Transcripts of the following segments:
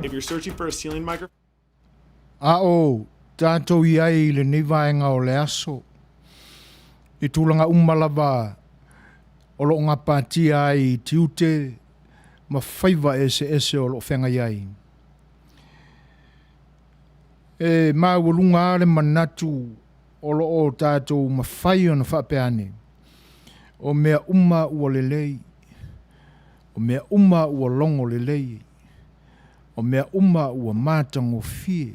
If you're searching for a ceiling microphone, A o tatou i ai i lenei vaega o le aso, i tulaga uma lava o lo o gapatia ai i tiute ma faiva eseese o lo o feagai ai. E maualuga lava le manatu o lo o tatou mafai ona faapea ane, o mea uma ua lelei, o mea uma ua logo lelei, o mea uma ua matagofie,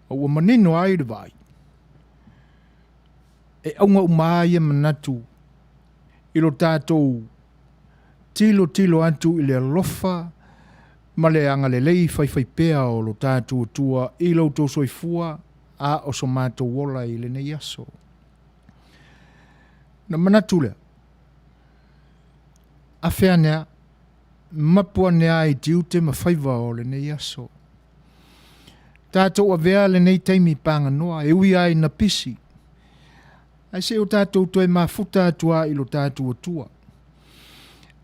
ma ua manino ai le vaai. E auga uma lava ia manatu i lo tatou tilotilo atu i le alofa ma le agalelei faifaipea o lo tatou Atua i lo outou soifua a o so matou ola i lenei aso. Ona manatu lea, afe ane a, mapu ane a i tiute ma faiva o lenei aso. Tatou avea lenei taimi paganoa e ui lava ina pisi, ae se i o tatou toe mafuta atu lava i lo tatou Atua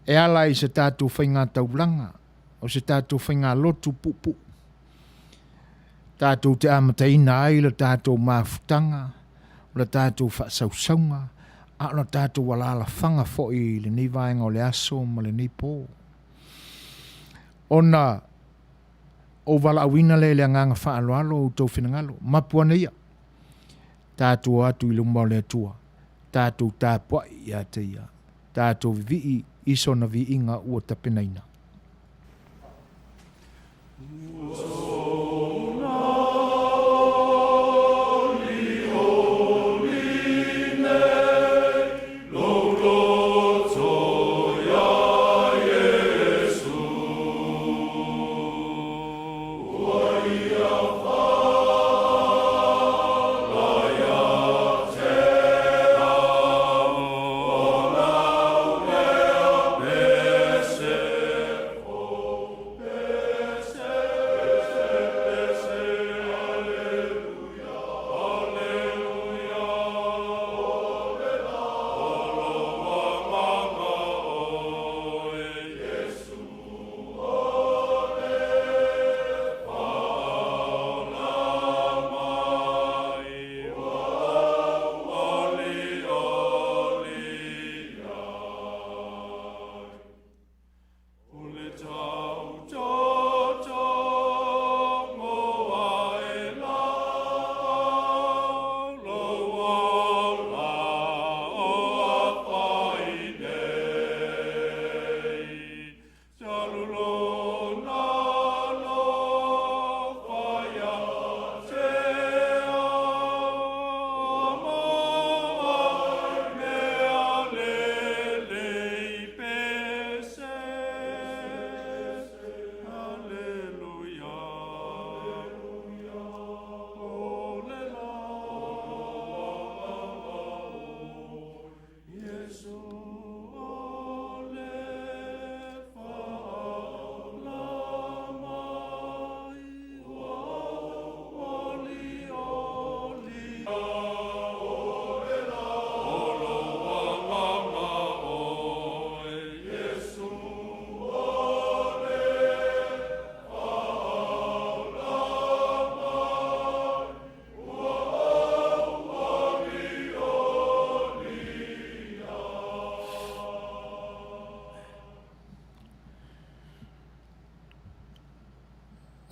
e ala i se tatou faigataulaga, o se tatou faigalotu puupuu, tatou te amataina ai le tatou mafutaga, o le tatou faasausauga, a o le tatou alaalafaga foi i lenei vaega o le aso ma lenei po. Ona ou valaauina lea i le agaga faaaloalo o outou finagalo, mapu ane ia, tatou o atu i luma o le Atua, tatou tapuai ia te Ia, tatou vivii i sona viiga ua tapenaina.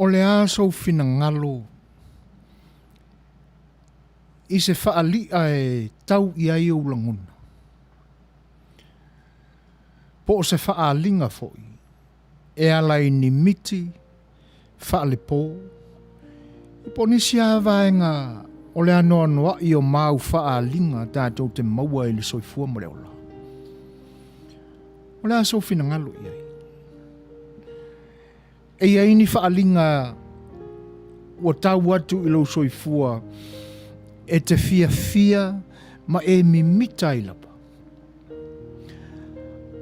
O le a sou finagalo i se faali'a e tau i ai ou lagona, po o se faaaliga foi e ala i ni miti faalepo, po o nisi lava vaega o le anoanoai o mau faaaliga tatou te maua i le soifua ma le ola. O le a sou finagalo i ai? E i ai ni faaaliga ua tau atu i lou soifua e te fiafia ma e mimita ai lava?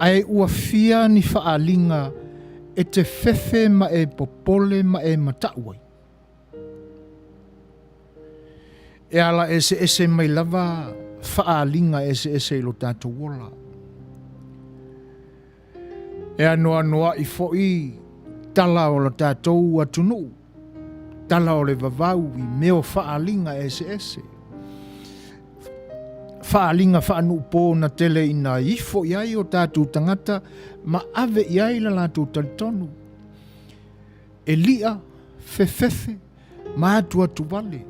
Ae ua fia ni faaaliga e te fefe ma e popole ma e mataʻu ai? E ala eseese mai lava faaaliga eseese i lo tatou ola. E anoanoai foi. tala o le tatou atunuu, tala o le vavau i mea o faaaliga eseese. Faaaliga faanuupo na tele ina ifo i ai o tatou tagata ma ave i ai le latou talitonu. E li'a, fefefe, ma atuatu wale.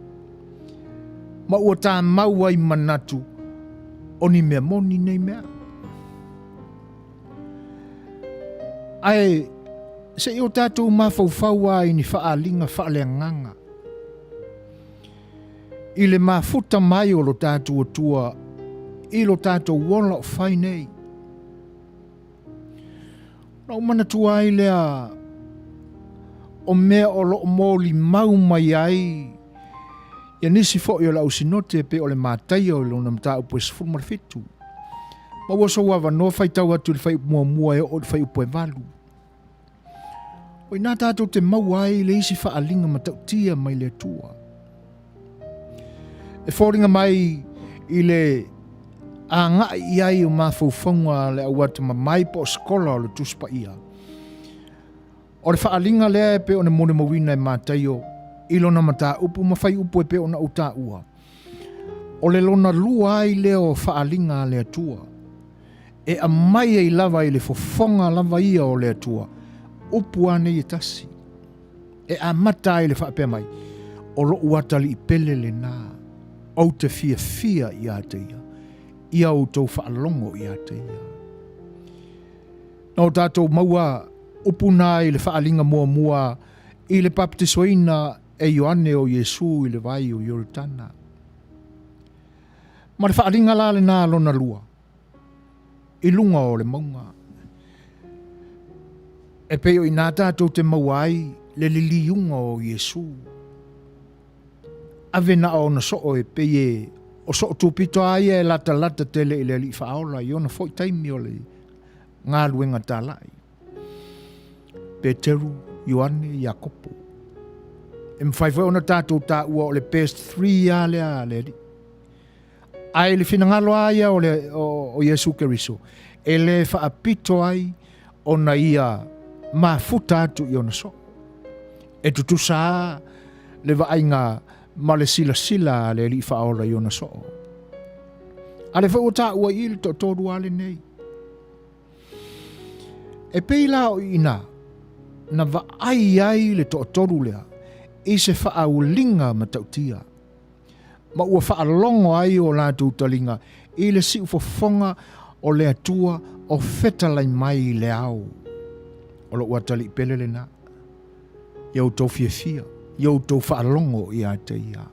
Ma ua tamau ai manatu o ni mea moni nei mea. Ae se i o tatou mafaufau lava i ni faaaliga faaleagaga i le mafuta mai o lo tatou Atua i lo tatou ola o fai nei. Ona ou manatua ai lea o mea o lo o molimau mai ai ia nisi foi o le au sinote e pei o le Mataio i lona mataupu e 17. Maua sou avanoa faitau atu i le fuaiupu muamua e oo i le fuaiupu e 8. O i ina tatou te maua ai le isi faaaliga matautia mai le Atua. E foliga mai i le agai i ai o mafaufauga a le au atamamai po o sikola o le Tusi Paia. O le faaaliga lea e pei ona molimauina e Mataio i lona mataupu ma fuaiupu e pei ona ou taua, o le lona lua ai lea o faaaliga a le Atua, e aumai ai lava i le fofoga lava ia o le Atua upu lava nei e tasi, e amata ai le faapea mai, O lou atalii pele lena, ou te fiafia ia te ia, ia outou faalogo ia te ia. Na o tatou maua upu na i le faaaliga muamua i le papatisoina e Ioane o Iesu i le vai o Ioritana. Ma le faaaliga la lena lona lua, i luga o le mauga. E pei o i ina tatou te maua ai le liliuga o Iesu. Ave na o ona soo e pei e o soo tupito a ia e latalata tele i le Alii Faaola i ona foi taimi o le galuega talai. Peteru, Ioane, Iakopo. E mafai foi ona tatou taua o le best 3 a lea a le Alii. Ae i le finagalo lava ia o, le, o, o Iesu Keriso, e le faapito ai ona ia mafuta atu i ona soo. E tutusa lava le vaaiga ma le silasila a le Alii Faaola i ona soo. A lea foi ua taua i i le toatolu lava lenei. E pei la o i ina na vaai ai le toatolu lea i se faauliga matautia ma ua faalogo ai o latou taliga i le siufofoga o le Atua o fetalai mai i le ao. O lou atalii pele lena. Ia outou fiafia, ia outou faalogo ia te ia.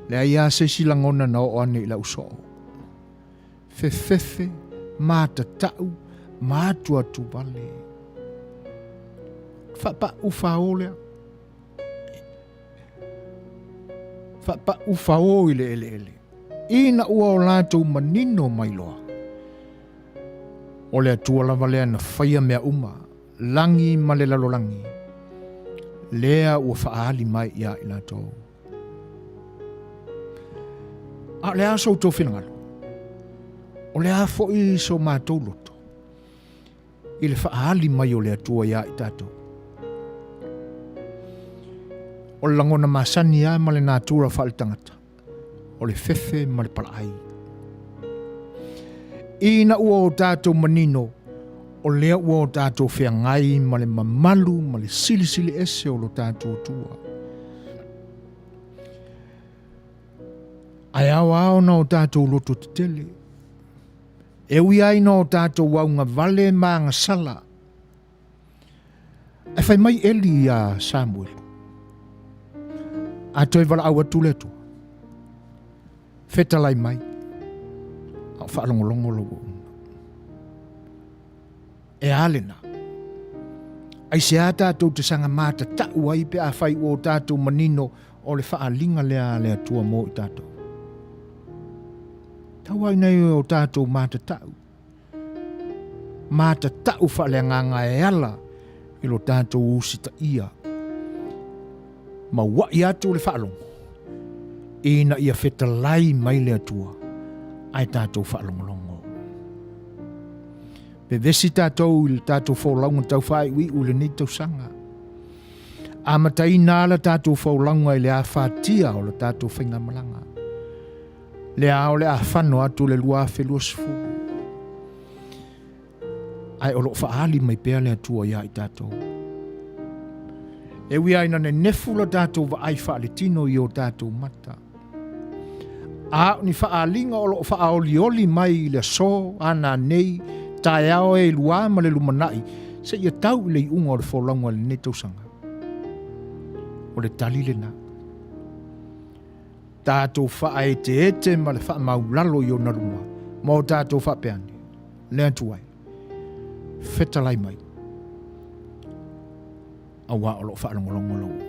Leai lava se isi lagona na oo ane i lau soo. Fefefe, matatau, ma atuatu wale. Faapau fao lea. Faapau fao i le eleele. Ina ua o latou manino mai loa. O le Atua lava lea na faia mea uma, lagi ma le lalolagi, lea ua faaali mai iā i latou. A o le a so outou finagalo? O le a foi so matou loto i le faaali mai o le Atua iā i tatou? O le lagona masani lava ma le natura faaletagata. o le fefe ma le palaai. Ina ua o tatou manino, o lea ua o tatou feagai ma le mamalu ma le silisili ese o lo tatou Atua. Ae ao lava ona o tatou loto tetele, e ui ai ina o tatou augavale ma agasala, Ae fai mai Eli iā Samuelu, A toe valaau atu le Atua, fetalai mai, a o faalogologo lou auauna. E a lena? Aisea tatou te saga matatau ai pe afai ua o tatou manino o le faaaliga lea a le Atua mo i tatou? Tau ai nei o tatou matatau. Matatau faaleagaga e ala i lo tatou usitaia ma ua'i atu le faalogo ina ia fetalai mai le Atua ae tatou faalogologo. Vevesi tatou i le tatou folauga tau faaiuiu i lenei tausaga. Amataina la tatou folauga i le afatia o le tatou faigamalaga. Lea o le a fano atu le 2020. Ae o lo o faaali mai pea le Atua ia i tatou. E ui ai na nenefu la tatou vaai faaletino i o tatou mata. A o ni faaaliga o lo o faaolioli mai i le aso a nanei, taeao e luā ma le lumanai, seia tau i le iuga o le folauga i lenei tausaga. O le tali lena. Tatou faaeteete ma le faamaulalo i ona luma, ma o tatou faapea ane, Le Atua e, fetalai mai, auā o lo o faalogologo lou auauna.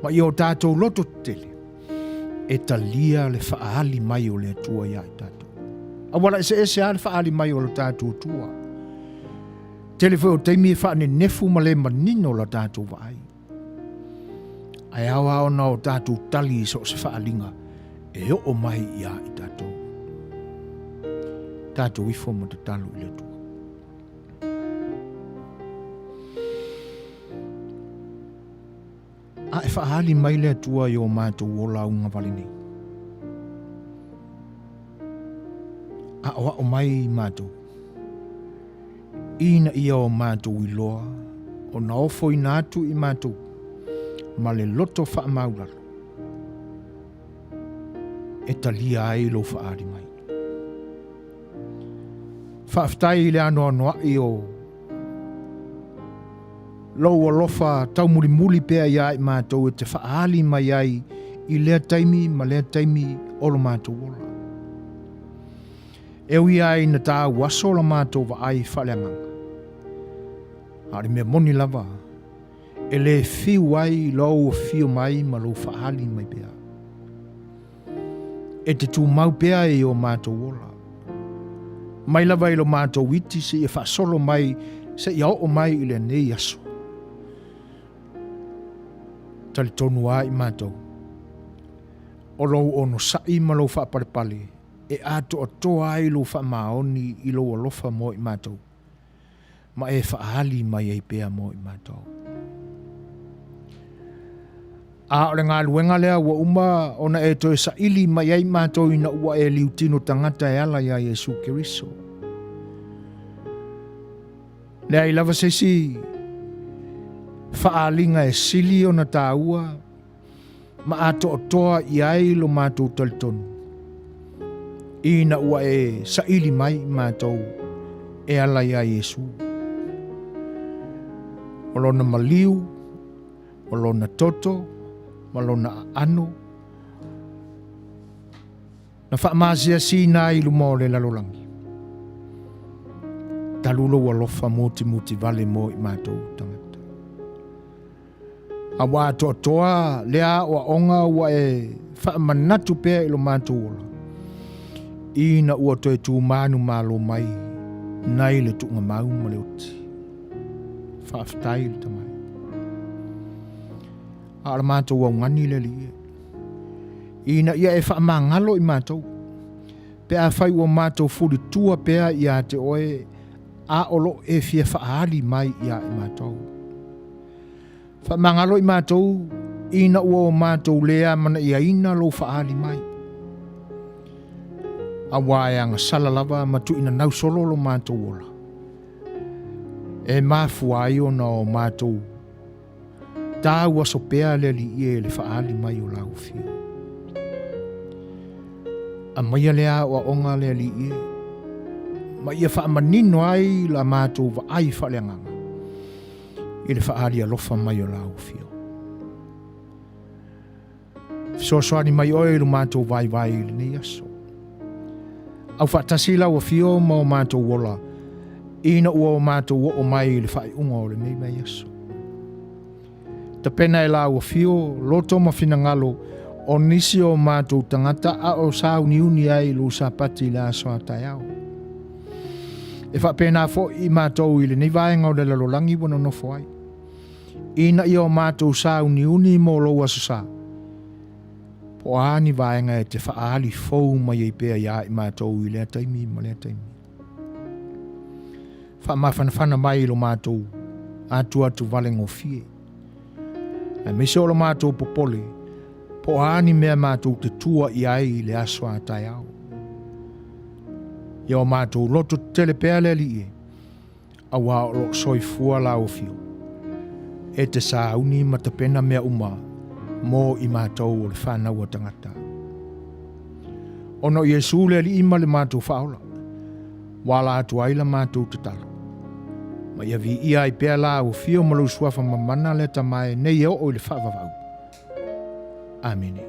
Ma ia o tatou loto tetele e talia le faaali mai o le Atua ia i tatou. Auala eseese lava le faaali mai o le tatou Atua. Tele foi o taimi e faanenefu ma le manino la tatou vaai. Ae ao lava ona o tatou tali i so o se faaaliga e oo mai ia i tatou. Tatou ifo ma tatalo i le Atua. A e faaali mai le Atua i o matou ola ugavale nei. Aʻoaʻo mai i matou, ina ia o matou iloa ona ofoina atu i matou ma le loto faamaulalo e talia ai lou faaali mai. Faafetai i le anoanoai o lou alofa taumulimuli pea ia i matou e te faaali mai ai i lea taimi ma lea taimi o lo matou ola. E ui ai ina tāu aso la matou vaai faaleagaga, a o le mea moni lava, e le fiu ai lou afio mai ma lou faaali mai pea. E te tumau pea i o matou ola. Mai lava i lo matou iti seia faasolo mai, seia oo mai i lenei aso. Talitonu lava i matou, o lou onosai ma lou faapalepale e atoatoa ai lou faamaoni i lou alofa mo i matou. ma e faaali mai ai pea mo i matou. A o le galuega lea ua uma ona e toe saili mai ai matou ina ua e liutino tagata e ala iā Iesu Keriso. Leai lava se isi faaaliga e sili ona taua ma atoatoa i ai lo matou talitonu, ina ua e saili mai i matou e ala iā Iesu. O lona maliu, o lona toto, ma lona aano, na faamasiasina ai i luma o le lalolagi. Talu lou alofa mutimoti vale mo i matou tagata. A ua atoatoa lea aoaoga ua e faamanatu pea i lo matou ola, ina ua toe tumanumalo mai nai le tuugamau ma le oti. Faafetai le Tamai. A o le matou augani le Alii e, ina ia e faamagalo i matou, pe afai ua matou fulitua pea ia te oe a o lo o e fia faaali mai ia i matou. Faamagalo i matou ina ua o matou le amanaiaina lou faaali mai. Auā e agasala lava ma tuuinanau solo lo matou ola. E mafua ai ona o matou tau aso pea le Alii e le faaali mai o lau afio. Aumaia le aoaoga le Alii e, ma ia faamanino ai la matou vaai faaleagaga i le faaali alofa mai o lau afio. Fesoasoani mai oe i lo matou vaivai i lenei aso. Au faatasi lau afio ma o matou ola, ina ua o matou oo mai i le faaiuga o lenei vaiaso. Tapena e lau afio, loto ma finagalo o nisi o matou tagata a o sauniuni ai i lou Sapati i le aso a taeao. E faapena foi i matou i lenei vaega o le lalolagi ua nonofo ai. Ina ia o matou sauniuni mo lou Aso Sa, po o a ni vaega e te faaali fou mai ai pea iā i matou i lea taimi ma lea taimi. faamafanafana mai i lo matou atuatu valegofie. Aemaise o lo matou popole, po o a ni mea matou te tua i ai i le aso a taeao. Ia o matou loto tetele pea le Alii e, auā o lo o soifua lau Afio, e te sauni ma tapena mea uma mo i matou o le fanau a tagata. Ona o Iesu le Alii ma le matou Faaola, ua ala atu ai la matou tatalo. Ma ia viia ai pea lau Afio ma lou Suafa mamana le Tama e nei e oo i le faavavau. Amene.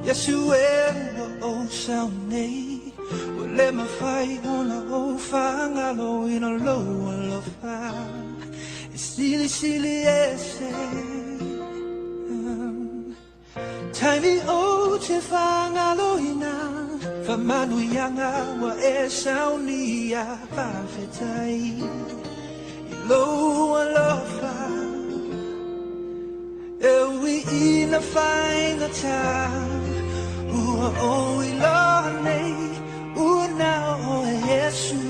Yesu e ua ou sao nei Ua le mafai ona ou faagaloina lou alofa E silisili ese Taimi ou te faagaloina Faamanuiaga ua e saunia Faafetai i lou alofa E ui ina faigata Ua ou iloa nei Ua na o oe Iesu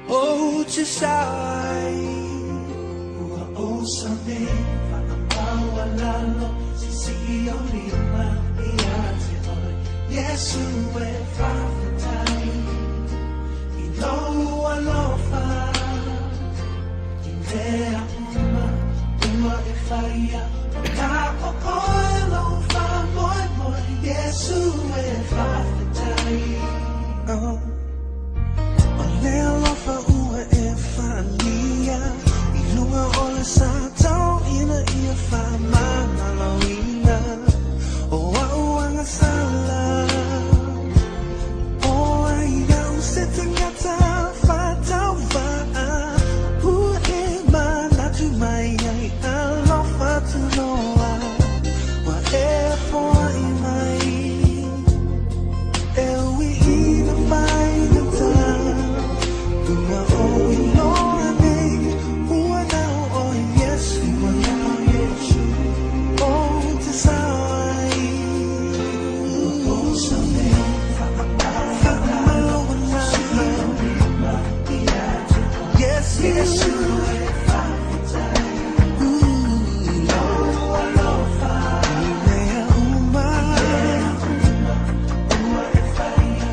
Ou te sao ai Ua ou sao nei Faamaualalo Sisii ou lima Ia te oe Iesu e faafetai I lou alofa I mea uma Ua e faia Na o oe lou faamoemoe Iesu e faafetai Oh O le alofa ua e faaalia I luga o le sa tau ina ia faamagaloina O a'u agasala O ai au se tagata faatauvaa Ua e manatu mai ai Alofa tunoa Ua e foai mai E ui ina faigata Ua ou iloa nei Ua na o oe Iesu Ua na o Iesu Ou te sao ai Ua ou sao nei Iesu e faafetai I lou alofa I mea uma Ua e faia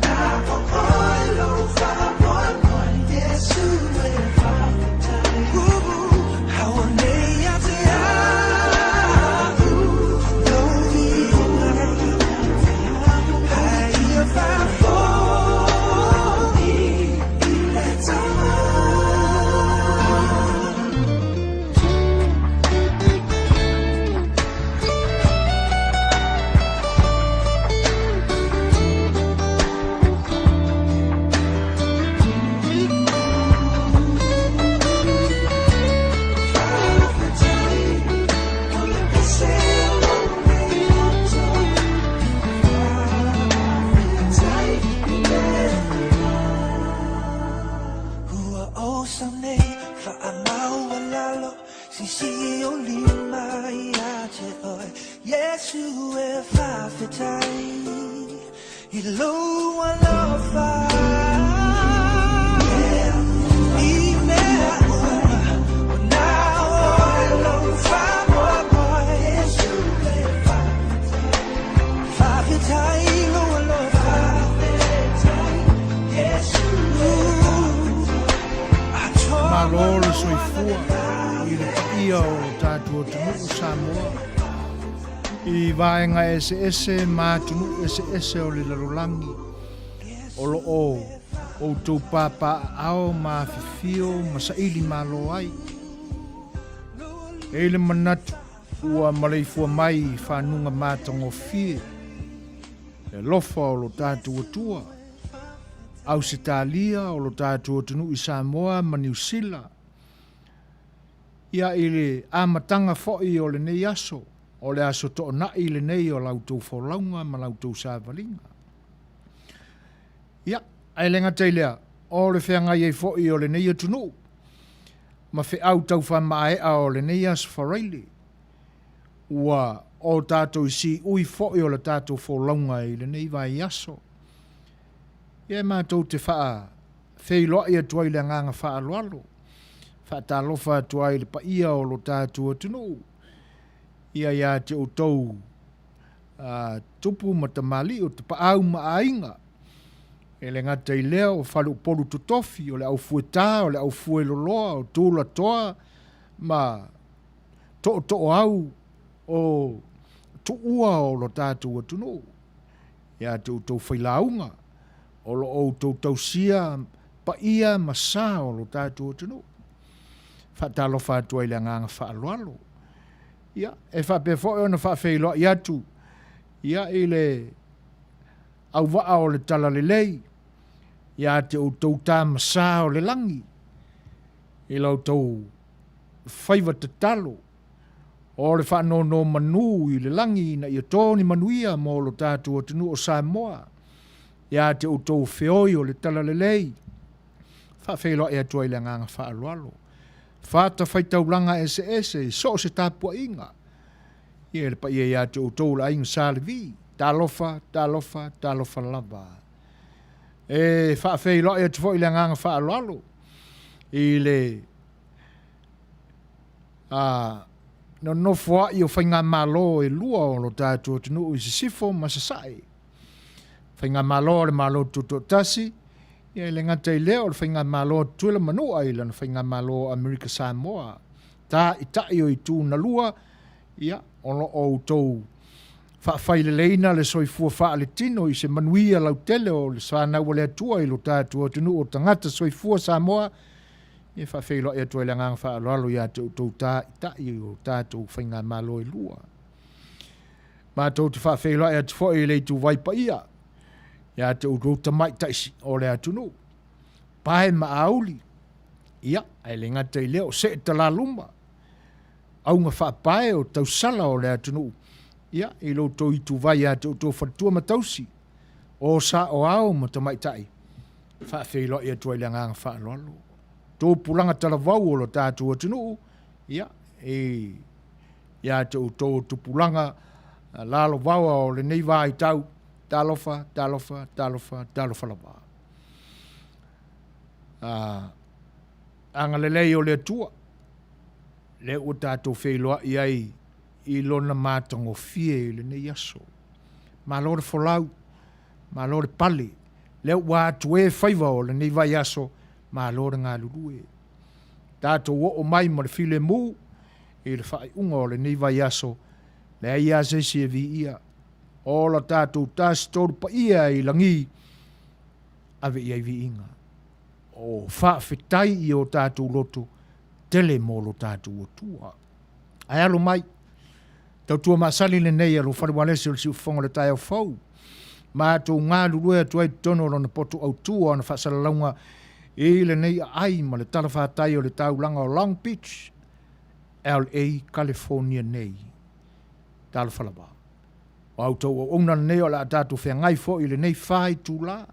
Na o oe lou faamoemoe Iesu e faafetai Auanei ia te a'u Lou viiga A ia faafoi I le Tama. Ua ou sao nei faamaualalo Sisii ou lima ia te oe Iesu e faafetai I lou alofa I mea uma Ua na o oe lou faamoemoe Iesu e faafetai I lou alofa Iesu e Malo le soifua i le paia o lo tatou atunuu Samoa i vaega eseese ma atunuu eseese o le lalolagi o lo o outou papaaao ma afifio ma saili malo ai. E i le manatu ua maleifua mai i fanuga matagofie le alofa o lo tatou Atua, Ausetalia, o lo tatou atunuu i Samoa ma Niu Sila, Ia i le amataga foi o lenei aso, o le aso toonai lenei o la outou folauga ma la outou savaliga. Ia, ae le gata i lea, o le feagai ai foi o lenei atunuu. ma feau tau faamaea o lenei Aso Faraile, ua o tatou siui foi o le tatou folauga i lenei vaiaso. Ia e matou te faafeiloai atu ai i le agaga faaaloalo, faatalofa atu ai i le paia o lo tatou atunuu, ia ia te outou tupu ma tamalii, o tapaau ma aiga, e le gata i lea o faleupolu totofi, o le au fueta, o le au fueloloa, o tulatoa ma tootooau o tuua o lo tatou atunuu, ia te outou failauga, o lo o outou tausia paia ma sa o lo tatou atunuu. Faatalofa atu ai i le agaga faaaloalo. Ia, e faapea foi ona faafeiloai atu ia i le auvaa o le Talalelei ia te outou tama sa o le lagi i la outou faiva tatalo o le faanonomanu i le lagi ina ia to ni manuia mo lo tatou atunuu o Samoa ia te outou feoi o le Talalelei. Faafeiloai atu ai i le agaga faaaloalo. Fatafaitaulaga eseese i so o se tapuaiga. Ia le paia ia te outou o le aiga Sa Levi. Talofa, talofa, talofa lava. E faafeiloai atu foi i le agaga faaaloalo i le a nonofoai o faigamalo e lua o lo tatou atunuu i Sisifo ma Sasae. Faigamalo a le Malo Tutoatasi, ia e le gata i lea o le Faigamalo a Tutuila ma Manua i lana Faigamalo o Amerika Samoa. Taitai o itu na lua, ia, o lo o outou faafaileleina le soifua faaletino i se manuia lautele o le fanau a le Atua i lo tatou atunuu o tagata soifua Samoa, ia faafeiloai atu ai le agaga faaaloalo ia te outou taitai o tatou faigamalo e lua. Matou te faafeiloai atu foi i le ituvai paia ia te outou tamaitai o le atunuu, pae ma auli, ia, ae le gata i lea o see talaluma, auga faapae o tausala o le atunuu, ia, i lo outou ituvai ia te outou faletua ma tausi, o saoao ma tamaitai, faafeiloai atu ai le agaga faaaloalo. Tupulaga talavou o lo tatou atunuu, ia, i ia te outou o tupulaga lalovaoa o lenei vaitau, talofa, talofa, talofa, talofa lava. Agalelei o le Atua, lea ua tatou feiloai ai i lona matagofie i lenei aso. Malo le folau, malo le pale, lea ua atue faiva o lenei vaiaso, malo le galulue. Tatou oo mai ma le filemu i le faaiuga o lenei vaiaso, leai lava se isi e viia. Ola tatou tasi tolu paia i lagi, ave i ai viiga. O faafetai i o tatou loto tele mo lo tatou Atua. Ae alo mai, tautua masani lenei a lou fale ualesi o le siufofoga o le taeao fou. Matou galulue atu ai totonu o lona potu autu o ana faasalalauga i lenei aai ma le talafatai o le taulaga o Long Beach, LA, California nei. Talofa lava. O a outou auauna lenei o le a tatou feagai foi i lenei fa itula.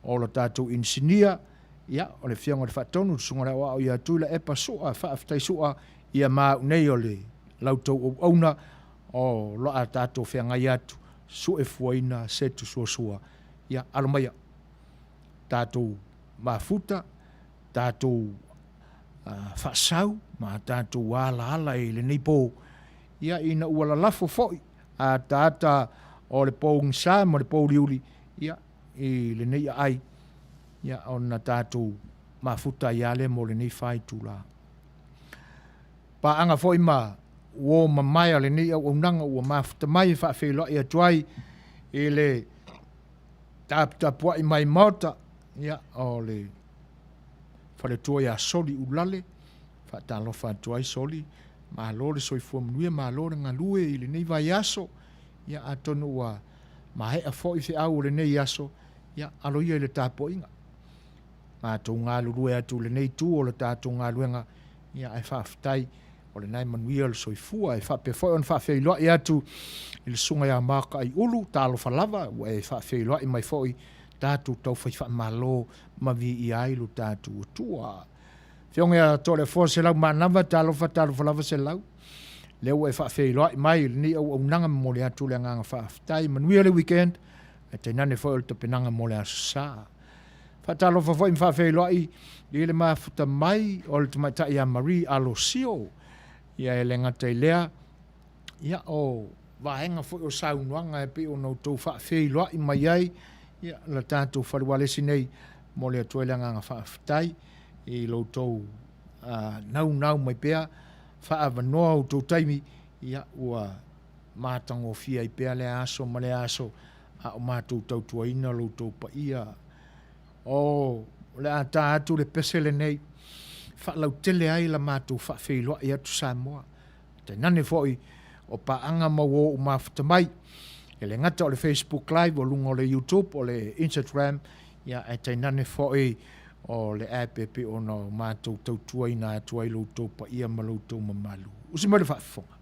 O lo tatou inisinia, ia, o le Afioga i le Faatonu, le Susuga i le Aoao ia Tuilaepa Sua, faafetai Sua, ia ma au nei o le la outou auauna, o lo a tatou feagai atu, suefuaina se tusuasua. Ia, alo maia, tatou mafuta, tatou faasau ma tatou alaala i lenei po, ia ina ua lalafo foi ataata o le pogisa ma le pouliuli, ia, i lenei aai, ia, ona tatou mafuta ai lava lea mo lenei fa itula. Paaga foi ma uo mamae a lenei auaunaga ua mafuta mai e faafeiloai atu ai i le taputapuai mai Maota, ia, o le faletua ia Soli Ulale, faatalofa atu ai Soli, malo le soifua manuia, malo le galue i lenei vaiaso, ia atonu ua maea foi feau o lenei aso, ia alo ia i le tapuaiga. Matou galulue atu i lenei itu o le tatou galuega, ia ae faafetai o lena e manuia le soifua. E faapea foi ona faafeiloai atu i le susuga ia Mark Aiulu, talofa lava, ua e faafeiloai mai foi tatou taufai faamalo ma viia ai lo tatou Atua. Afioga ia Toalefoa Selau Manava, talofa, talofa lava Selau. Lea ua e faafeiloai mai i lenei auaunaga, momoli atu le agaga faafetai. Manuia le weekend, ae tainane foi o le tapenaga mo le Aso Sa. Faatalofa foi ma faafeiloai i le mafuta mai o le tamaitai ia Marie Alosio. Ia e le gata i lea, ia o vaega foi o saunoaga e pei ona outou faafeiloai mai ai, ia la tatou fale ualesi nei, momoli atu ai le agaga faafetai i lo outou naunau mai pea, faaavanoa outou taimi, ia ua matagofie ai pea lea aso ma lea aso a o matou tautuaina lo outou paia. O, o le a ta atu le pese lenei, faalautele ai la matou faafeiloai atu Samoa. Tainane foi o paaga ma uo u mafuta mai. E le gata o le Facebook Live, o luga o le YouTube, o le Instagram, ia ae tainane foi o le app e pei ona o matou tautuaina atu ai lo outou paia ma lo outou mamalu. Usi mai le faafofoga.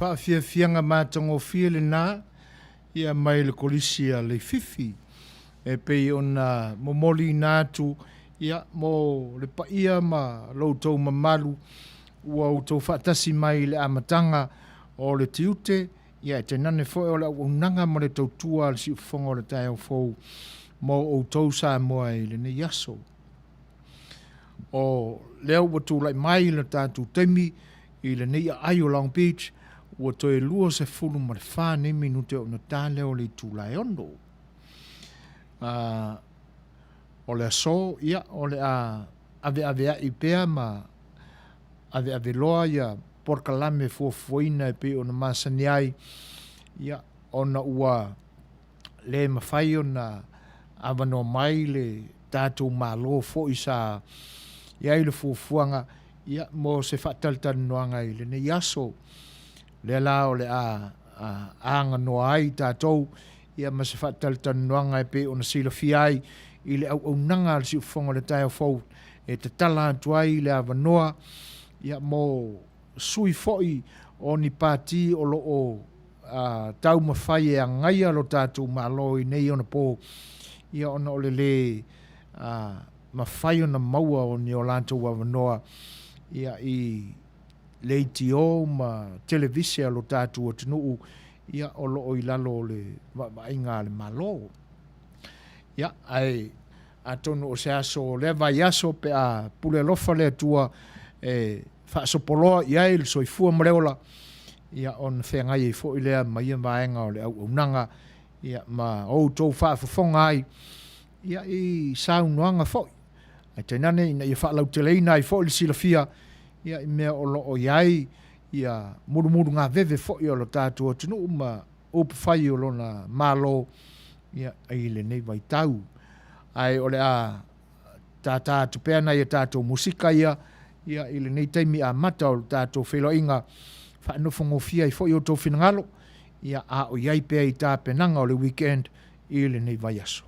Faafiafiaga matagofie lena ia mai le Kolisi a Leififi e pei ona momoliina atu ia mo le paia ma lo outou mamalu ua outou faatasi mai i le amataga o le tiute ia e tainane foi o le auaunaga ma le tautua a le Siufofoga o le Taeao Fou mo outou Samoa i lenei aso. O lea ua tulai mai le tatou taimi i lenei aai o Long Beach, ua toe 24 nei minute ona ta lea o le itula e 6. O le aso, ia, o le a aveaveai pea ma aveave loa ia polokalame fuafuaina e pei ona masani ai, ia, ona ua le mafai ona avanoa mai le tatou Malo foi sa i ai le fuafuaga ia mo se faatalatalanoaga i lenei aso. Lea la o le a aganoa ai tatou ia ma se faatalatalanoaga e pei ona silafia ai i le auaunaga a le Siufofoga o le Taeao Fou e tatala atu ai le avanoa ia mo sui foi o ni pati o lo o taumafai e agaia lo tatou Malo i nei onapo, ia ona o le lē mafai ona maua o ni o latou avanoa ia i leitio ma televise a lo tatou atunuu ia o lo o i lalo o le vaavaaiga a le Malo. Ia, ae atonu o se aso o lea vaiaso pe a pule alofa le Atua e faasopoloa i ai le soifua ma le ola, ia ona feagai ai foi lea ma ia vaega o le auaunaga, ia ma outou faafofoga ai ia i saunoaga foi. Ae tainane ina ia faalauteleina ai foi le silafia ia i mea o lo o i ai ia mulumulugaveve foi o lo tatou atunuu ma upufai o lona Malo ia i lenei vaitau. Ae o le a tātā atu pea nai a tatou musika ia, ia i lenei taimi amata o le tatou feiloaiga, faanofogofie ai foi outou finagalo, ia a o i ai pea i tapenaga o le weekend i lenei vaiaso.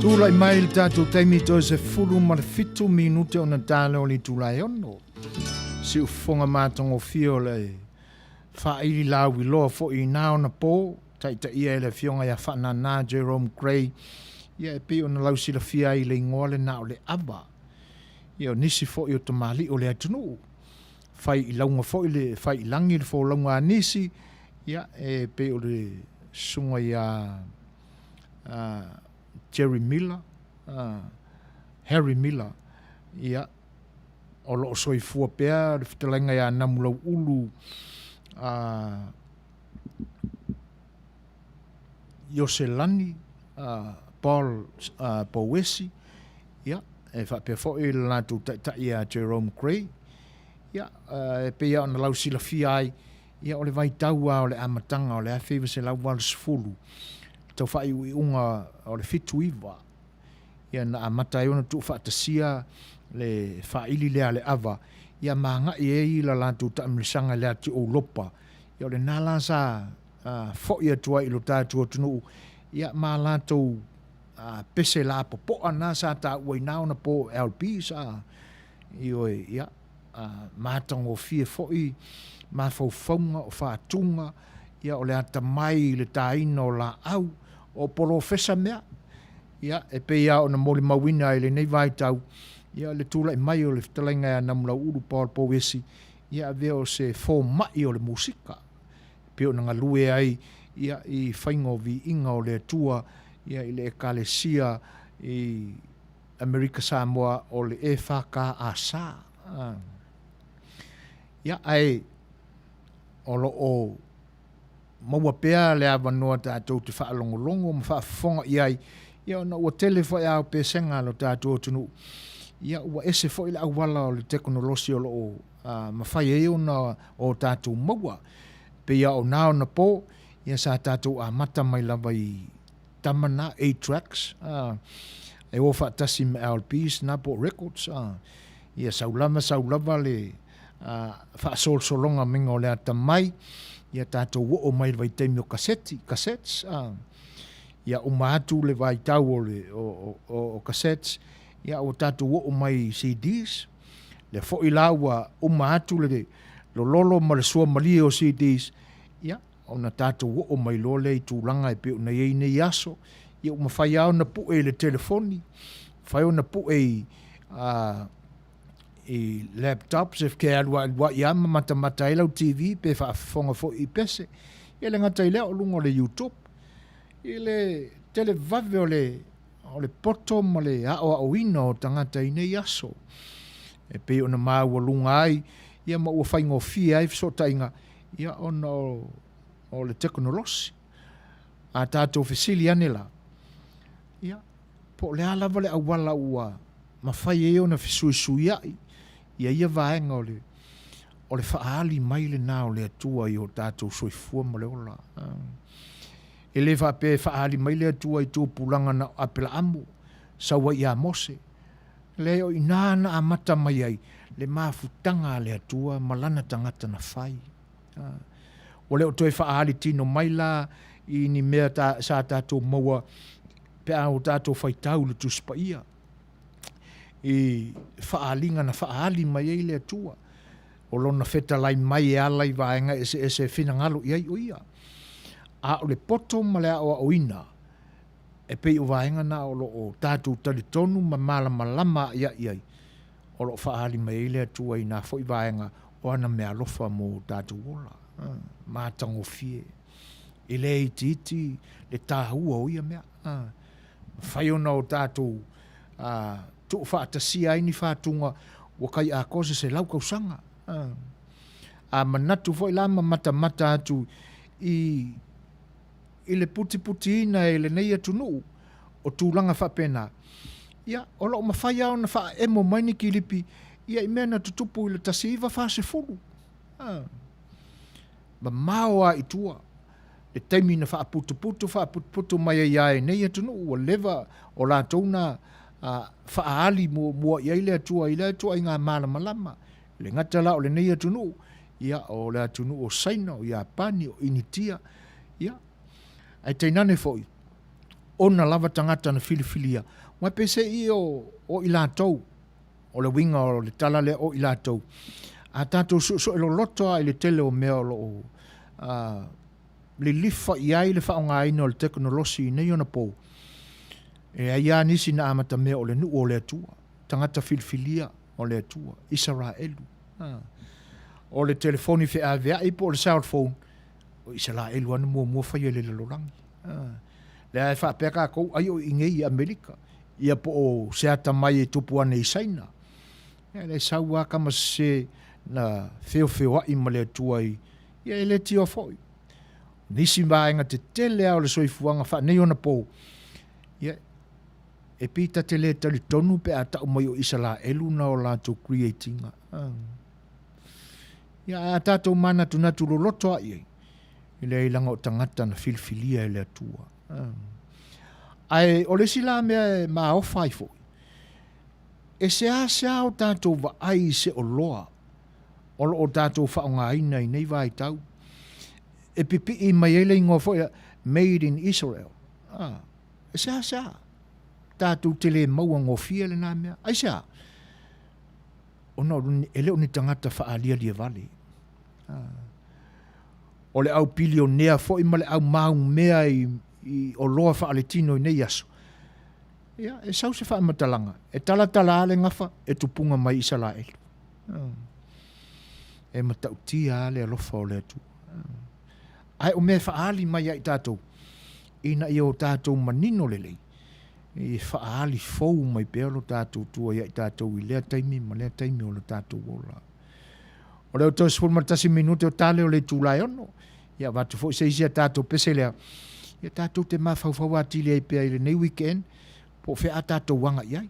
Tulai mai le tatou taimi toe 17 minute ona tala o le itula e 6. Siufofoga matagofie o le faaili lauiloa foi i na ona po, taitaia e le afioga ia Faanana Jerome Gray, ia e pei ona lausilafia ai le igoa lena o le ava. Ia o nisi foi o tamalii o le atunuu, fai i lauga foi le fai i lagi le folauga a nisi, ia e pei o le susuga ia Jerry Miller, Harry Miller, ia o lo o soifua pea le fetalaiga ia Namulauulu Ioselani Paul Pouesi, ia, e faapea foi le latou taitai ia Jerome Gray, ia, e pei lava ona lausilafia ai, ia, o le vaitau lava o le amataga o le 1980, tau faaiuiuga o le 79, ia na amata ai ona tuufaatasia le faaili lea a le ava, ia ma agai ai la latou taamilosaga i le ati Oulopa. Ia o lena la sa foi atu ai i lo tatou atunuu, ia ma latou pese lapopoa na sa taua i na ona po LPs, ioe, ia, matagofie foi mafaufauga o faatuga, ia o le atamai i le taina o laau, o polofesa mea. Ia, e pei lava ona molimauina i lenei vaitau, ia le tulai mai o le fetalaiga ia Namulauulu Paul Pouesi, ia avea o se fomai o le musika, e pei ona galue ai ia i faiga o viiga o le Atua ia i le Ekalesia i Amerika Samoa o le EFKAS. Ia, ae o lo o maua pea le avanoa tatou te faalogologo ma faafofoga i ai, ia ona ua tele foi ao pesega a lo tatou atunuu, ia ua ese foi le auala o le tekonolosi o lo o mafai ai ona o tatou maua. Pei lava o na ona po, ia sa tatou amata mai lava i tama na, 8-tracks, e o faatasi ma LPs na po o records, ia sau lava sau lava le faasolosologa maiga o le atamai, ia tatou oo mai i le vaitaimi o kaseti, cassettes, ia uma atu le vaitau o le o cassettes, ia ua tatou oo mai i CDs, lea foi la ua uma atu le lololo ma le suamalie o CDs, ia ona tatou oo mai loa lea i tulaga e pei ona i ai nei aso, ia ua mafai lava ona pue i le telefoni, mafai ona pue i i laptops e ke alualuai lava ma matamata ai lau TV pe faafofoga foi i pese. Ia le gata i lea o luga o le YouTube. I le televave o le o le poto ma le aoaoina o tagata i nei aso. E pei ona maualuga ai ia ma ua faigofie ai fesootaiga ia ona o, o le tekonolosi. A tatou fesili ane la, ia, po o le a lava le auala ua mafai ai ona fesuisuia'i ia ia vaega o le, o le faaali mai lena o le Atua i o tatou soifua ma le ola. E le faapea e faaali mai le Atua i tupulaga na o Apelaamu, sau ai ia Mose. Leai, o i ina na amata mai ai le mafutaga a le Atua ma lana tagata na fai. Ua le o toe faaali tino mai la i ni mea ta, sa tatou maua pe a o tatou faitau i le Tusi Paia i faaaliga na faaali mai ai le Atua o lona fetalai mai e ala i vaega eseese e finagalo i ai o ia. A o le poto ma le aoaoina e pei o vaega na o lo o tatou talitonu ma malamalama a'ia'i ai, o lo o faaali mai ai le Atua i nā foi vaega o ana meaalofa mo o tatou ola. Matagofie. E le itiiti le tāua o ia mea. Mafai ona o tatou tuufaatasia ai ni fatuga ua kai atoa se 100 tausaga. A manatu foi la ma matamata atu i i le putiputiina e lenei atunuu o tulaga faapena. Ia, o lo o mafai lava ona faaemo mai ni kilipi ia i mea na tutupu i le 1940. A. Mamao lava i tua le taimi na faaputuputu faaputuputu mai ai lava e nei atunuu ua leva o latou na faaali muamua i ai le Atua i lea ituaiga malamalama. E le gata la o lenei atunuu, ia o le atunuu o Saina, o Iapani, o Initia, ia, ae tainane foi ona lava tagata na filifilia, aua peiseai o, o i latou, o le uiga o le tala lea o i latou, a tatou suesue loloto lava i le tele o mea o lo o lilifa i ai le faaaogaina o le tekonolosi i nei ona pou, e leai lava nisi na amatamea o le nuu o le Atua, tagata filifilia o le Atua, Isaraelu. O le telefoni feaveai po o le cell phone, o Isaraelu lava na muamua faia i le lalolagi. Lea e faapea tatou ai o i inei i Amerika, ia po o se atamai e tupu ane i Saina. Ia le sau lava tama sese na feofeoai ma le Atua i, ia e le tioa foi. Nisi vaega tetele lava o le soifuaga faaneionapo, ia e pei ta te le talitonu pe a tau mai o Isaraelu na o latou create ina. Ia ae a tatou manatunatu loloto lava i ai, e leai leaga o tagata na filifilia e le Atua. Ae o le isi la mea e maofa ai foi, e seasea o tatou vaai i se oloa o lo o tatou faaaogaina i nei vaitau, e pipii mai ai le igoa foi lea, Made in Israel. Ah, e seasea tatou te le maua gofie lena mea. Aisea? Ona e le o ni tagata faaaliali vale. Ah. O le au pilionea foi ma le au maumea i, i oloa faaletino i nei aso. Ia, e sau se faamatalaga, e talatala lava le gafa, e tupuga mai Isaraelu. E matautia lava le alofa o le Atua. Ae o mea e faaali mai ia i tatou, ina ia o tatou manino lelei, e faaali fou mai pea lo tatou Atua ia i tatou i lea taimi ma lea taimi o lo tatou ola. O lea ua toe 11 minute o tale o le itula e 6. Ia avatu foi se isi a tatou pese lea. Ia tatou te mafaufau atili ai pea i lenei weekend po o fea a tatou aga i ai.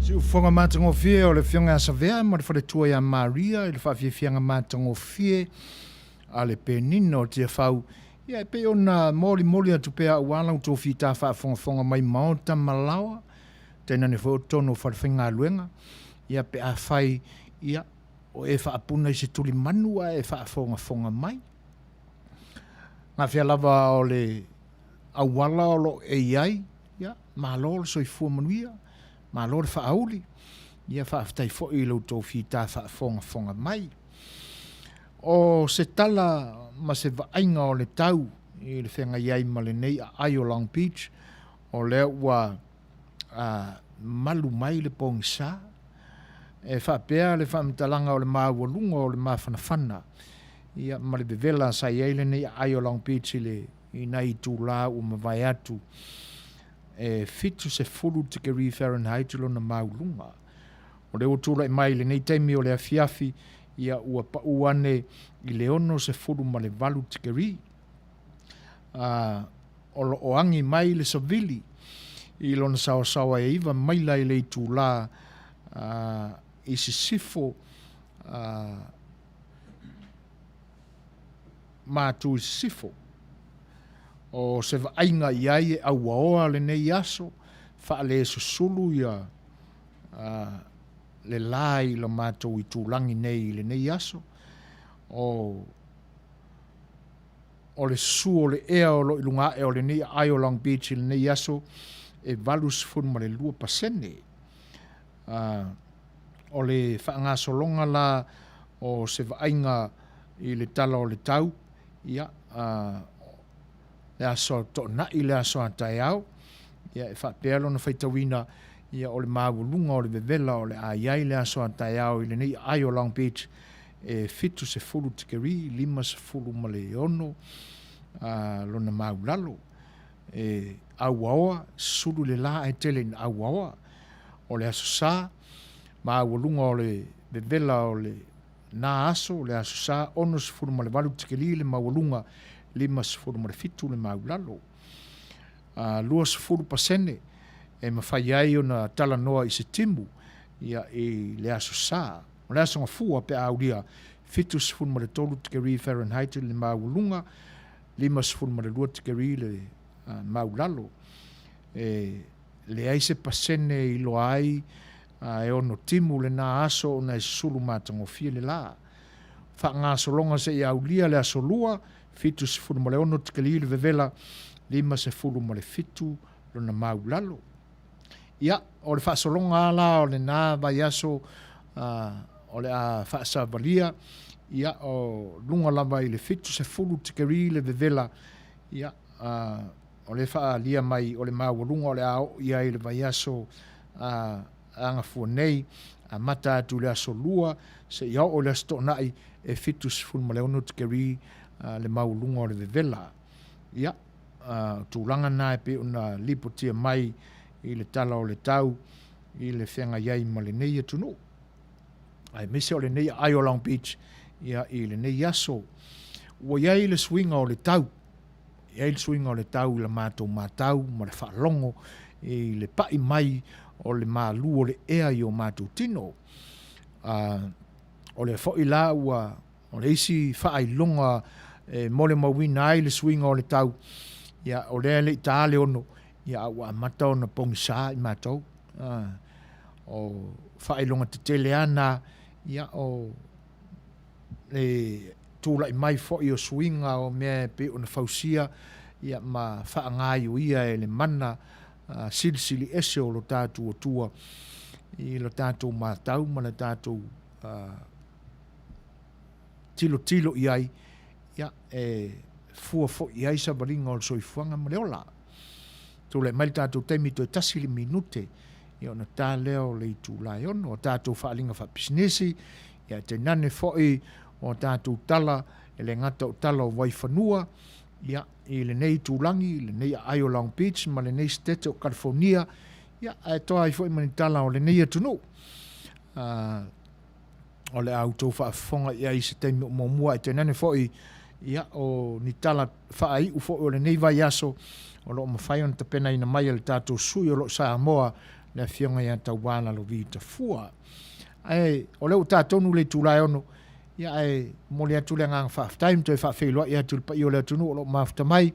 Siufofoga matagofie o le Afioga ia Savea ma le faletua ia Maria i le faafiafiaga matagofie a le Penina o Tiafau, ia e pei ona molimoli atu pea aua la outou fita faafogafoga mai maota ma laoa, tainane foi o totonu o falefaigaluega, ia pe afai ia o e faapuna i se tulimanu ae e faafogafoga mai. Gafea lava o le auala o lo o e i ai, ia malo le soifua manuia, malo le faauli, ia faafetai foi i lo outou fita faafogafoga mai. O se tala ma se vaaiga o le tau i le feagai ai ma lenei aai o Long Beach, o lea ua malu mai le pogisa. E faapea le faamatalaga o le maualuga o le mafanafana ia ma le vevela sa i ai lenei aai o Long Beach i le i nai itula ua mavae atu e 70 tikeri Fahrenheit lona mauluga. O lea ua tulai mai i lenei taimi o le afiafi, ia ua pau ane i le 68 tikeri. O lo o agi mai le savili i lona saoasaoa e 9 maila i le itula i sisifo matu i sisifo. O se vaaiga i ai e auaoa lenei aso, faalesusulu ia le la i lo matou itulagi nei i lenei aso. O o le susu o le ea o lo o i luga ae o lenei aai o Long Beach i lenei aso e 82%. O le faagasologa la o se vaaiga i le tala o le tau, ia, le aso Toonai le aso a taeao, ia, e faapea lona faitauina, ia, o le maualuga o le vevela o le a i ai le aso a taeao i lenei aai o Long Beach e 70 tikeri, 56 lona maulalo. E auaoa, sulu le la ae tele ina auaoa. O le Aso Sa, maualuga o le vevela o le na aso, le Aso Sa, 68 tikeri le maualuga, 57 le maulalo. 20% e mafai ai ona talanoa i se timu ia, i le Aso Sa. O le Aso Gafua pe a aulia 73 tikeri Fahrenheit le maualuga, 52 tikeri le maulalo. E leai se pasene e iloa ai e ono timu lena aso ona e susulu matagofie le la. Faagasologa seia aulia le Aso Lua, 76 tikeri le vevela, 57 lona maulalo. Ia, o le faasologa lava la o lena vaiaso o le a faasavalia, ia, o luga lava i le 70 tikeri le vevela, ia, o lea e faaalia mai o le maualuga o le a oo i ai i le vaiaso agafua nei, amata atu i le Aso Lua seia oo i le Aso Toonai e 76 tikeri le maualuga o le vevela. Ia, o tulaga na e pei ona lipotia mai i le tala o le tau i le feagai ai ma lenei atunuu, aemaise o lenei aai o Long Beach ia, i lenei aso. Ua i ai le suiga o le tau, i ai le suiga o le tau i la matou matau ma le faalogo i le pai mai o le malu o le ea i o matou tino. O lea foi la ua o le isi faailoga e molimauina ai le suiga o le tau, ia, o lea e le i ta le 6, ia, a ua amata ona pogisa i matou. O faailoga tetele lava na, ia, o le tulai mai foi o suiga o mea e pei ona fausia ia ma faagaioia e le mana silisili ese o lo tatou Atua i le tatou matau ma le tatou tilotilo i ai, ia, e fua foi i ai savaliga o le soifuaga ma le ola. Tulai mai le tatou taimi toe tasi le minute, ia ona ta lea o le itula e 6. O tatou faaaliga faapisinisi, ia tainane foi o tatou tala, e le gata o tala o vaifanua, ia, i lenei itulagi, i lenei aai o Long Beach ma lenei Setete o Kalifonia, ia, ae toa ai foi ma ni tala o lenei atunuu. O le a outou faafofoga i ai i se taimi o muamua, ae tainane foi, ia, o ni tala faaiu foi o lenei vaiaso o lo o mafai ona tapenaina mai e le tatou sui o lo o Samoa, le Afioga ia Taua Lalovi Tafua. Ae o lea ua ta tonu le itula e 6, ia ae momoli atu le agaga faafetai ma toe faafeiloai atu i le paia o le atunuu o lo o mafuta mai,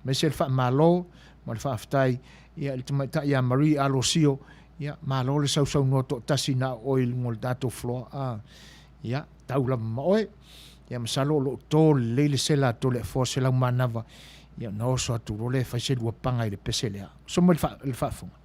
aemaise le faamalo ma le faafetai ia i le tamaitai ia Marie Alosio, ia malo le sausaunoa toatasi na o oe i luga o le tatou floor. Ia, tau lava ma oe. Ia masalo o lo o to lelei le sela a Toleafoa Selaumanava, ia ona oso atu loa lea e fai se lua paga i le pese lea. Oso mai le faafofoga.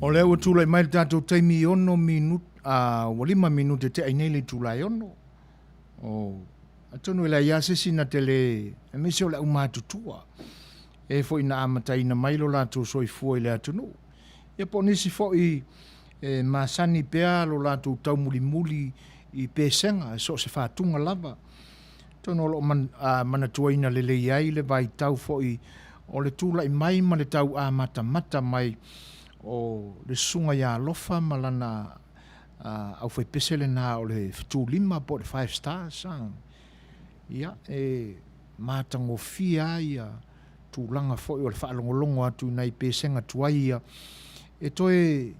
O lea ua tulai mai le tatou taimi i ono minute, a, ua lima minute tea i nei le itula e ono. O, atonu e leai lava se isi na te le, aemaise o le aumatutua, e foi na amataina mai lo latou soifua i le atunuu. Ia po o nisi foi e masani pea lo latou taumulimuli i pesega e so o se fatuga lava. Atonu o lo o manatuaina lelei ai le vaitau foi o le tulai mai ma le tau amatamata mai o le Susuga ia Alofa ma lana aufaipese lena o le Fetulima po o le Five Stars. Ia, e matagofie lava ia tulaga foi o le faalogologo atu i nai pesega tuai ia e toe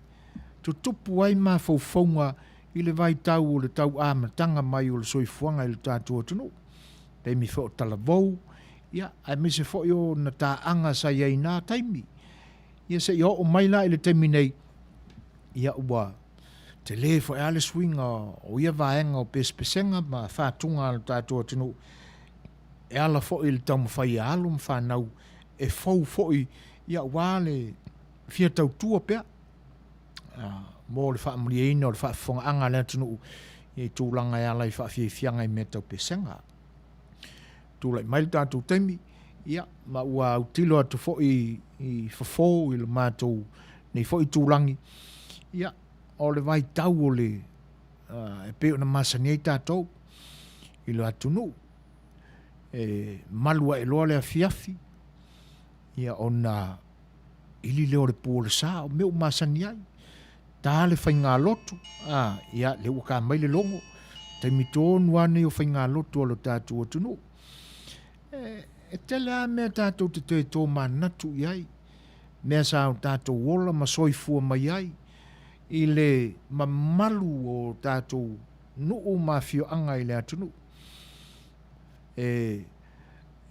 tutupu ai mafaufauga i le vaitau o le tau amataga mai o le soifuaga i le tatou atunuu, taimi foi o talavou, ia, aemaise foi o ona taaga sa i ai i na taimi. Ia seia oo mai la i le taimi nei, ia ua tele foi lava le suiga o ia vaega o pesepesega ma fatuga a le tatou atunuu e ala foi i le taumafai a alo ma fanau e fou foi ia aua le fia tautua pea mo le faamalieina o le faafofogaaga a le atunuu i tulaga e ala i faafiafiaga i mea tau pesega. Tulai mai le tatou taimi, ia, ma ua autilo atu foi i fofo i le matou nei foi itulagi, ia, o le vaitau o le, e pei ona masani ai tatou i le atunuu, e malu ae loa le afiafi, ia ona ili lea o le pu o le sa, o mea ua masani ai. Ta le faigalotu, a, ia, lea ua ta mai le logo, taimi tonu lava nei o faigalotu a lo tatou atunuu. E, e tele lava mea tatou te toe tomanatu i ai, mea sa o tatou ola ma soifua mai ai, i le mamalu o tatou nuu ma afioaga i le atunuu. E,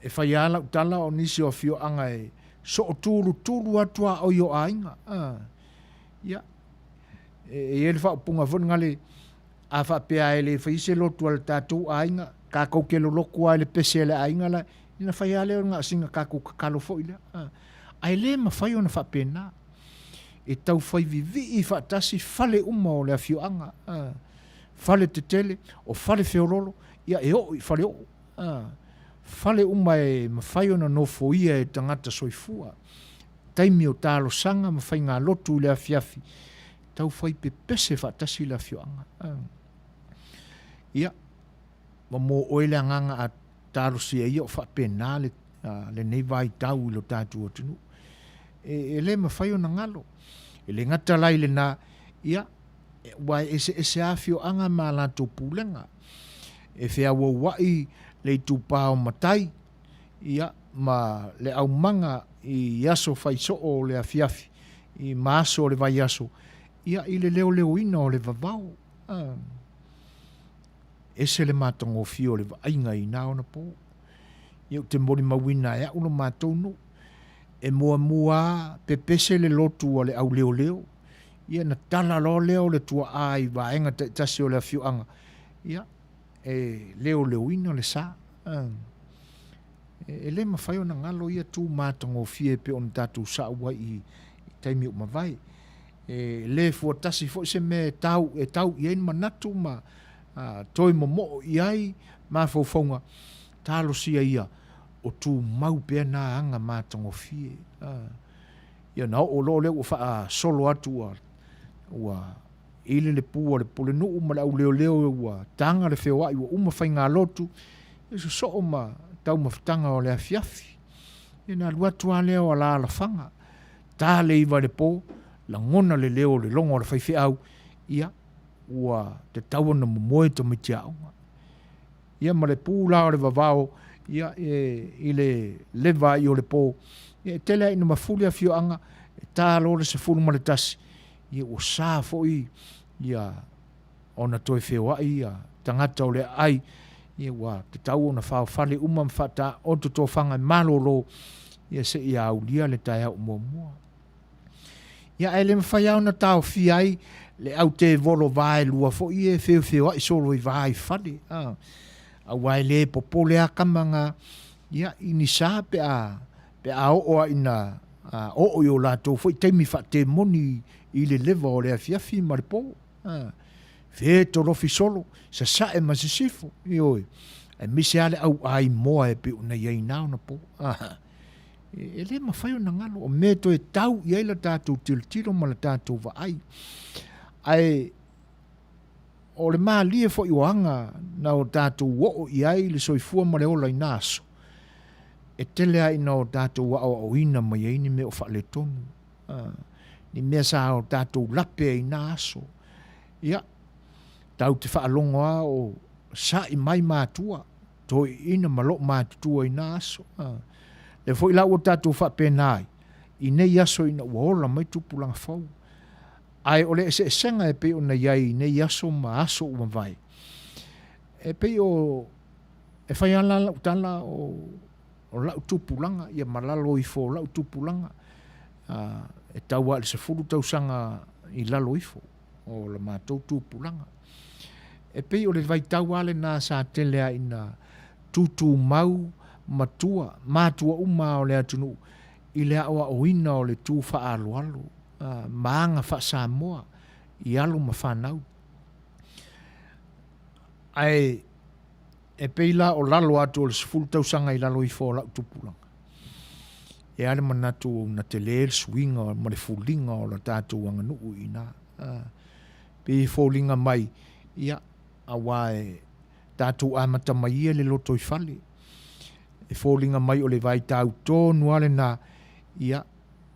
e fai lava lau tala o nisi o afioaga e sootulutulu lava tuaoi o aiga. A, ia, e i ai le faaupuga foi lena, a faapea e le faia se lotu a le tatou aiga, tatou te lolotu lava i le pese a le aiga la, ona fai lava lea na o sina tatou tatalo foi lea. Ae le mafai ona faapena. E tau fai vivii faatasi fale uma o le afioaga. Fale tetele, o fale feololo, ia e oo i fale oo. Fale uma e mafai ona nofoia e tagata soifua. Taimi o talosaga ma faigalotu i le afiafi, tau fai pepese faatasi le afioaga. Ia, ua mo oe le agaga a talosia ia o faapena le, lenei vaitau i lo tatou atunuu. E, e le mafai ona galo. E le gata la i lena, ia, ua e eseese lava afioaga ma a latou pulega. E feauaua'i le itupa o matai, ia, ma le aumaga i aso fai soo o le afiafi, i ma aso o le vaiaso, ia, i le leoleoina o le vavao. A, ese le matagofie o le vaaiga i na ona po. Ia, ou te molimauina e au lo matou nuu. E muamua a pepese le lotu a le au leoleo, ia na tala loa lea o le tuaa i vaega taitasi o le afioaga, ia, e leoleoina le sa. E le mafai ona galo ia tu matagofie e pei ona tatou sau ai i taimi ua mavae. E le fuatasi foi se mea e tau, e tau i ai ni manatu ma toe momoo i ai mafaufauga, talosia ia o tumau pea na aga matagofie. Ia ona oo loa lea ua faasolo atu ua, ua ili le pu a le pulenuu ma le auleoleo ua taga le feoai ua uma faigalotu, ia sosoo ma taumafataga o le afiafi. Ia ona alu atu lava lea o alaalafaga, ta le iva i le po, lagona le leo o le logo a le faifeau, ia ua tatau ona momoe tamaiti aoga. Ia ma le pu la o le vavao, ia, e, i le leva ai o le po, ia, e tele lava ina mafuli afioaga, e ta loa le 11, ia ua sa foi ia ona toe feoai ia tagata o le aai, ia ua tatau ona faofale uma ma faataoto tofaga e malolo, ia seia aulia le taeao muamua. Ia ae le mafai lava ona taofia ai le au tevolo vaelua foi ia e feofeoai solo i va i fale, a, aua e le popole lava tama na, ia, i ni sa pe a, pe a oo lava ina Oo i o latou foi taimi faatemoni i le leva o le afiafi ma le po. Fetolofi solo, sasae ma sisifo, ioe, aemaise lava le auai moa e pei ona i ai i na ona po. E le mafai ona galo, o mea e toe tau i ai la tatou tilotilo ma la tatou vaai. Ae o le malie foi o aga na o tatou oo i ai le soifua ma le ola i na aso, e tele lava ina o tatou aoaoina mai ai ni mea o faaletonu, ni mea sa o tatou lape ai i na aso. Ia, tatou te faalogo lava o sa'i mai matua, toeaiina ma loomatutua i na aso. Lea foi la ua tatou faapena ai i nei aso ina ua ola mai tupulaga fou. Ae o le eseesega e pei ona i ai i nei aso ma aso ua mavae, e pei o, e fai lava la lau tala o, o lau tupulaga, ia ma lalo ifo o lau tupulaga, e tau lava i le 10 tausaga i lalo ifo o la matou tupulaga. E pei o le vaitau lava lena sa tele lava ina tutumau matua, matua uma lava o le atunuu i le aoaoina o le tu faaaloalo ma aga faa-Samoa i alo ma fanau. Ae e pei la o lalo atu o le 10 tausaga i lalo ifo o lau tupulaga, e a le manatu na tele le suiga ma le fuliga o la tatou aganuu i ina. Pei e foliga mai, ia, aua e tatou amata mai ia le lotoifale. E foliga mai o le vaitau tonu lava lena, ia,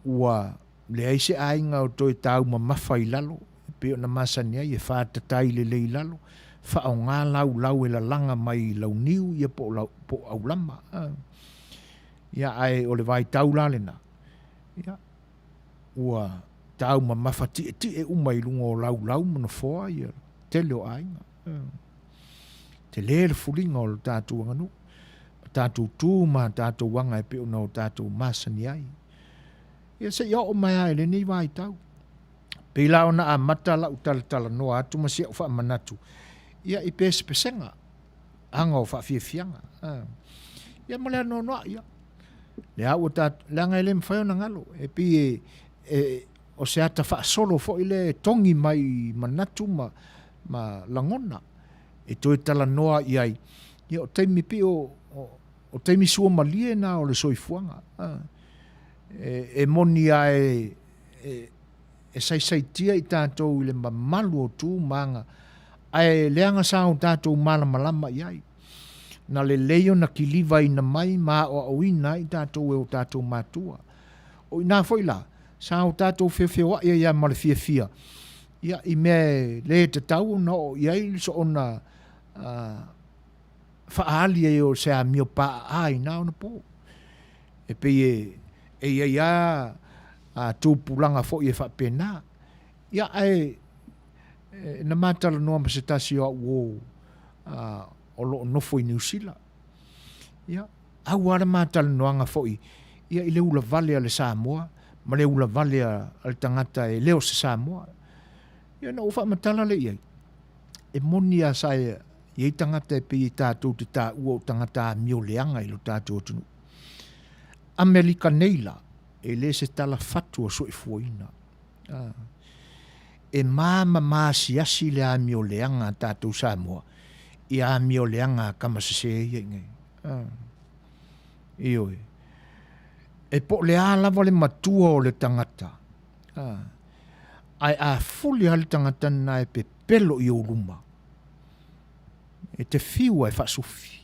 ua leai se aiga o toe taumamafa i lalo, e pei ona masani ai, e fatatai lelei i lalo, faaaoga laulau e lalaga mai i launiu ia po o, po o aulama. Ia, ae o le vaitau la lena, ia, ua taumamafa tietie uma i luga o laulau ma nofoa ia tele o aiga. Tele le fuliga o le tatou aganuu, ma tatou tu ma tatou aga e pei ona o tatou masani ai. Ia seia oo mai lava i lenei vaitau. Pei la ona amata lau talatalanoa atu ma si au faamanatu, ia i pesepesega, aga o faafiafiaga. Ia ma le anoanoai, ia. Lea ua ta, leaga e le mafai ona galo, e pei e, e, o se ata faasolo foi lea e togi mai i manatu ma, ma lagona e toe talanoa i ai. Ia o taimi pei o, o, o taimi suamalie na o le soifuaga. E, e moni lava e, e, e saisaitia i tatou i le mamalu o tu ma aga, ae leaga sa o tatou malamalama i ai. Na lelei ona kilivaina mai ma aoaoina ai i tatou e o tatou matua. O i ina foi la, sa o tatou feofeoai ai lava ma le fiafia, ia, i mea e le tatau ona oo i ai le soona faaali ai o se amio paaa i na ona po. E pei e, e i ai lava tupulaga foi e faapena. Ia, ae e, na ma talanoa ma se tasi o au uo o lo o nofo i Niu Sila. Ia, au lava le ma talanoaga foi ia i le ulavale a le Samoa ma le ulavale a le tagata e le o se Samoa. Ia, na ou faamatala lea i ai, e moni lava sa i ai tagata e pei e tatou te taua o tagata amio leaga i lo tatou atunuu. Amerika nei la, e le se tala fatu o soifuaina. E mā ma maasiasi le amio leaga a tatou Samoa i amio leaga a tama sesē ia i inei. Ioe. E po o le a lava le matua o le tagata, ae a fuli lava le tagata lena e pepelo i ou luma, e te fiu lava e faasufi.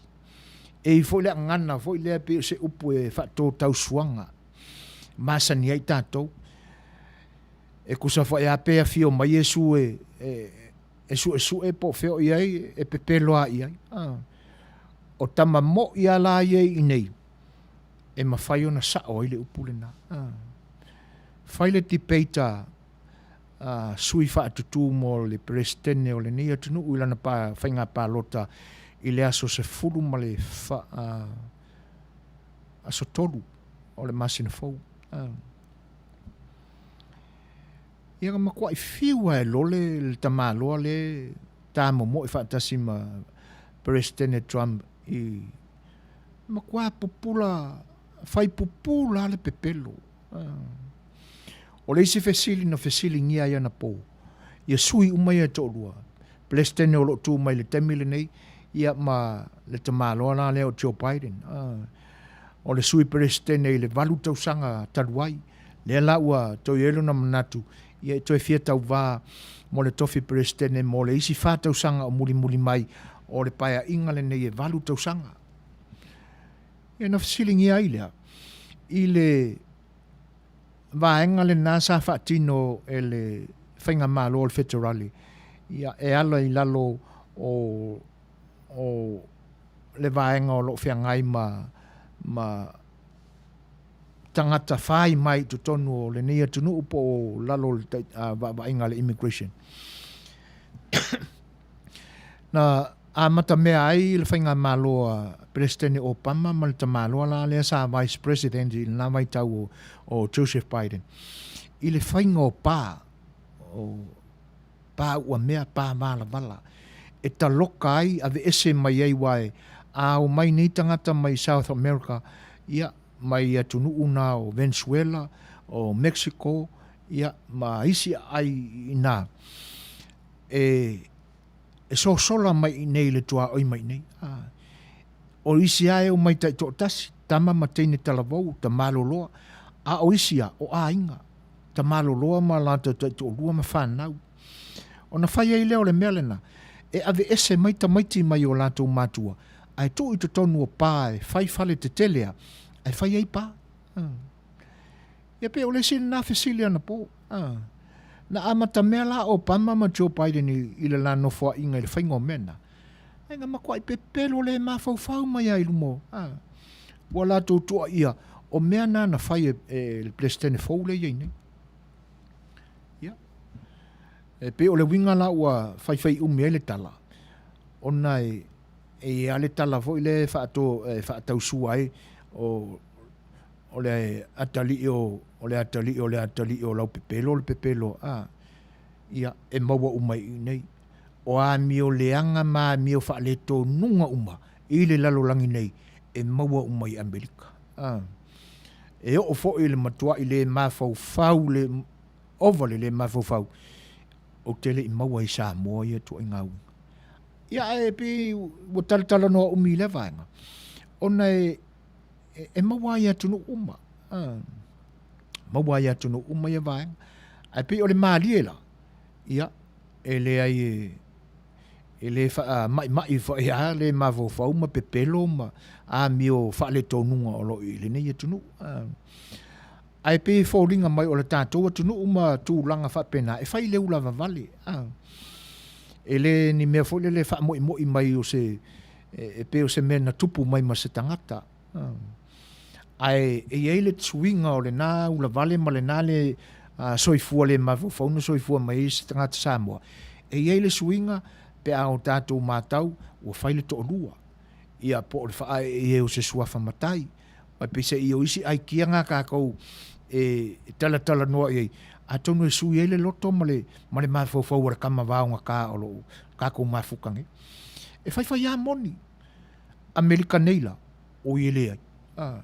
E i ai foi le agana foi lea pei o se upu e faatotausuaga, masani ai tatou. E tusa foi lava pe afio mai Iesu e, e, e suesue po o fea o i ai, e pepelo lava i ai. O tama mo'i lava la ia i inei, e mafai ona sao ai le upu lena. Fai le debate a, a sui faatutu mo le Peresetene o lenei atunuu i lana pa, faiga palota i le aso 10 ma le fa, a, aso 3 o le masina fou. Ia na matuai fiu lava e lole le tamaloa lea tamomoe faatasi ma Peresetene Trump i matua pupula, fai pupula lava le pepelo. O le isi fesili na fesiligia ai anapo, ia sui uma ia e toalua, Peresetene o lo o tu mai i le taimi lenei, ia ma le tamaloa la lea o Joe Biden. O le sui Peresetene i le 8 tausaga talu ai, lea la ua toe i ai lona manatu, ia e toe fia tauva mo le tofi Peresetene mo le isi 4 tausaga o mulimuli mai o le paeaiga lenei e 8 tausaga. Ia na fesiligia ai lea i le vaega lena sa faatino e le Faigamalo o le Feterali, ia, e ala i lalo o, o le vaega o lo o feagai ma, ma tagata fai mai i totonu o lenei atunuu po o lalo o le vaavaaiga a le immigration. Na amatamea ai le faigamalo a Peresetene Obama ma le tamaloa la lea sa Vice President i lena vaitau o, o Joseph Biden i le faiga o pa, o pa uamea, pa valavala e taloka ai, aveese mai ai aua e a omai nei tagata mai South America, ia, mai atunuu na o Venezuela, o Mexico, ia, ma isi aai i ina, e e sosola mai i inei i le tuaoi mai inei. A, o isi a e omai taitoatasi, tama ma teine talavou, tamaloloa, a o isi a, o aiga, tamaloloa ma latou taitoalua ma fanau. Ona fai ai lea o le mea lena, e aveese mai tamaiti mai o latou matua, ae tuu i totonu o pa e fai fale tetele a, ae fai ai pa. Ia pei o le isi lena fesili anapo. Na amatamea la Obama ma Joe Biden i le la nofoaiga i le faiga o mea na, ae na matuai pepelo le mafaufau mai lava i luma o, ua latou tuuaia o mea na na fai e, e le Peresetene fou lea e i ai nei. Ia. E pei o le uiga la ua faifai umi ai le tala, ona e, e i ai lava le tala foi lea e faato, e faatausua ai o O le atalii o, o le atalii o le atalii o lau pepelo le pepelo, a, ia, e maua uma i i nei. O amio leaga ma amio faaletonuga uma i le lalolagi nei, e maua uma i Amerika. A. E oo foi i le matuai le mafaufau le ova le le mafaufau, ou te le i maua i Samoa ia ituaiga uiga. Ia, ae pei ua talatalanoa umi i lea vaega, ona e, e maua ai i atunuu uma. Maua ai i atunuu uma ia vaega. Ae pei o le malie la, ia, e leai e, e le faamaimai foi a le mafaufau ma pepelo ma amio faaletonuga o lo o i lenei atunuu. Ae pei e foliga mai o le tatou atunuu ma tulaga faapena e fai le ulavavale. E le ni mea foi lele e faamoimoi mai o se e pei o se mea na tupu mai ma se tagata. Ae e i ai le suiga o lena ulavale ma lena le soifua le mafaufau na soifua mai ai se tagata Samoa. E i ai le suiga pe a o tatou matau ua fai le toalua, ia po o le faaee ai o se suafa matai. Ae peiseai o isi aikia na tatou e talatalanoa i ai, atonu e sui ai le loto ma le, ma le mafaufau o le tama vaogata o lo o tatou mafuta nei. E faifai lava moni. Amerika nei la, oi e leai. A,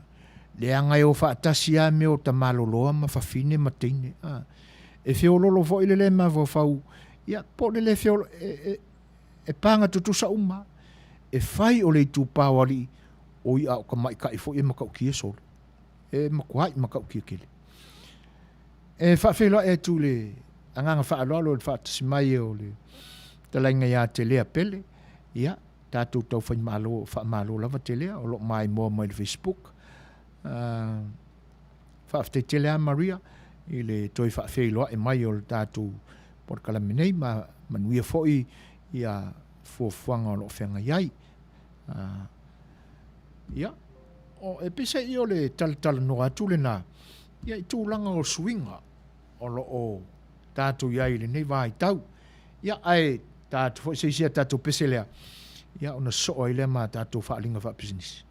leaga e o faatasi lava mea o tamaloloa ma fafine ma teine. A, e feololo foi le le mafaufau, ia, po o le le feololo, e, e, e paga tutusa uma. E fai o le itupa o alii, oi a o ka maʻitaʻi foi e matautia solo. E matuai matautia tele. E faafeiloai atu i le agaga faaaloalo i le faatasi mai o le talaiga ia Telea Pele, ia, tatou tau faimalo, faamalo lava Telea, o lo o maimoa mai le Facebook. Faafetai tele lava Maria i le toe faafeiloai mai o le tatou polokalame nei, ma manuia foi ia fuafuaga o lo o feagai ai. Ia, o, e peiseai o le talatalanoa atu lena, ia i tulaga o suiga o lo o tatou i ai i lenei vaitau. Ia, ae ta atu foi se isi a tatou pese lea, ia ona sosoo ai lea ma tatou faaaliga faapisinisi.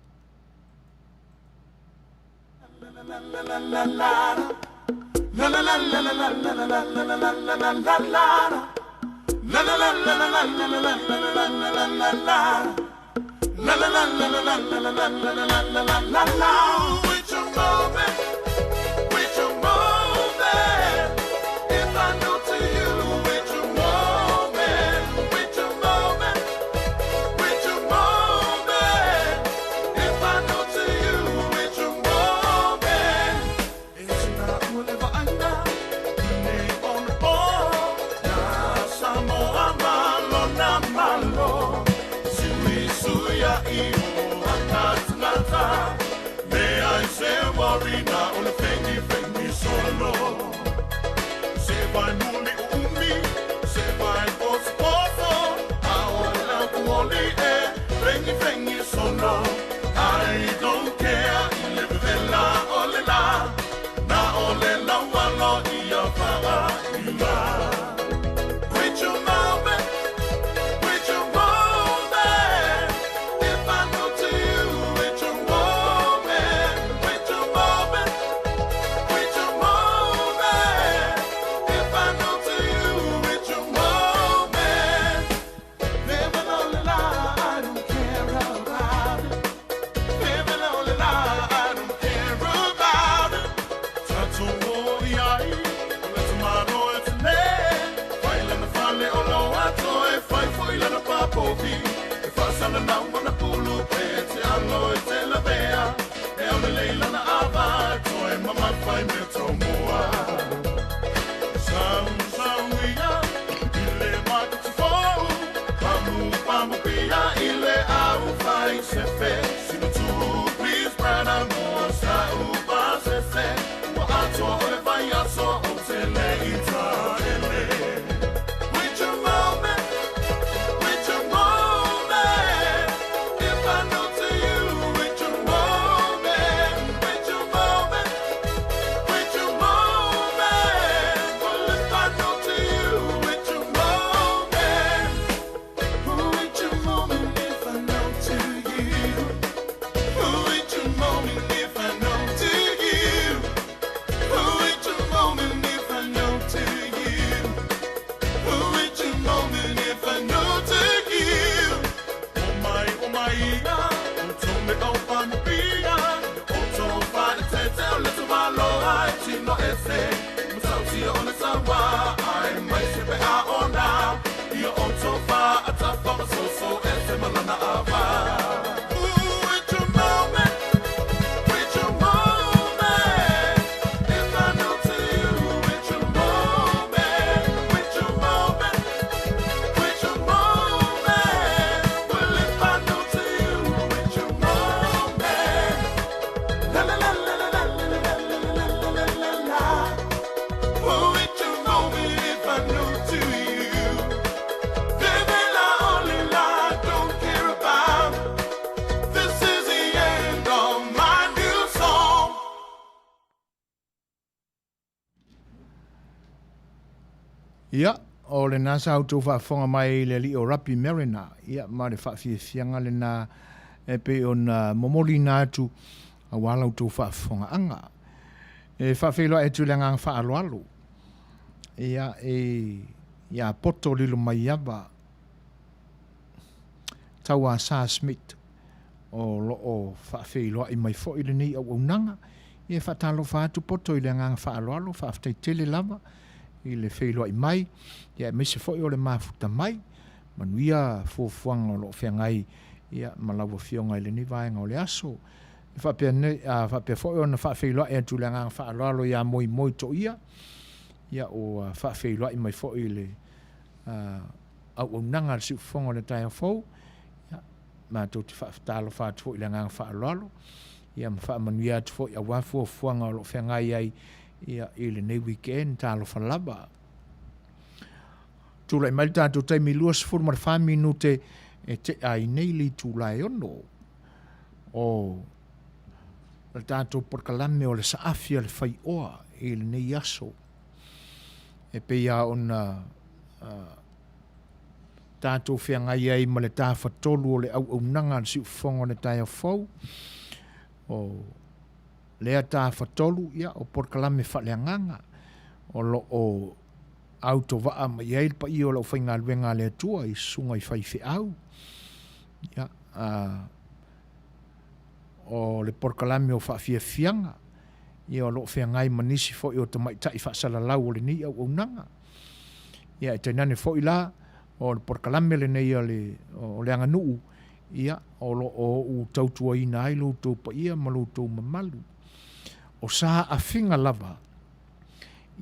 Ia, o lena sa outou faafofoga mai i le alii o Rapi Mariner, ia, ma le faafiafiaga lena e pei ona momoliina atu aua la outou faafofogaaga. E faafeiloai atu i le agaga faaaloalo, ia, e, ia Poto Lilomaiava Tauasa Smith, o lo o faafeiloai mai foi lenei auaunaga. Ia e faatalofa atu poto i le agaga faaaloalo, faafetai tele lava i le feiloai mai, ia aemaise foi o le mafuta mai. Manuia fuafuaga o lo o feagai ia ma lau afioga i lenei vaega o le aso. E faapea, nei, a, faapea foi ona faafeiloai atu i le agaga faaaloalo ia Moimoi Toia, ia ua faafeiloai mai foi i le uh, auaunaga a le siufofoga o le taeao fou. Ia, matou te faatalofa atu foi i le agaga faaaloalo, ia ma faamanuia atu foi aua fuafuaga o lo o feagai ai ia, i lenei weekend. Talofa lava. Tulai mai le tatou taimi 24 minute e tea ai nei le itula e 6 o le tatou polokalame o le saafi a le faioa i lenei aso. E pei lava ona uh, tatou feagai ai ma le tafatolu o le auaunaga a le siufofoga o le taeao fou. O lea tafatolu, ia, o polokalame faaleagaga o lo o autovaa mai ai le paia o le aufaigaluega a le Atua i susuga i faifeau. Ia, a, o le polokalame o faafiafiaga, ia o lo o feagai ma nisi foi o tamaitai faasalalau o lenei auaunaga. Ia e tainane foi la, o le polokalame lenei a le, o le aganuu, ia, o lo o ou tautuaina ai lo outou paia ma lo outou mamalu. O saafiga lava,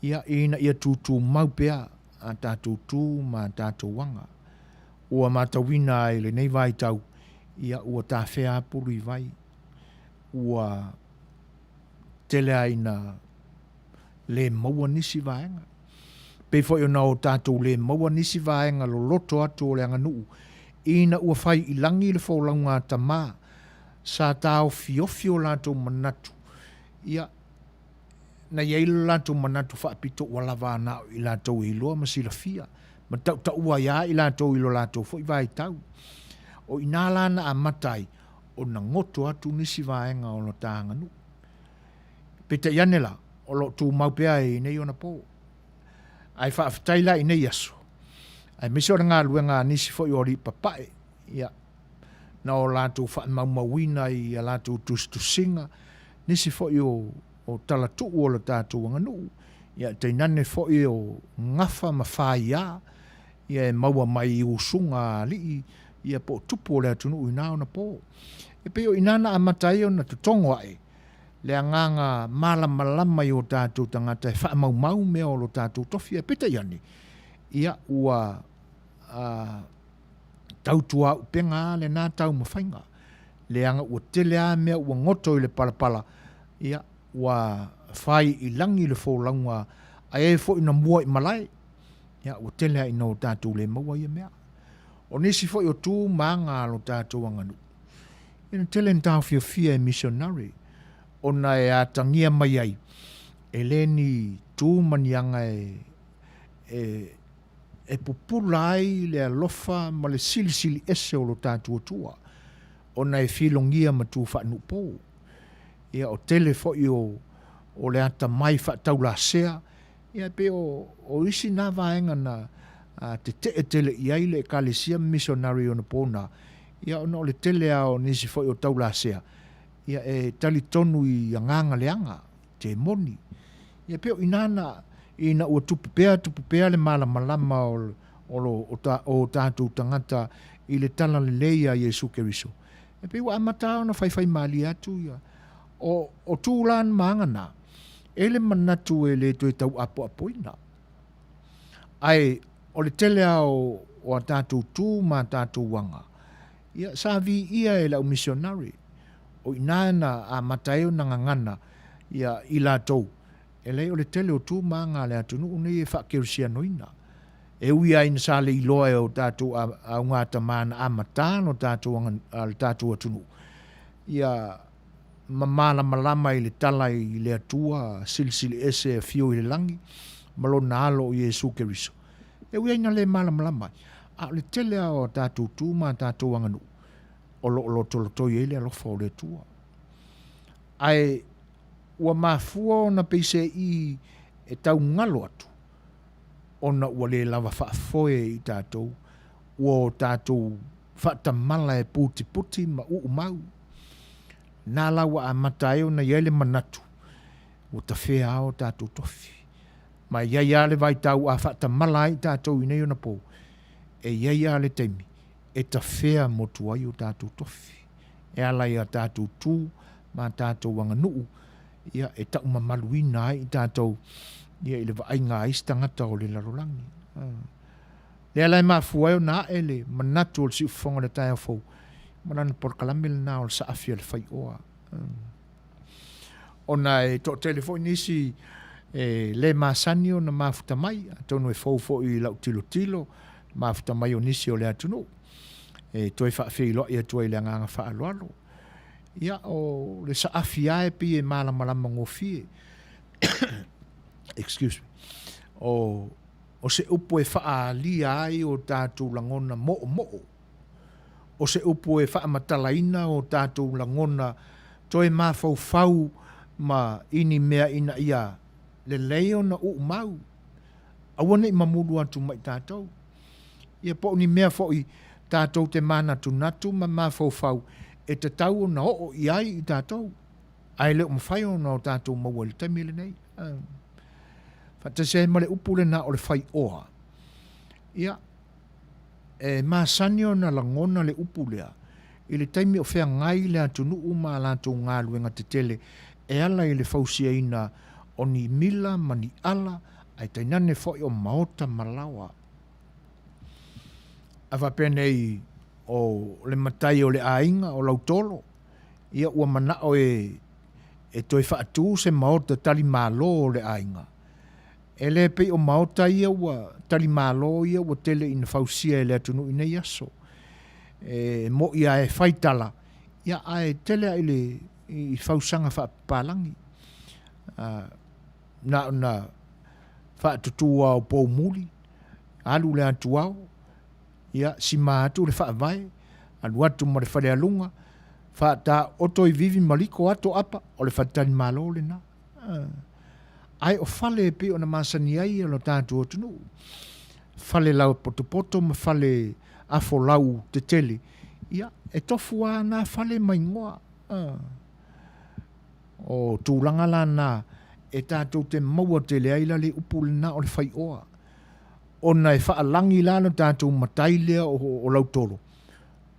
ia, ina ia tutumau pea a tatou tu ma a tatou aga. Ua matauina ai i lenei vaitau, ia, ua tafea lava pulu i vai. Ua tele lava ina le maua nisi vaega. Pei foi ona o tatou le maua nisi vaega loloto atu o le aganuu ina ua fai i lagi le folauga a tama sa taofiofi o latou manatu, ia, na i ai lo latou manatu faapito ua lava na o i latou e iloa ma silafia, ma tautaua ai lava i latou i lo latou foi vaitau. O i ina la na amata ai ona goto atu nisi vaega o lo ta aganuu. Peitai ane la, o lo o tumau pea i nei ona po. Ae faafetai la i nei aso, aemaise o le galuega a nisi foi o alii papae, ia, na o latou faamaumauina i a latou tusitusiga, nisi foi o, o talatuu o le tatou aganuu, ia, tainane foi o gafa ma faiā, ia e maua mai i usuga a alii, ia po o tupu o le atunuu i na ona po. E pei o i ina na amata ai ona totogo ae le agaga malamalama i o tatou tagata e faamaumau mea o lo tatou tofi. Ae peitai ane, ia ua a, tautuaupega lava lena taumafaiga, leaga ua tele lava mea ua goto i le palapala, ia ua fai i lagi le folauga a e foi na mua i malae, ia ua tele lava ina o tatou le maua ia mea. O nisi foi o tu ma aga a lo tatou aganuu, ia na tele na taofiofia e missionary ona e atagia mai ai e le ni tu ma ni aga e, e, e pupula ai le alofa ma le silisili ese o lo tatou Atua ona e filogia ma tu faanuupou. Ia o tele foi o, o le atamai faataulasea, ia e pei o, o isi na vaega na a, tetee tele i ai le Ekalesia ma missionary i ona po na, ia ona o le tele lava o nisi foi o taulasea, ia e talitonu i agaga leaga, temoni. Ia pei o i ina na, ina ua tupu pea tupu pea le malamalama o, o, o, o tatou tagata i le talalelei a Iesu Keriso, e pei ua amata ona faifaimalie atu ia. O, o tu la ma aga na, e le manatu e le toe tauapoapoina. Ae o le tele lava o, o a tatou tu ma a tatou aga, ia, sa viia e le au misionare. O i ina na amata ai ona gagana ia i latou, e leai o le tele o tu ma aga a le atunuu nei e faakerisianoina. E ui lava ina sa le iloa e o tatou augatama na amata lo tatou, le tatou atunuu, ia ma malamalama i le tala i le Atua Silisili Ese e afio i le lagi ma Lona Alo o Iesu Keriso. E ui lava ina le malamalama ai, a o le tele lava o a tatou tu ma a tatou aganuu o lo o lotolotoi ai le alofa o le Atua. Ae ua mafua ona peiseai e tau galo atu ona ua le lava faafoe i tatou, ua o tatou faatamala e putiputi ma uumau. Na la ua amata ai ona i ai le manatu, ua tafea lava o tatou tofi. Ma e i ai lava le vaitau a faatamala ai tatou i nei ona po, e i ai lava le taimi e tafea motu ai o tatou tofi. E ala i a tatou tu ma a tatou aganuu, ia, e taumamaluina ai tatou ia, i le vaaiga a isi tagata o le lalolagi. Lea la e mafua ai ona ae le manatu o le siufofoga o le taeao fou, ma lana polokalame lena o le saafi a le faioa. Ona e toatele foi nisi e le masani ona mafuta mai, atonu e fou foi i lau tilotilo, mafuta mai o nisi o le atunuu, e toe faafeiloai atu ai i le agaga faaaloalo. Ia, o le saafi lava e pei e malamalama gofie. Excuse me. O, o se upu e faaalia ai o tatou lagona moomoo. O se upu e faamatalaina o tatou lagona toe mafaufau ma i ni mea ina ia lelei ona uumau, aua ne i mamulu atu ma i tatou. Ia po o ni mea foi tatou te manatunatu ma mafaufau e tatau ona oo i ai i tatou, ae le o mafai ona o tatou maua i le taimi lenei. Faatasi ai ma le upu lena o le faioa. Ia, e masani ona lagona le upu lea i le taimi o feagai le atunuu ma a latou galuega tetele e ala i le fausiaina o ni mila ma ni ala, ae tainane foi o maota ma laoa. A faapea nei o le matai o le aiga o Lautolo, ia ua manao e e toe faatu se maota talimalo o le aiga. E le pei o maota ia ua talimalo ia ua tele ina fausia e le atunuu i nei aso. E mo'i lava e fai tala, ia ae tele lava i le i fausaga faapapalagi. Na ona faatutu lava o poumuli, alu le atuao, ia sima atu le faavae, alu atu ma le falealuga, faataoto i vivi ma liko ato apa, o le faletalimalo lena. Ae o fale e pei ona masani ai lo tatou atunuu, fale laupotopoto ma fale afolau tetele, ia, e tofu lava na fale ma igoa. O tulaga la na e tatou te maua tele ai la le upu lena o le faioa, ona e faalagi la lo tatou matai lea o Lautolo,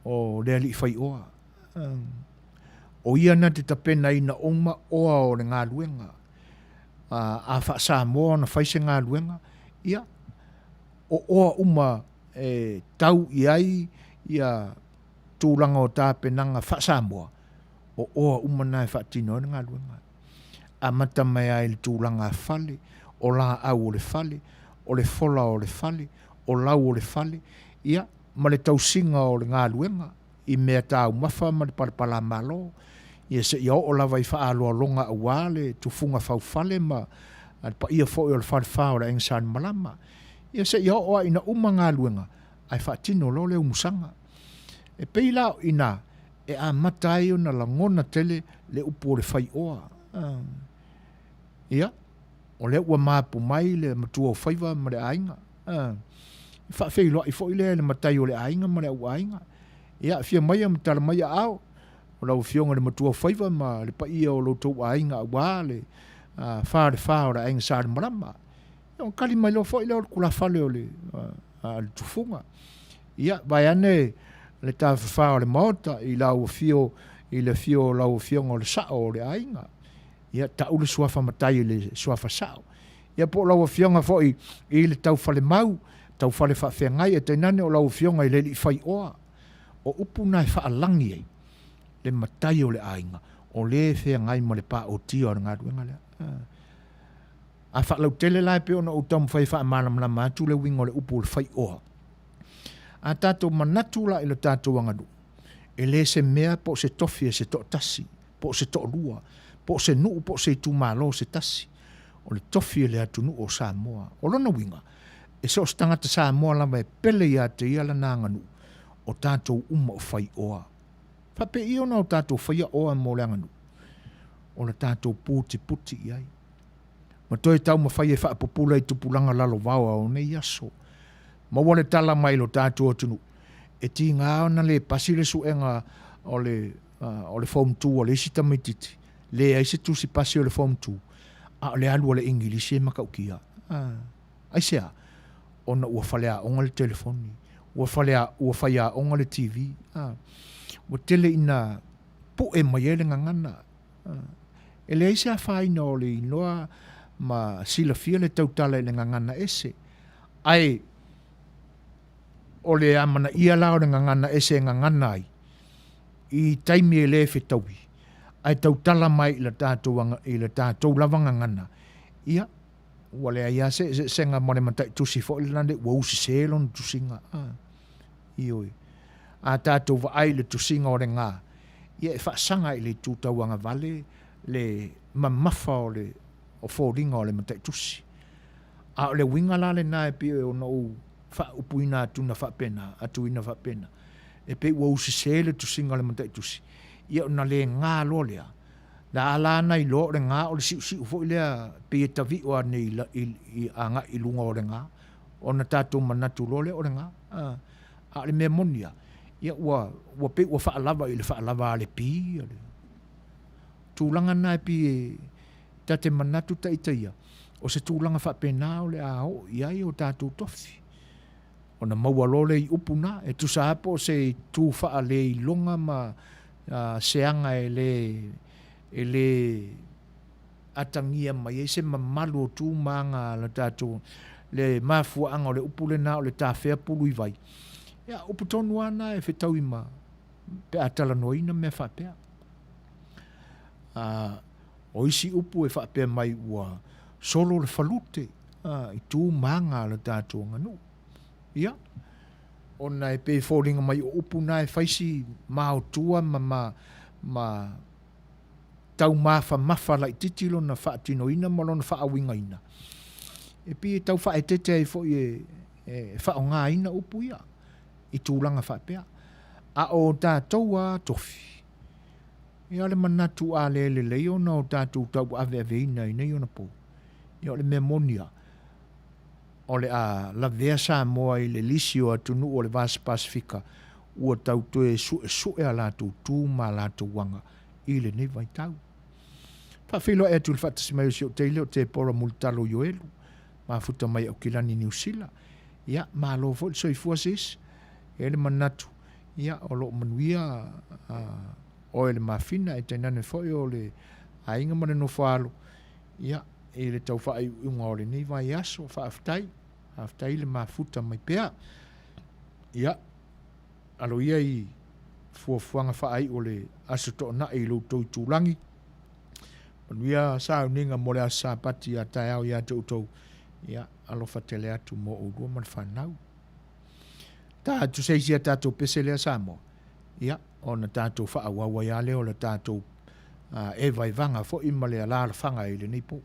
o le alii faioa. O ia na te tapenaina uma oa o le galuega. A faa-Samoa ona fai se galuega, ia, o oa uma e tau i ai ia tulaga o tapenaga faa-Samoa, o oa uma na e faatino ai le galuega. Amata mai lava i le tulaga a fale, o laau o le fale, o le fola o le fale, o lau o le fale, ia, ma le tausiga o le galuega i mea taumafa ma le palapalamalo, ia seia oo lava i faaaloaloga aua le tufuga faufale ma le paia foi o le falefa o le Aiga Salemalama, ia seia oo lava ina uma galuega ae faatino loa le umusaga. E pei la o i ina e amata ai ona lagona tele le upu o le faioa. Ia, o lea ua mapu mai le matua o faiva ma le aiga. E faafeiloai foi lea i le matai o le aiga ma le auaiga. Ia, afio maia ma tala mai aao o lau Afioga i le matua o faiva ma le paia o lo outou aiga aua le Falefa o le Aiga Salemalama. Ia ona tali mai loa foi lea o le tulafale o le, a le tufuga. Ia, vaeane le tafafā o le Maota i lau afio, i le afio o lau Afioga o le Sao o le aiga. Ia, tau le suafa matai i le suafa sao. Ia po o lau Afioga foi i le taufalemau, taufale faafeagai, ae tainane o lau Afioga i le alii faioa. O upu na e faalagi ai le matai o le aiga, o le e feagai ma le paotia o le galuega lea. A faalautele la e pei ona ou taumafai e faamalamalama atu le uiga o le upu o le faioa. A tatou manatu la i le tatou aganuu, e le se mea po o se tofi e se toatasi, po o se toalua, po o se nuu po o se itumalo se tasi. O le tofi e le atunuu o Samoa. O lona uiga, e so o se tagata Samoa lava e pele ia te ia lana aganuu, o tatou uma o faioa. Faapei ona o tatou faia oa mo le aganuu? O le tatou putiputi i ai. Ma toe taumafai e faapupula i tupulaga lalovaoa o nei aso. Maua le tala mai lo tatou atunuu, e tiga ona le pasi le suega o le, o le Form 2 a le isi tamaititi, leai se tusi pasi o le Form 2, a o le alu a le Igilisi e matautia. Aisea? Ona ua faleaoga le telefoni, ua falea, ua faiaoga le TV. Ua tele ina pu'e mai ai le gagana. E leai se afaina o le iloa ma silafia le tautala i le gagana ese, ae o le amanaia la o le gagana ese e gagana ai i taimi e le fetaui, ae tautala mai i le tatou, i le tatou lava gagana, ia, ua leai lava se eseesega ma le mataitusi foi lena ua usese lona tusiga. Ioe. A tatou vaai i le tusiga o le Ga, ia e faasaga i le itu tauagavale le mamafa o le o foliga o le mataitusi. A o le uiga la lena e pei ona ou faaupuina atu na faapena, atuina faapena, e pei ua usese le tusiga o le mataitusi, ia ona le ga loa lea, Na ala ana iloa o le ga o le siusiu foi lea pei e tavio ane i, i, i agai i luga o le ga, ona tatou manatu loa lea o le ga. A, a o le mea moni lava, ia ua, ua pei ua faalava i le faalava a le pi, a le tulaga na e pei e ta te manatu ta ita ia, o se tulaga faapena o le a oo i ai o tatou tofi. Ona maua loa lea i upu na, e tusa lava po o se itu faaleiloga ma se aga e le, e le atagia mai ai se mamalu o tu ma aga a le tatou, le mafuaaga o le upu lena o le tafea pulu i vai. Ia, upu tonu lava na e fetaui ma, pe a talanoaina mea faapea. O isi upu e faapea mai ua solo le falute i tu ma aga a le tatou aganuu. Ia, ona e pei e foliga mai o upu na e fai si maotua ma, ma, ma taumafamafa laititi lona faatinoina ma lona faauigaina. E pei e tau faaeteete ai foi e, e faaaogaina upu ia i tulaga faapea. A o tatou lava tofi, Ia o le manatu a le lelei ona o tatou tauaveaveina i nei ona po, ia o le mea moni lava, o le a lavea Samoa i le lisi o atunuu o le Vasa Pasefika ua tau toe suesue a latou tu ma a latou aga i lenei vaitau. Faafeiloai atu i le faatasi mai o si ou teine o Tepora Mulitalo Ioelu, mafuta mai Aukilani Niu Sila. Ia, malo foi le soifua sis. E i ai le manatu, ia, o lo o manuia oe le mafina, e tainane foi o le aiga ma le nofo-a-alo, ia, i le tau faaiuiuga o lenei vaiaso. Faafetai, faafetai le mafuta mai pea. Ia, alo ia i fuafuaga faaiu o le Aso Toonai i lo outou itulagi. Manuia sauniga mo le Aso Sapati a taeao ia te outou. Ia, alofa tele atu mo oulua ma le fanau. Ta atu se isi a tatou pese lea Samoa, ia, ona tatou faaauau ai lava lea o le tatou evaevaga foi ma le alaalafaga i lenei po.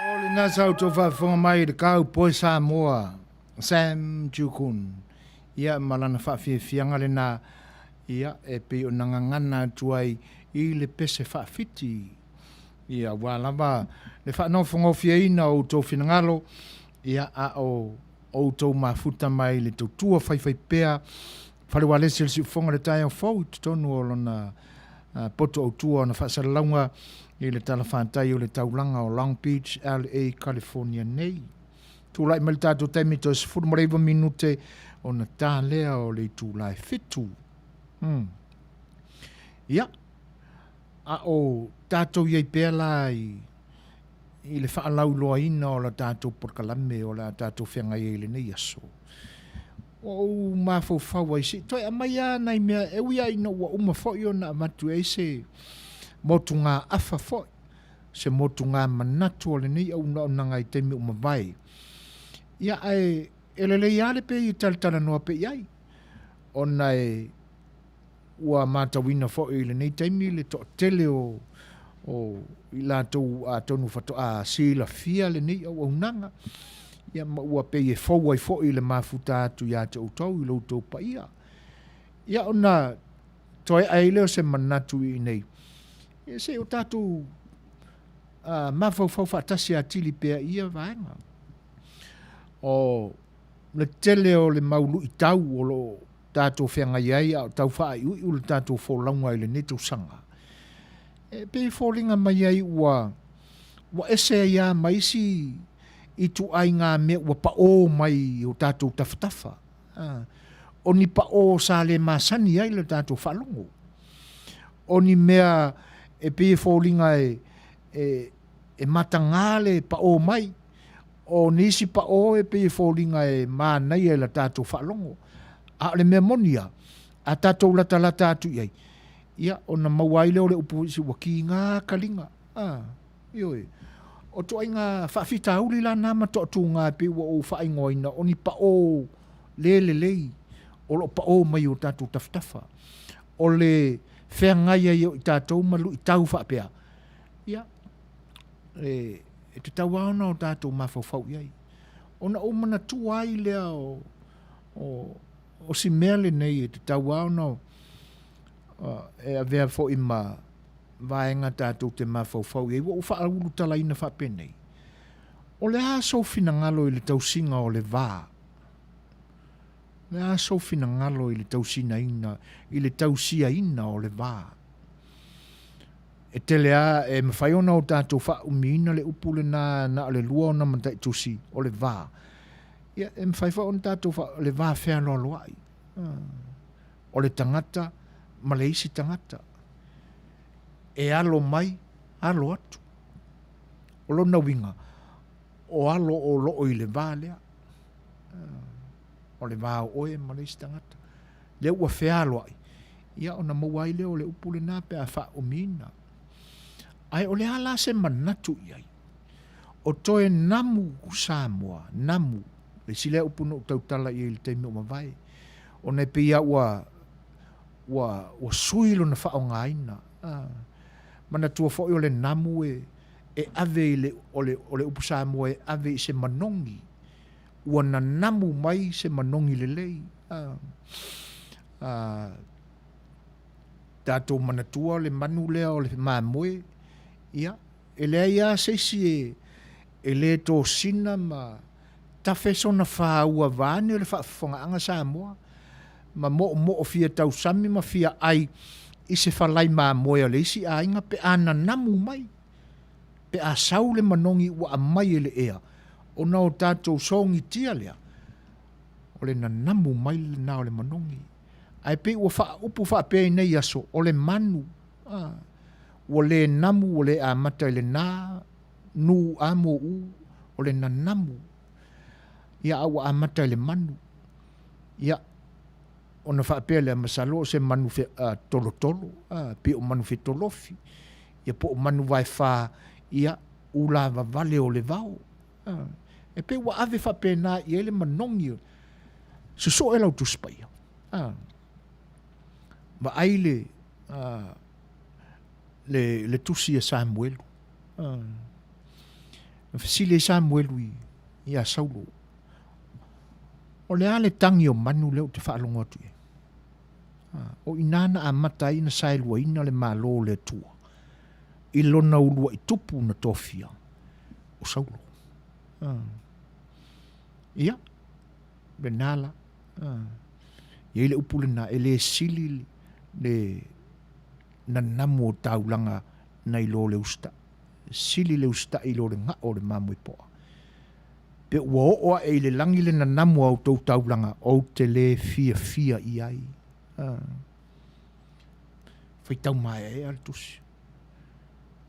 O lena sa outou faafofoga mai i le Cowboy Samoa, Sam Jukun. Ia ma lana faafiafiaga lena, ia e pei ona gagana atu ai i le pese faafiti. Ia aua lava le faanofogofieina o outou finagalo, ia a o outou mafuta mai le tautua faifaipea Fale Ualesi o le Siufofoga i le taeao fou i totonu o lona poto autu o ana faasalalauga i le talafatai o le taulaga o Long Beach, LA, California nei. Tulai mai le tatou taimi toe 19 minute ona ta lea o le itula e 7. Ia, a o tatou i ai pea la i le faalauiloaina o la tatou polokalame o le a tatou feagai ai i lenei aso, ua ou mafaufau ai, se i toe aumai lava nai mea e ui lava ina ua uma foi ona avatu i ai se motugaafa foi, se motuga manatu o lenei auaunaga i taimi ua mavae. Ia, ae e lelei lava le pei e talatalanoa pea i ai, ona e Ua matauina foi i lenei taimi le toatele o i latou atonu faatoa silafia lenei auaunaga, ia ma ua pei e fou ai foi le mafuta atu ia te outou i lo outou paia. Ia ona toe ae ai lea o se manatu i inei, ia se i o tatou mafaufau faatasi atili pea i ia vaega. O le tele o le mau luitau o lo o tatou feagai ai a o tau faaiuiu le tatou folauga i lenei tausaga, e pei e foliga mai ai ua ua ese ai lava ma isi ituaiga mea ua paʻō mai i o tatou tafatafa. O ni paʻō sa le masani ai le tatou faalogo. O ni mea e pei e foliga e, e, e mataga le paʻō mai, O nisi paʻō e pei e foliga e manaia i la tatou faalogo, a o le mea moni ia, a tatou latalata atu i ai, ia, ona maua ai lea o le upu ua kiga kaliga. A, ioe. O ituaiga faafitauli la na ma toatuga e pei ua ou faaigoaina o ni paʻō le lelei o lo o paʻō mai i o tatou tafatafa. O le feagai ai o i tatou ma luitau faapea, ia, e, e tatau lava ona o tatou mafaufau i ai. Ona ou manatua ai lea o, o, o si mea lenei e tatau lava ona e avea foi ma vaega tatou te mafaufau i ai. Ua ou faaulutalaina faapenei, o le a sou finagalo i le tausiga o le va? O le a sou finagalo i le tausinaina, i le tausiaina o le va? E tele a, e mafai ona o tatou faaumiina le upu lena na o le lua ona mataitusi o le va. Ia, e mafai foi ona tatou faa, le va fealoaloai. O le tagata ma le isi tagata. E alo mai, alo atu. O lona uiga, o alo o loo i le va lea. O le va o oe ma le isi tagata. Lea ua fealoai, ia ona maua ai lea o le upu lena pe a faaumiina. Ae o le a la se manatu i ai? O toe namu Samoa, namu, le isi lea upu na ou tautala i ai i le taimi ua mavae, ona e pei lava ua, ua, ua sui lona faaaogaina. Ah, manatua foi o le namu e, e ave i le, o le, o le upu Samoa e ave i se manogi, ua nanamu mai se manogi lelei. A, a, tatou manatua le manu lea o le mamoe, ia, e leai lava se isi e, e le tosina ma tafe sona fāua vaeane le faafofogaaga Samoa. ma moomoo fia tausami ma fia ai i se falai mamoe a le isi aiga pe a nanamu mai, pe a sau le manogi ua aumai e le ea, ona o tatou sogitia lea, o le nanamu mai lena o le manogi. Ae pei ua faaupu faapea i nei aso, o le manu, a, ua le namu ua le amata i le na, nu, a mo u, o le nanamu. Ia, a ua amata i le manu. Ia, ona faapea lea, masalo o se manu fe, a, tolotolo, a, pei o manu fetolofi, ia po o manu vaefa, ia, ulavavale o le vao. A, e pei ua ave faapena i ai le manogi, sosoe lau Tusi Paia. A, vaai le, a, le, le tusi a Samuelu. A, na fesili ai Samuelu i, iā Saulo, O le a le tagi o manu lea ou te faalogo atu i ai? A, o i ina na amata ai ona saeluaina le Malo o le Atua i lona uluai tupu na tofia o Saulo. A, ia, lena la. A, i ai le upu lena, e le sili le nanamu o taulaga nai lo le usitai. Sili le usitai i lo le gao o le mamoe poa. Pe ua oo ae i le lagi le nanamu a outou taulaga, ou te le fiafia i ai. Ah. Faitau maeaea le tusi.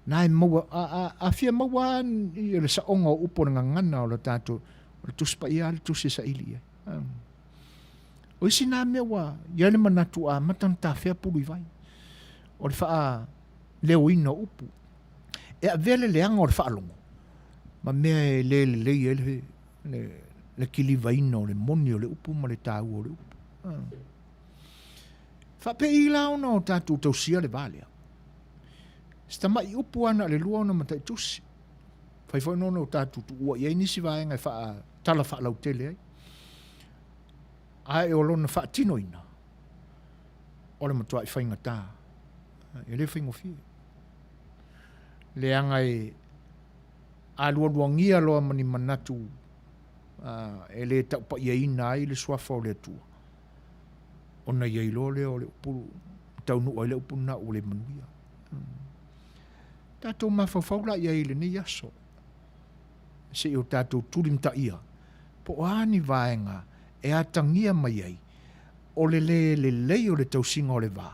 Na e maua, a, a, a fia maua i le saoga o upu o le gagana o le tatou, o le tusi paia le tusi e saili i ai. Ah. O isi nā mea ua i ai le manatu a amata ona tafea pulu i vai. O le faaleoina o upu. E avea le leaga o le faalogo ma mea e le lelei ai le, le, le kilivaina o le moni o le upu ma le taua o le upu. Ah. Faapei la ona o tatou tausia le va lea. Se tama'i upu lava na o le lua ona mataitusi. Fai foi no ona o tatou tuua i ai nisi vaega e faatala faalautele ai. Ae o lona faatinoina, o le matua'i faigata. E le faigofie. Leaga e alualuagia loa ma ni manatu e le taupaiaina ai le suafa o le Atua, ona i ai loa lea o le upu, taunuu ai le upu lena ua le manuia. Tatou mafaufau la i ai i lenei aso, se i o tatou tulimataia, po o a ni vaega e atagia mai ai o le le lelei o le tausiga o le va,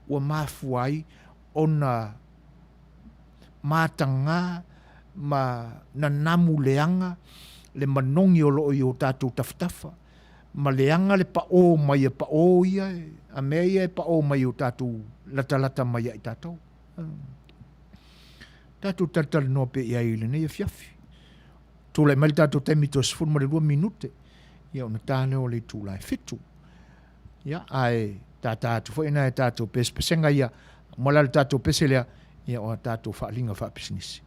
ua mafua ai ona mataga ma nanamu leaga le manogi o lo o i o tatou tafatafa, ma leaga le paʻō mai a paʻō ia a mea ia e paʻō mai i o tatou latalata mai ia i tatou. Tatou talatalanoa pea i ai i lenei afiafi. Tulai mai le tatou taimi toe 12 minute, ia ona ta lea o le itula e 7. Ia, ae tātā atu foi nai a tatou pesepesega ia, uma la le tatou pese lea, ia o a tatou faaaliga faapisinisi.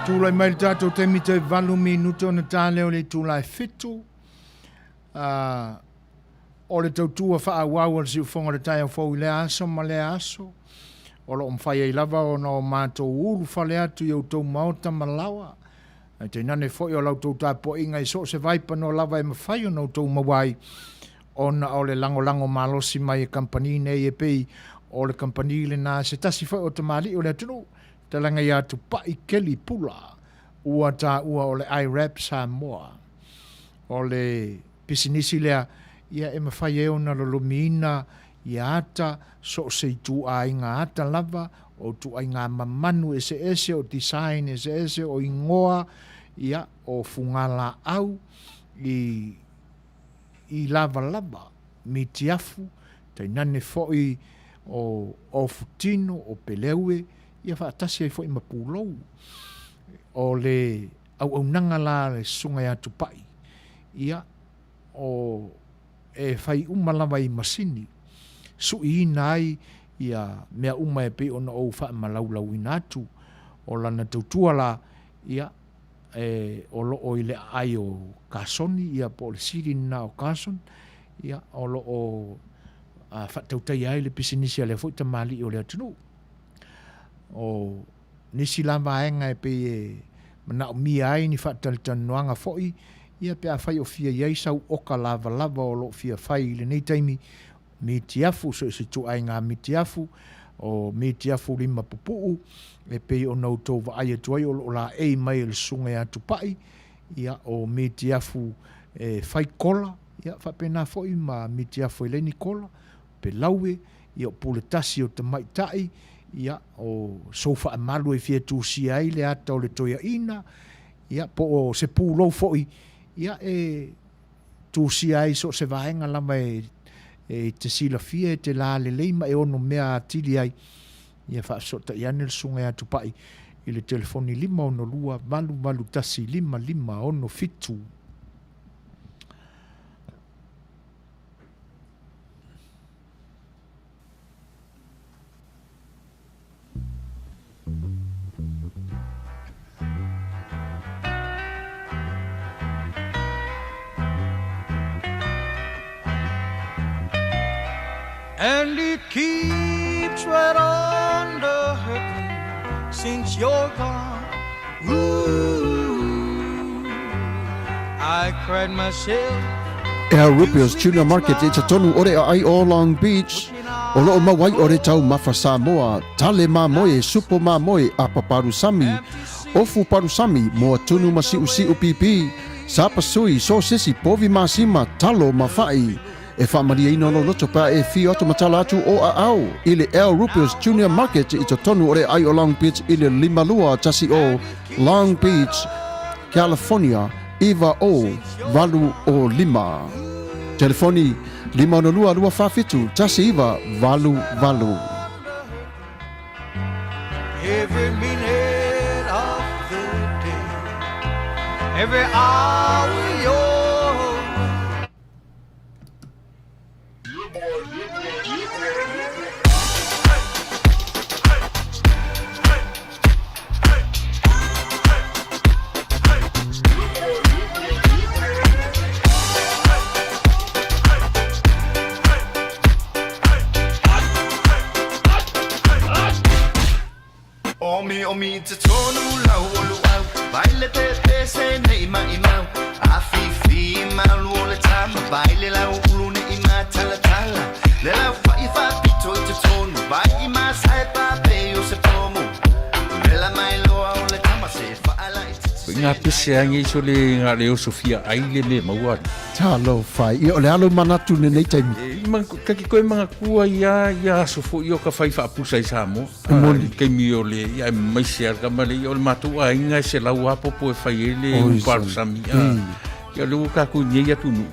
Tulai mai le tatou taimi toe 8 minute ona ta lea o le itula e 7. O le tautua faaauau a le siufofoga o le taeao fou i lea aso ma lea aso, o lo o mafai ai lava ona o matou ulufale atu i outou maota ma laoa, ae tainane foi o la outou tapuaiga i so o se vaipanoa lava e mafai ona outou maua ai, ona o le lagolago malosi mai e kamupani nei e pei o le kamupani lena a se tasi foi o tamalii o le atunuu, talaga ia Tupai Keli Pula, ua taua o le iWrap Samoa. O le pisinisi lea, ia e mafai ai ona lolomiina ia ata, so o se ituaiga ata lava, o ituaiga mamanu eseese, o design eseese, o igoa, ia, o fugalaau i, i lavalava, mitiafu, tainane foi o ofutino, o peleue, ia faatasi ai foi ma pulou. O le auaunaga la a le Susuga ia Tupai, ia, o, e fai uma lava i masini, suiina ai ia mea uma e pei ona ou faamalaulauina atu. O lana tautua la, ia, e, o lo o i le aai o Kasoni, ia po o le sili lena o Carson, ia, o lo o faatautaia ai le pisinisi a lea foi tamalii o le atunuu. O nisi la vaega e pei e manaomia ai ni faatalatalanoaga foi, ia pe afai o fia i ai sau oka lavalava o lo o fia fai i lenei taimi, mitiafu, so o se ituaiga mitiafu, o mitiafu limapupuu, e pei ona outou vaai atu ai o lo o laei mai e le Susuga ia Tupai, ia, o mitiafu e fai kola, ia, faapena foi ma mitiafu e leai ni kola, pelaue, ia o pule tasi o tamaitai, ia o sou faamalu e fia tusia ai le ata o le toeaina, ia po o se pulou foi, ia e tusia ai so o se vaega lava e e te silafia e te lalelei ma e ono mea atili ai. Ia faafesootai ane le Susuga ia Tupai i le telefoni 562 881 5567. And it keeps right on the hurting since you're gone. Ooh, I cried myself. Al Rupio's Tuna Market i totonu o le aai o Long Beach, o loo mau ai o le taumafa Samoa, tale mamoe, supo mamoe, apa parusami, ofu parusami, moa tunu ma siusiu pipi, sapasui, sosesi, povi masima, talo ma fa'i. E faamalieina lou loto pe a e fio atu ma tala atu o aao i le Al Rupio's Junior Market i totonu o le aai o Long Beach i le 5210 Long Beach, California 90805. Telefoni 562 247 1988. Every minute of the day, every hour you're Omi omi te tonu lau o luau Vai le pepe se nei mai mau A fifi malu o le tama Vai le lau ulu ne i matala tala Le lau fai fa pito i te tonu Vai i masae pa pe o se pomu Vela mai loa o le tama se faala i te. Nga pese ai nei so le nga le oso fia ai le me maua. Talofa e. Ia o le a lou manatu i lenei taimi? E, ma, ka ki koe mangatua ia, ia aso foi o ka fai faapusa i Samoa. E moni. I taimi o le, ia e maise a le kama le, ia o le matou aiga e selau a popo e fai ai le Oi, upalusami. A, ia o le ua tatou i nei atunuu.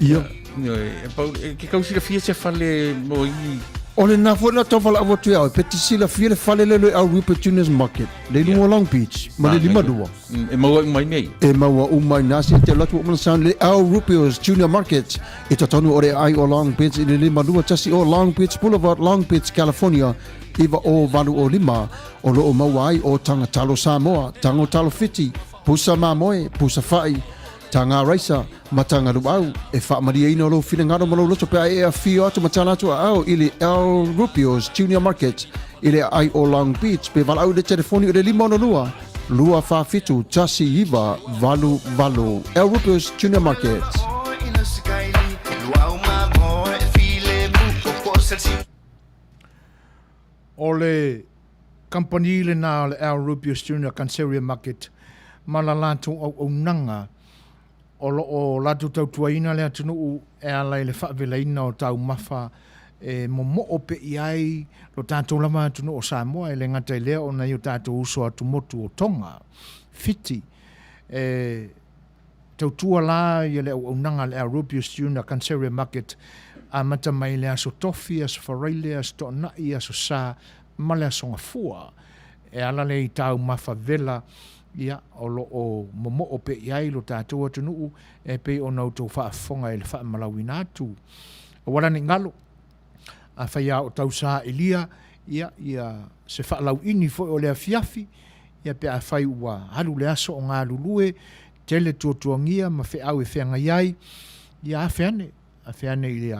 Ia. Ia, e, pau, e, ke kau silafia se fale mo i... O lena foi na tau valaau atu ia oe, pe te silafia le fale lea le Al Rupert Junior's Market, le i luga o Long Beach, ma le 52. E maua uma i mea E maua uma i nā se te alu atu o mana sound le Al Rupio's Junior Market i totonu o le aai o Long Beach i le 51 o Long Beach Boulevard, Long Beach, California 90805 o loo maua ai o Taga Talo Samoa, Tago Talo Fiti, Pusa Mamoe, Pusa Fa'i, Taga Raisa, ma Taga Luau. E faamalieina lou finagalo ma lou loto pe a e afio atu ma tala atu aao i le Al Rupio's Junior Market i le aai o Long Beach pe valaau i le telefoni o le 562 247 1988. Al Rupio's Junior Market. O le kamupani lena o le Al Rubius Junior Canceria Market ma la latou auaunaga o lo o latou tautuaina le atunuu e ala i le faavelaina o taumafa e momoo pea i ai lo tatou lava atunuu o Samoa, e le gata i lea o nai o tatou uso atumotu o Tonga, Fiti. E tautua la ia le auaunaga a le Al Rubius Junior Canceria Market amata mai le Aso Tofi, Aso Faraile, Aso Toonai, Aso Sa ma le Aso Gafua. E ala lea i taumafa vela ia, o lo o momoo pea i ai lo tatou atunuu e pei ona outou faafofoga i le faamalauina atu. Aua la ne i galo, afai lava o tau sailia, ia, ia se faalauini foi o le afiafi, ia pe afai ua alu le aso o galulue, tele tuatuagia ma feau e feagai ai, ia afe ane, afe ane i le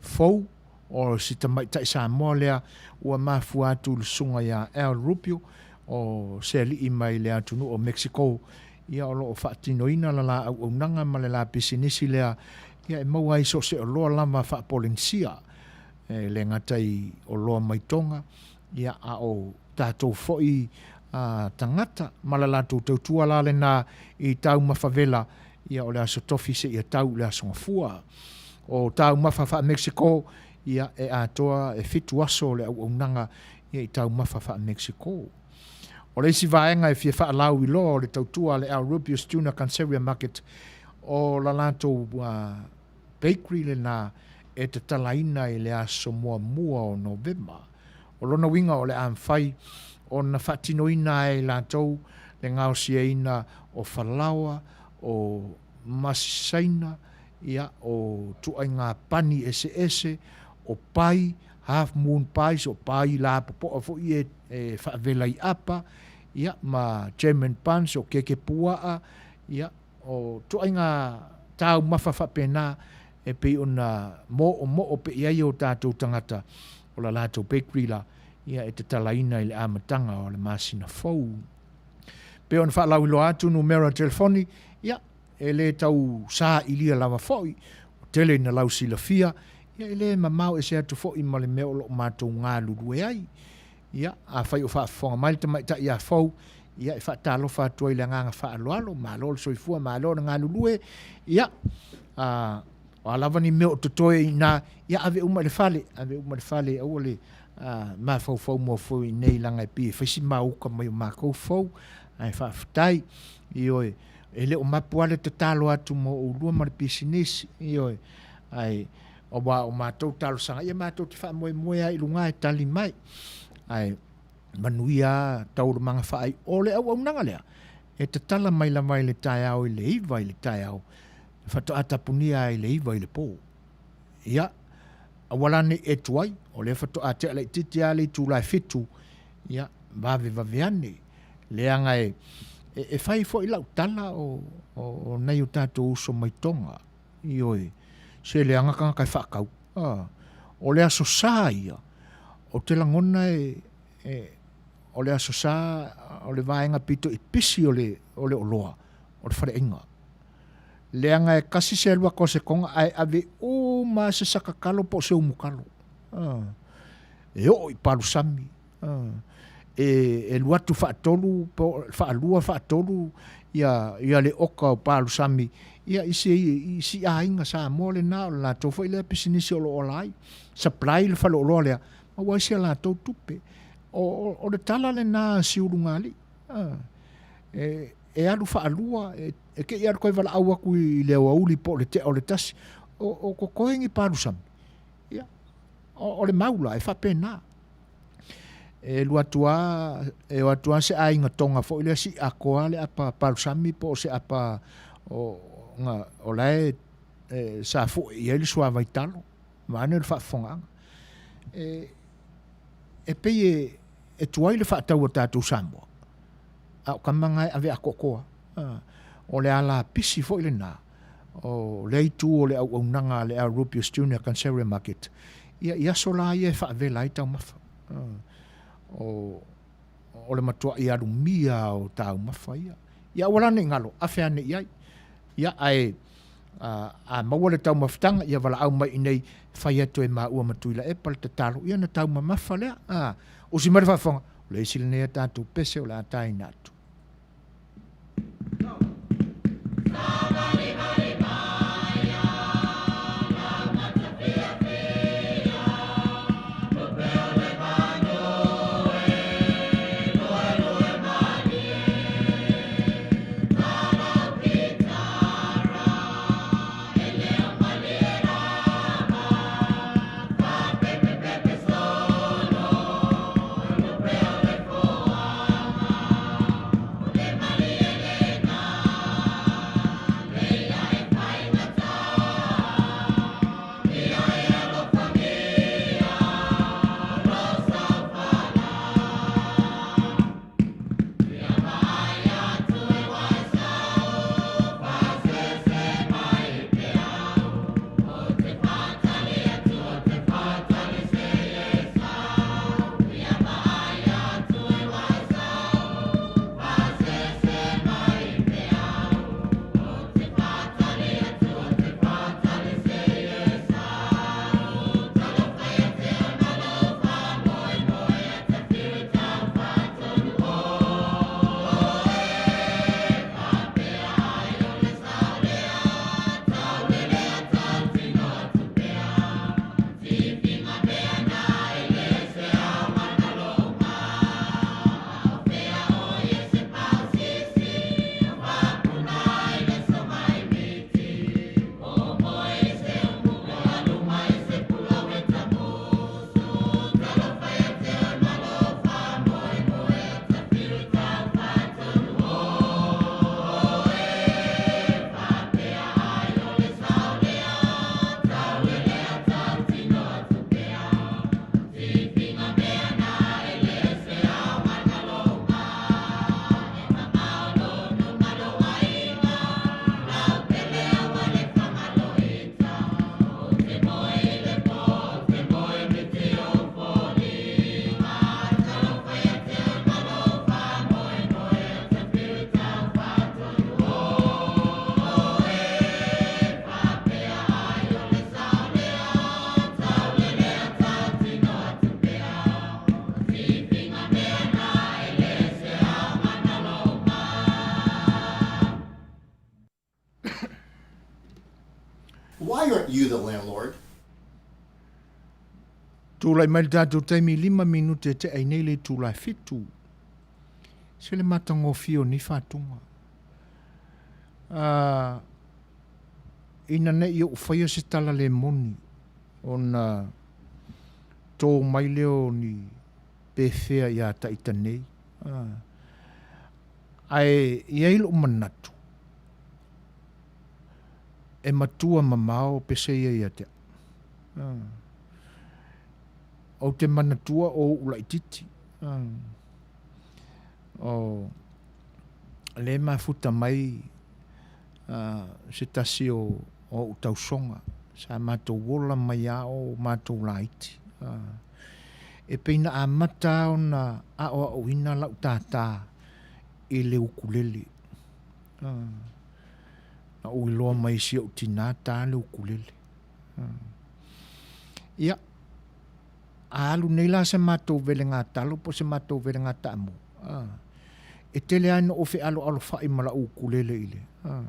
fou o si tamaitai Samoa lea ua mafua atu i le susuga ia Al Rubio, o se alii mai le atunuu o Mexico, ia o lo o faatinoina la la auaunaga ma le la pisinisi lea, ia e maua ai so o se oloa lava faa-Polenisia, e le gata i oloa mai Tonga, ia a o tatou foi tagata ma la latou tautua la lena i taumafa vela, ia o le Aso Tofi seia tau i le Aso Gafua. O taumafa faa-Mexico, ia e atoa e fitu aso o le auaunaga ia i taumafa faa-Mexico. O le isi vaega e fia faalauiloa o le tautua a le Al Rubius Tuna Canceria Market, o la latou bakery lena e tatalaina i le aso muamua o Novema. O lona uiga o le a mafai ona faatinoina ai e latou le gaosiaina o falaoa, o masi saina, ia, o ituaiga pani eseese, o pai, half moon pies, o pai lapopoa foi e, e faavela i apa, ia, ma German buns, o keke puaa, ia, o ituaiga taumafa faapena e pei ona moomoo pea i ai o tatou tagata o la latou bakery la, ia, e tatalaina i le amataga o le masina fou. Pei ona faalauiloa atu numera telefoni, ia, e le tau sailia lava foi, ua tele ina lau silafia, ia e le mamao ese atu foi ma le mea o lo o matou galulue ai. Ia, afai o faafofoga mai le tamaitai ia Fou, ia e faatalofa atu ai i le agaga faaaloalo, malo le soifua, malo le galulue, ia, a, o a lava ni mea o totoe i ina, ia ave uma i le fale, ave uma i le fale, aua le a, mafaufau mo Fou i inei leaga e pei e fai si mauka mai o makou Fou, ae faafetai, ioe, e le o mapu lava le tatalo atu mo oulua ma le pisinisi, ioe, ae aua o matou talosaga, ia matou te faamoemoe lava i luga e tali mai. Ae manuia lava taualumaga faaai o le auaunaga lea, e tatala mai lava i le taeao i le 9 i le taeao, faatoa tapunia ai i le 9 i le po. Ia, aua la ne i e tuai, o lea faatoa tea laitiiti lava le itula e 7, ia, vavevave ane. Leaga e, e, e fai foi lau tala o, o, o nai o tatou uso mai Tonga. Ioe, se leaga tagata e faatau. A, o le Aso Sa ia, ou te lagona e, e, o le Aso Sa, o le vaega pito i pisi o le, o le oloa, o le faleaiga. Leaga e kasi se alu atu a se Tonga ae ave uma se saka kalo po o se umu kalo. A, e oo i palusami. A, E, e alu atu faatolu po faalua faatolu ia, ia le oka o palusami ia i se i si aiga Samoa lena o le latou foi lea pisinisi o lo o ola ai. Supply le faleoloa lea, maua ai si a latou tupe. O, o, o le tala lena a Siulugalii. E, e alu faalua, e, e te i alu toe valaau atu i le aoauli po o le tea o le tasi, o, o totoe ni palusami. Ia, o, o le mau la, e faapena. E alu atu lava, e o atu lava se aiga Tonga foi lea sii atoa le apa palusami po o se apa o, na, o la e, e sa fue i ai le suavai talo, vaeane le faafofogaaga. E, e pei e, e tuai le faatau a tatou Samoa, a o tama na e ave atoatoa. O le ala pisi foi lena, o lea itu o le auaunaga a le Al Rubius Junior Canceria Market, ia i aso la ia e faavela ai taumafa. O, o le matuai alumia o taumafa ia. Ia aua la ne i galo, afe ane i ai. Ia, ae a, a maua le taumafataga, ia valaau mai i inei, fai atu e maua ma Tuilaepa le tatalo, ia ona taumamafa lea. A, usi mai le faafofoga, o le isi lenei a tatou pese o le a taina atu. Why aren't you the landlord? Tulai mai le tatou taimi lima minute e tea i nei le itula e fitu. Se le matagofie o nei faatuga. Uh, ina ne i ou faia se tala le moni ona tō mai lea o ni pefea iā taita nei. Uh, ae i ai lou manatu, e matua mamao pese ia ia te au. Uh. Ou te manatua o uʻu laʻititi. Uh. O le mafuta mai uh, se tasi o, o oʻu tausoga sa matou ola mai a o matou laiti. Uh, e pei na amata ona aʻoaʻoina lau tātā i le ukulele. Uh, na ou iloa mai si ou tinā tā le ukulele. Ia, A alu nei la se matou velega talo po o se matou velega taamu, a, e tele lava ina ou fealoalofa'i ma la'u ukulele i le, a,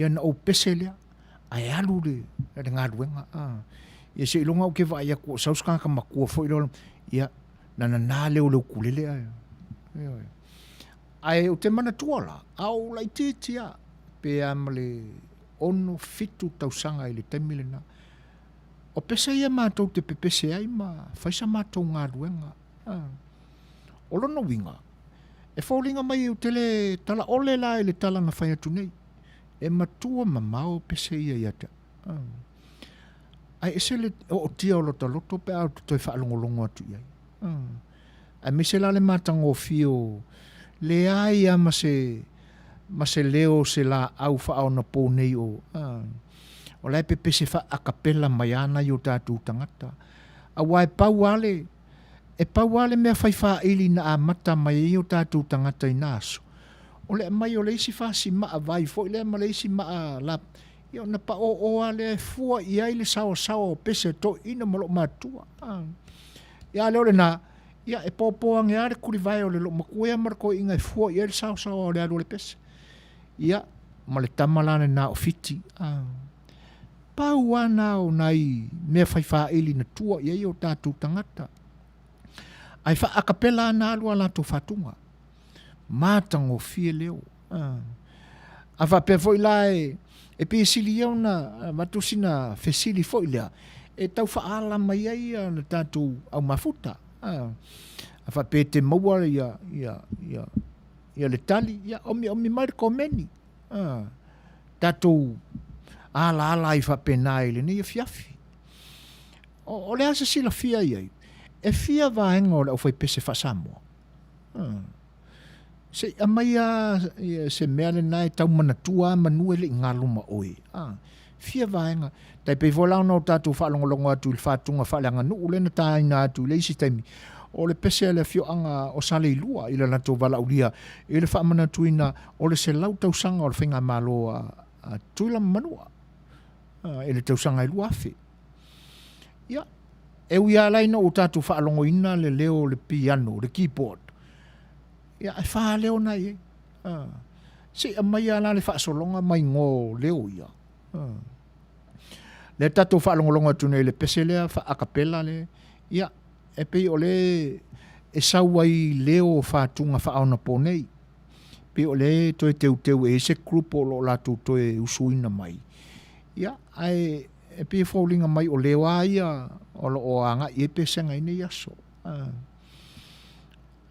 ia ona ou pese lea, ae alu le, le galuega, a. Ia seiloga ou te vaai atu o sau se tagata matua foi lea, ia, na nanā leo o le ukulele ae, ioe. Ae ou te manatua la, a o ou laitiiti lava, pe a ma le 6, 7 tausaga i le taimi lena, O pese ia matou te pepese ai ma fai sa matou galuega. O lona uiga, e foliga mai ou te le tala ole la i le tala na fai atu nei. E matua mamao pese ia ia te au. Ae ese le ootia o lota loto pe a ou te toe faalogologo atu i ai. Aemaise la le matagofie o leai lava ma se ma se leo o se laau faaonapo nei o o la e pepese faa-acapella mai lava nai o tatou tagata. Aua e pau lava le e pau lava le mea fai faili na amata mai ai o tatou tagata i na aso, o le aumai o le isi fasimaa vai foi lea ma le isi maa la, ia ona paoō lava lea e fua i ai le saoasaoa o pese a toeaiina ma loomatua. Ia a le o lena, ia e popo ane lava le tulivae o le loomatua ia ma le toeaina e fua i ai le saosaoa o le alu a le pese. Ia, ma le tama la lena o Fiti. Pau lava na o nai mea fai faili na tua i ai o tatou tagata. Ae faa-acapella lava na alu a latou faatuga. Matagofie leo. A faapea foi la e, e pei e sili ia ona avatu sina fesili foi lea e tau faaala mai ai le tatou au mafuta. A faapea e te maua ia, ia, ia, ia le tali, ia omiomi mai le komeni. Tatou alaala ai faapena i lenei afiafi. O, o le a se silafia i ai? E fia vaega o le aufaipese faa-Samoa? Se i aumai lava se mea lena e tau manatua lava manu e le i galo ma oe. A, fia vaega. Tai pei foi la ona o tatou faalogologo atu i le fatuga faaleaganuu lea na taina atu i le isi taimi, o le pese a le afioaga o Saleilua i le latou valaaulia i le faamanatuina o le 100 tausaga o le faigamalo a Tutuila ma Manua i le tausaga e 2000. Ia, e ui lava la ina ua tatou faalogoina le leo o le piano, le keyboard, ia, e fā leo na i ai. Ah. Se i aumai lava la le faasologa ma igoa o leo ia. Ah. Lea tatou faalogologo atu nei i le pese lea faa-acapella le, ia, e pei o le e sau ai leo o fatuga faaonaponei. Pei o lea e toe teuteu e i ai se group o lo o latou toe usuina mai. Ia, ae e pei e foliga mai o leo lava ia o lo o agai i ai pesega i nei aso.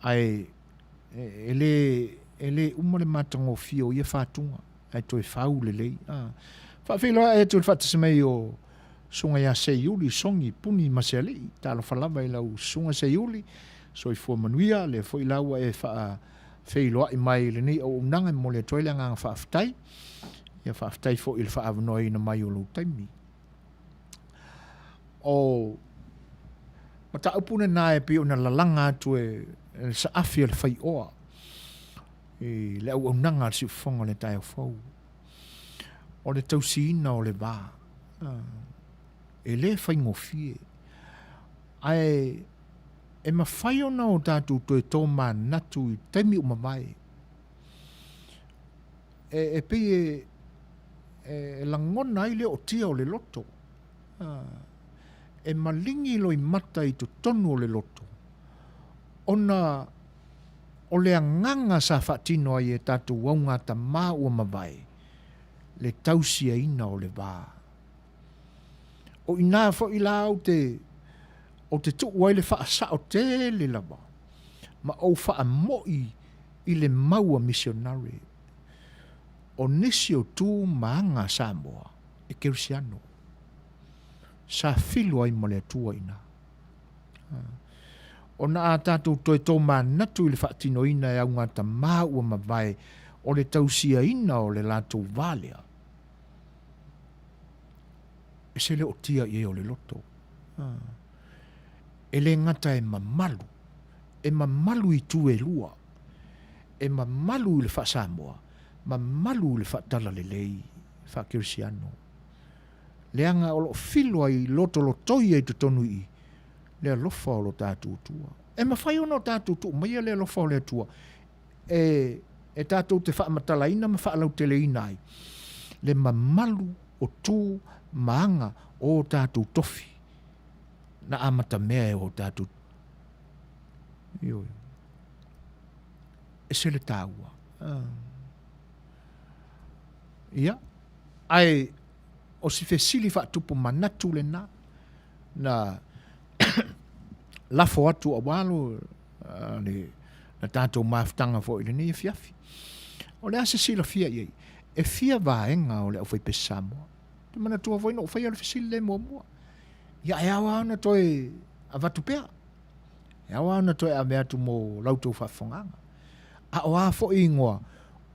Ae e le, e le uma le matagofie o ia fatuga, ae toe fau lelei. Faafeiloai atu i le faatasi mai o Susuga ia Seiuli Songi Puni Masealii. Talofa lava i lau Susuga Seiuli, soifua manuia, lea foi la ua e faafeiloai mai i lenei auaunaga e momoli atu ai le agaga faafetai. Ia faafetai foi i le faaavanoaina mai o lou taimi. O mataupu lena e pei ona lalaga atu e le saafi a le faioa i le auaunaga a le siufofoga o le taeao fou. O le tausiina o le va, e le faigofie. Ae e mafai ona o tatou toe tomanatu i taimi ua mavae. E, e pei e, e lagona ai le ootia o le loto. E maligi loimata i totonu o le loto, ona o le agaga sa faatino ai e tatou augatamā ua mavae, le tausiaina o le va. O i ina foi la ou te, ou te tuu ai le faasao tele lava ma ou faamo'i i le mau a misionare o nisi o tu ma aga a Samoa e kerisiano sa filo ai ma le Atua i ina. Ona a tatou toe tomanatu i le faatinoina e augatamā ua mavae o le tausiaina o le latou va lea, ese le ootia i ai o le loto. E le gata e mamalu, e mamalu i itu e lua, e mamalu i le faa-Samoa, mamalu i le faatalalelei faa-kerisiano. Leaga o lo o filo ai lotolotoi ai totonu i i. Le alofa o lo tatou Atua. E mafai ona o tatou tuu maia le alofa o le Atua e, e tatou te faamatalaina ma faalauteleina ai le mamalu o tu ma aga o o tatou tofi na amatamea e o tatou. Ioe. Ese le taua. Ia, ae o si fesili faatupu manatu lena na lafo atu aua lo le na tatou mafutaga foi i lenei afiafi. O le a se silafia i ai? E fia vaega o le aufaipese Samoa? Te manatua foi na ou faia le fesili lea muamua. Ia, e ao lava ona toe avatu pea. E ao lava ona toe ave atu mo la outou faafofogaaga. A o a foi igoa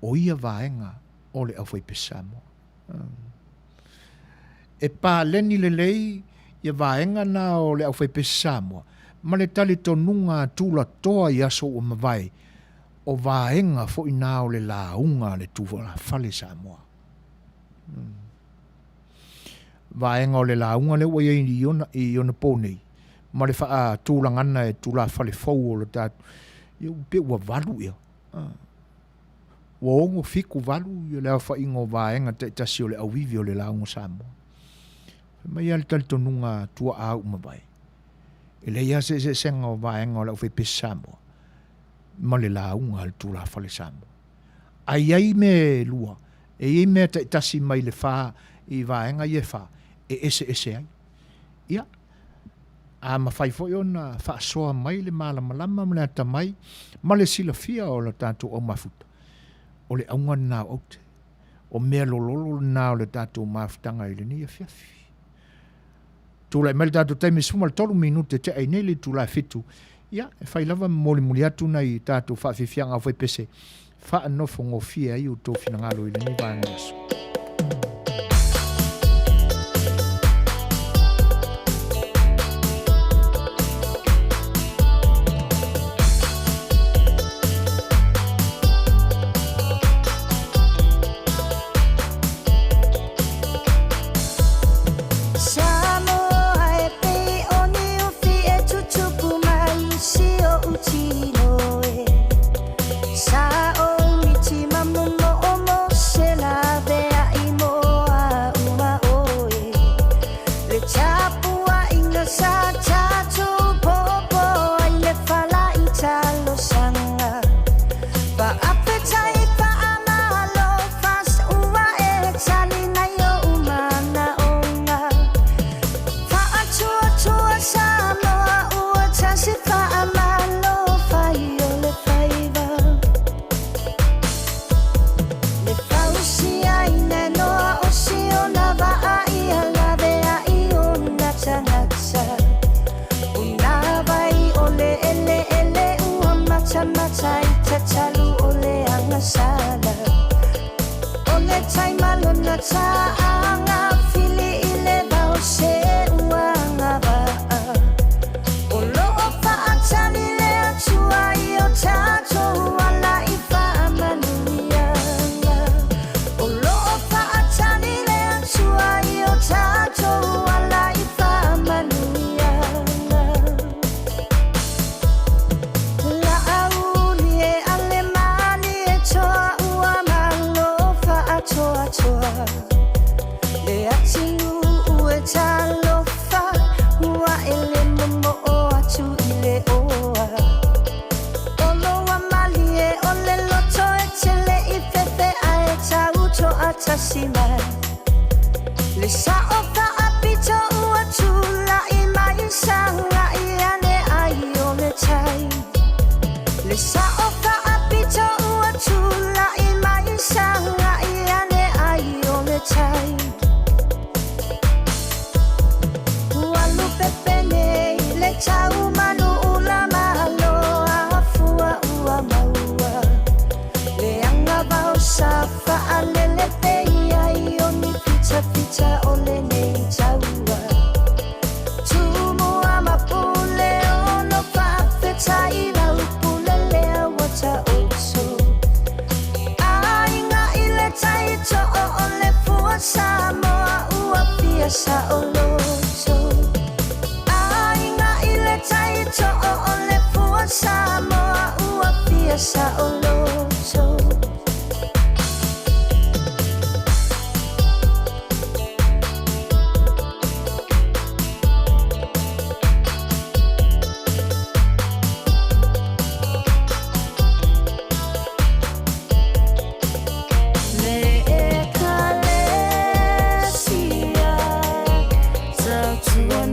o ia vaega o le aufaipese Samoa? E paleni lelei ia vaega na o le aufaipese Samoa ma le talitonuga a tulatoa i aso ua mavae, o vaega foi na o le lauga a le tulafale Samoa. Vaega o le lauga lea ua i ai i ona, i ona po nei, ma le faatulagana e tulafale fou o le tatou, ia pe ua valu ea. Ua 6, 7, 8 le aofaiga o vaega taitasi o le auivi o le lauga Samoa. Fai mai lava le talitonuga a tuaa ua mavae, e leai lava se eseesega o vaega o le aufaipese Samoa ma le lauga a le tulafale Samoa. Ae i ai mea e lua, e i ai mea taitasi mai le fa i vaega ia e fa e eseese ai. Ia, a mafai foi ona faasoa mai le malamalama ma le atamai ma le silafia o le tatou aumafuta, o le auga lena o aute. O mea lololo lena o le tatou mafutaga i lenei afiafi. Tulai mai le tatou taimi 13 minute tea ai nei le itula e 7. Ia, e fai lava ma molimoli atu nai tatou faafiafiaga aufaipese faanofogofie ai outou finagalo i lenei vaega o le aso. Samoa e pei o niufi e tutupu mai i si oʻu tino e. Sa o miti ma momo o mo se laveai.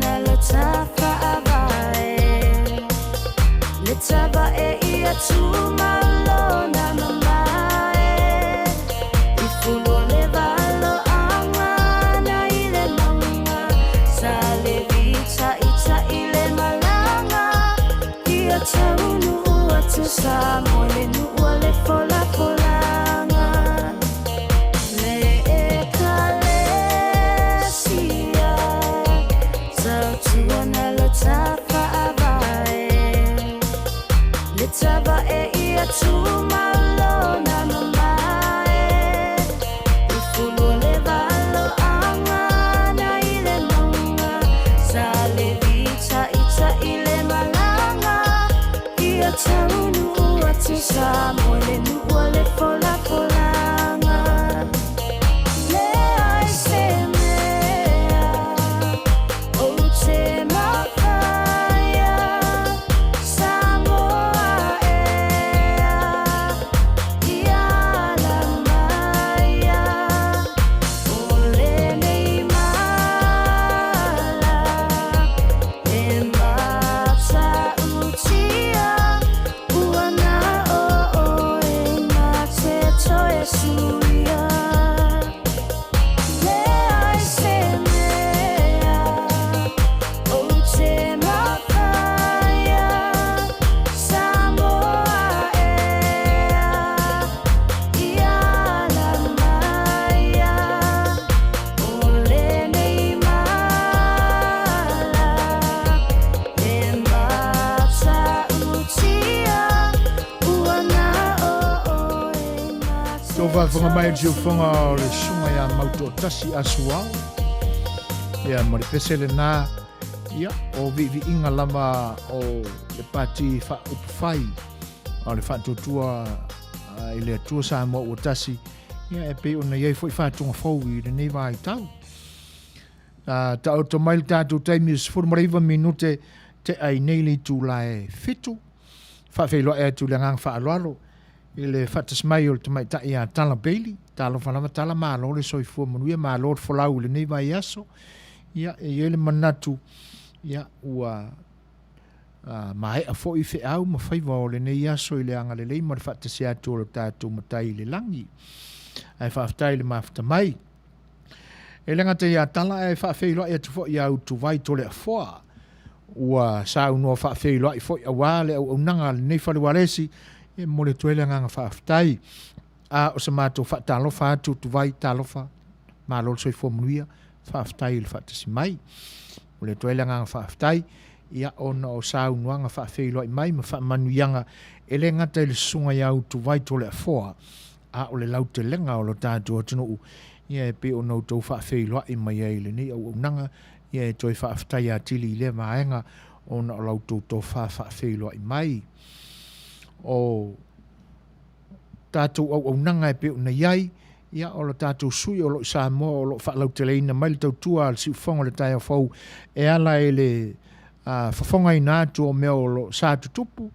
Tautuana lo tafaavae Le tavae ia tumalona mamae I fulu o le valoaga na i le mauga Sa le vitaita'i le malaga Ia taunuu atu Samoa le nuu o le folafolaga Le Ekalesia Tautuana lo tafaavae Le tavae ia tumalona mamae I fulu o le valoaga na i le mauga Sa le vitaita'i le malaga Ia taunuu atu Samoa le nuu o le folafolaga Leai se mea ou te mafaia Samoa ea Ia ala maia O lenei mala E matautia Ua na o oe na te toe suia Leai se mea ou te mafaia Samoa ea Ia ala maia O lenei mala E matautia Ua na o oe na te Tou faafofoga mai i le siufofoga o le Susuga ia Mautoatasi Asuao. Ia, ma le pese lena, ia, o viiviiga lava o le Pati Faaupufai o le Faatuatua i le Atua Samoa ua tasi, ia, e pei ona i ai foi faatuga fou i lenei vaitau. Taoto mai le tatou taimi e 19 minute tea i nei le itula e 7. Faafeiloai atu i le agaga faaaloalo i le faatasi mai o le tamaitai ia Tala Bailey. Talofa lava Tala, malo le soifua manuia, malo le folau i lenei vaiaso. Ia, e i ai le manatu, ia, ua maea foi feau ma faiva o lenei aso i le agalelei ma le faatasi atu o lo tatou Matai i le lagi. Ae faafetai i le mafuta mai. E le gata ia Tala ae faafeiloai atu foi ia Utuvai Toleafoa ua saunoa faafeiloai foi aua le auaunaga a lenei fale ualesi, e momoli atu ai le agaga faafetai. A o se matou faatalofa atu Utuvai, talofa, malo le soifua manuia, faafetai i le faatasi mai. Momoli atu ai le agaga faafetai ia ona o saunoaga faafeiloai mai ma faamanuiaga e le gata i le susuga ia Utuvai Toleafoa, a o le lautelega o lo tatou atunuu, ia e pei ona outou faafeiloai mai ai i lenei auaunaga, ia e toe faafetai atili i lea vaega ona o la outou tofa faafeiloai mai. O tatou auaunaga e pei ona i ai, ia o lo tatou sui o lo o i Samoa o lo o faalauteleina mai le tautua a le siufofoga o le taeao fou e ala i le fofogaina atu o mea o lo o sa tutupu,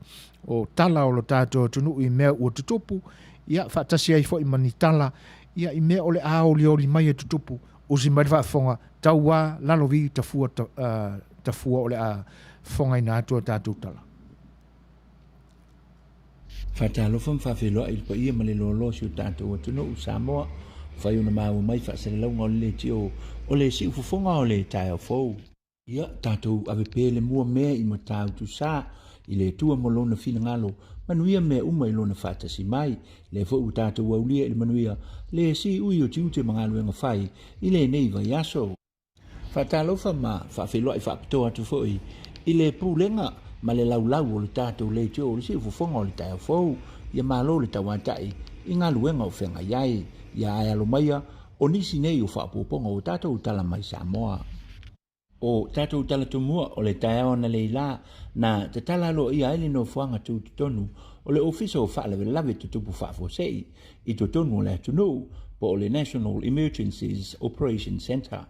o tala o lo tatou atunuu i mea ua tutupu, ia faatasi ai foi ma ni tala ia i mea o le a olioli mai e tutupu, usi mai le faafofoga, tauā lalovi tafua tafua o le a fofogaina atu a tatou tala. Faatalofa ma faafeiloai i le paia ma le loaloa o si o tatou atunuu Samoa, ua fai ona maua mai faasalalauga o le leitio o le siufofoga o le taeao fou. Ia tatou ave pea le mua mea i Matautu Sa i le Atua mo Lona finagalo, manuia mea uma i Lona faatasi mai. Lea foi ua tatou aulia i le manuia le siui o tiute ma galuega fai i lenei vaiaso. Faatalofa ma faafeiloai faapitoa atu foi i le Pulega ma le laulau o le tatou leitio o le siufofoga o le taeao fou. Ia malo le tauatai i galuega o feagai ai. Ia ae alo maia o nisi nei o faaopoopoga ua tatou tala mai Samoa. O tatou tala tomua o le taeao analeila na tatala aloaia ai le nofoaga tutotonu o le Ofisa o Faalavelave Tutupu Faafuasei i totonu o le atunuu po o le National Emergencies Operation Centre.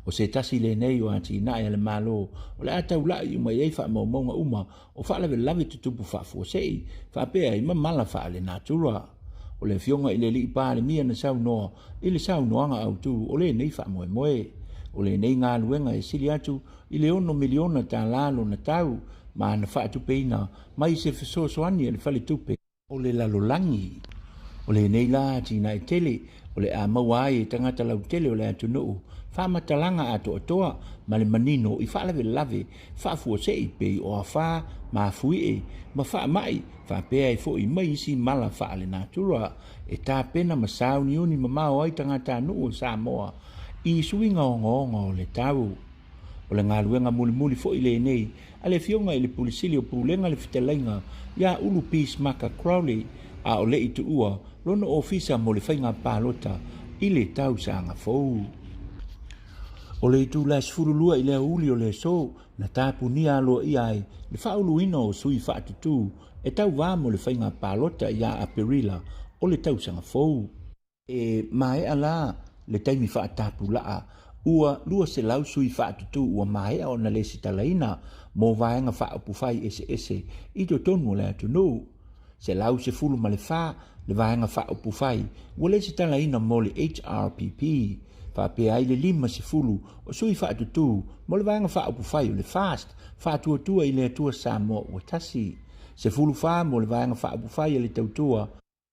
O se tasi lenei o atinae a le Malo o le a taulai uma i ai faamaumauga uma o faalavelave tutupu faafuasei faapea ai ma mala faalenatura. O le Afioga i le Alii Palemia na saunoa i le saunoaga autu o lenei faamoemoe. O lenei galuega e sili atu i le $6 miliona tala lona tau ma na faatupeina mai se fesoasoani a le Faletupe o le Lalolagi. O lenei la atinae tele o le a maua ai e tagata lautele o le atunuu faamatalaga atoatoa ma le manino i faalavelave faafuasei pei o afa, mafuie ma faamai faapea ai foi ma isi mala faalenatura e tapena ma sauniuni mamao ai tagatanuu o Samoa i suiga ogaoga o le tau. O le galuega mulimuli foi lenei a le Afioga i le Pule Sili o Pulega le Fetalaiga ia Ulu Peace Maka Crowley a o le i tuua lona ofisa mo le faiga palota i le tausaga fou. O le itula 12 i le aoauli o le aso na tapunia aloaia ai le faauluina o sui faatutū e tauvā mo le faiga palota ia Aperila o le tausaga fou. E maea la le taimi faatapulaa, ua 200 sui faatutū ua maea ona lesitalaina mo vaega faaupufai eseese i totonu o le atunuu. 114 le vaega faaupufai ua lesitalaina mo le HRPP, faapea ai le 50 o sui faatutū mo le vaega faaupufai o le FAST, Faatuatua i le Atua Samoa Ua Tasi, 14 mo le vaega faaupufai a le Tautua,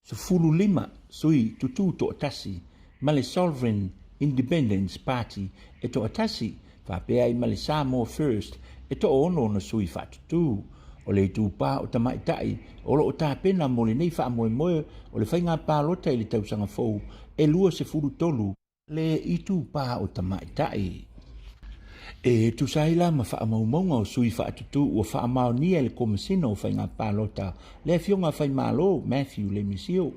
15 sui tutū toatasi ma le Sovereign Independence Party e toatasi, faapea ai ma le Samoa First e toaono ona sui faatutū. O le itupa o tamaitai o lo o tapena mo lenei faamoemoe o le faiga palota i le tausaga fou e 23 le itupa o tamaitai. E tusa ai la ma faamaumauga o sui faatutū ua faamaonia e le Komesina o Faiga Palota le Afioga a Faimalo Matthew Lemisio.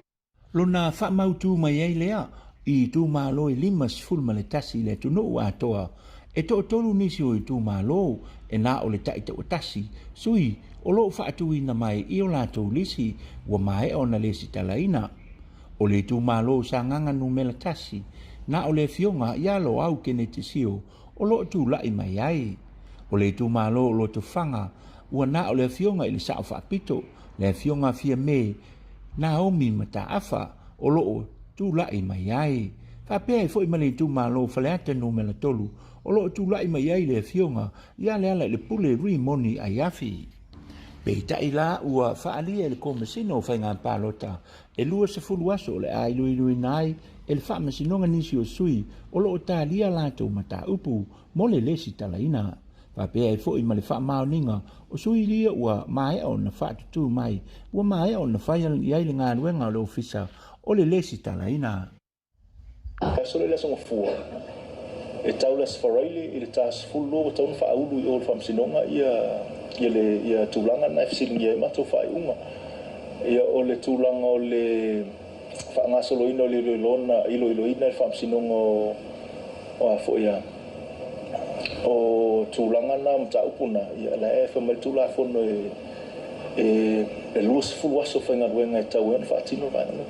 Lona faamautū mai ai lea i itumalo e 51 i le atunuu atoa, e toatolu nisi o itumalo e na o le taitauatasi sui o lo o faatuina mai i o latou lisi ua maea ona lesitalaina. O le itumalo o Sagaga Numera 1, na o le Afioga ia Loau Keneti Sio o lo o tulai mai ai. O le itumalo o Lotofaga, ua na o le Afioga i le Sao Faapito, le Afioga Fiame Naomi Mataafa o lo o tulai mai ai. Faapea ai foi ma le itumalo o Faleata Numera 3 o lo o tulai mai ai le Afioga ia Lealailepule Rimoni Aiafi. Peitai la ua faaalia e le Komesina o Faiga Palota e 20 aso o le a iloiloina ai e le Faamasinoga nisi o sui o lo o talia latou mataupu mo le lesitalaina. Faapea ai foi ma le faamaoniga o sui ia ua maea ona faatutū mai, ua maea ona fai i ai le galuega o le Ofisa o le lesitalaina. Le aso lea i le Aso Gafua, e tau le Aso Faraile i le ta 12 ua tatau ona faaulu i o i le Faamasinoga ia le ia tulaga lena e fesiligia ai matou faaiuga. Ia o le tulaga o le faagasoloina o le iloiloina iloiloina e le Faamasinoga o o a foi a o tulaga na o mataupu na, ia la e fai mai le Tulafono e e 20 aso faigaluega e tatau ai ona faatino le vaega lea.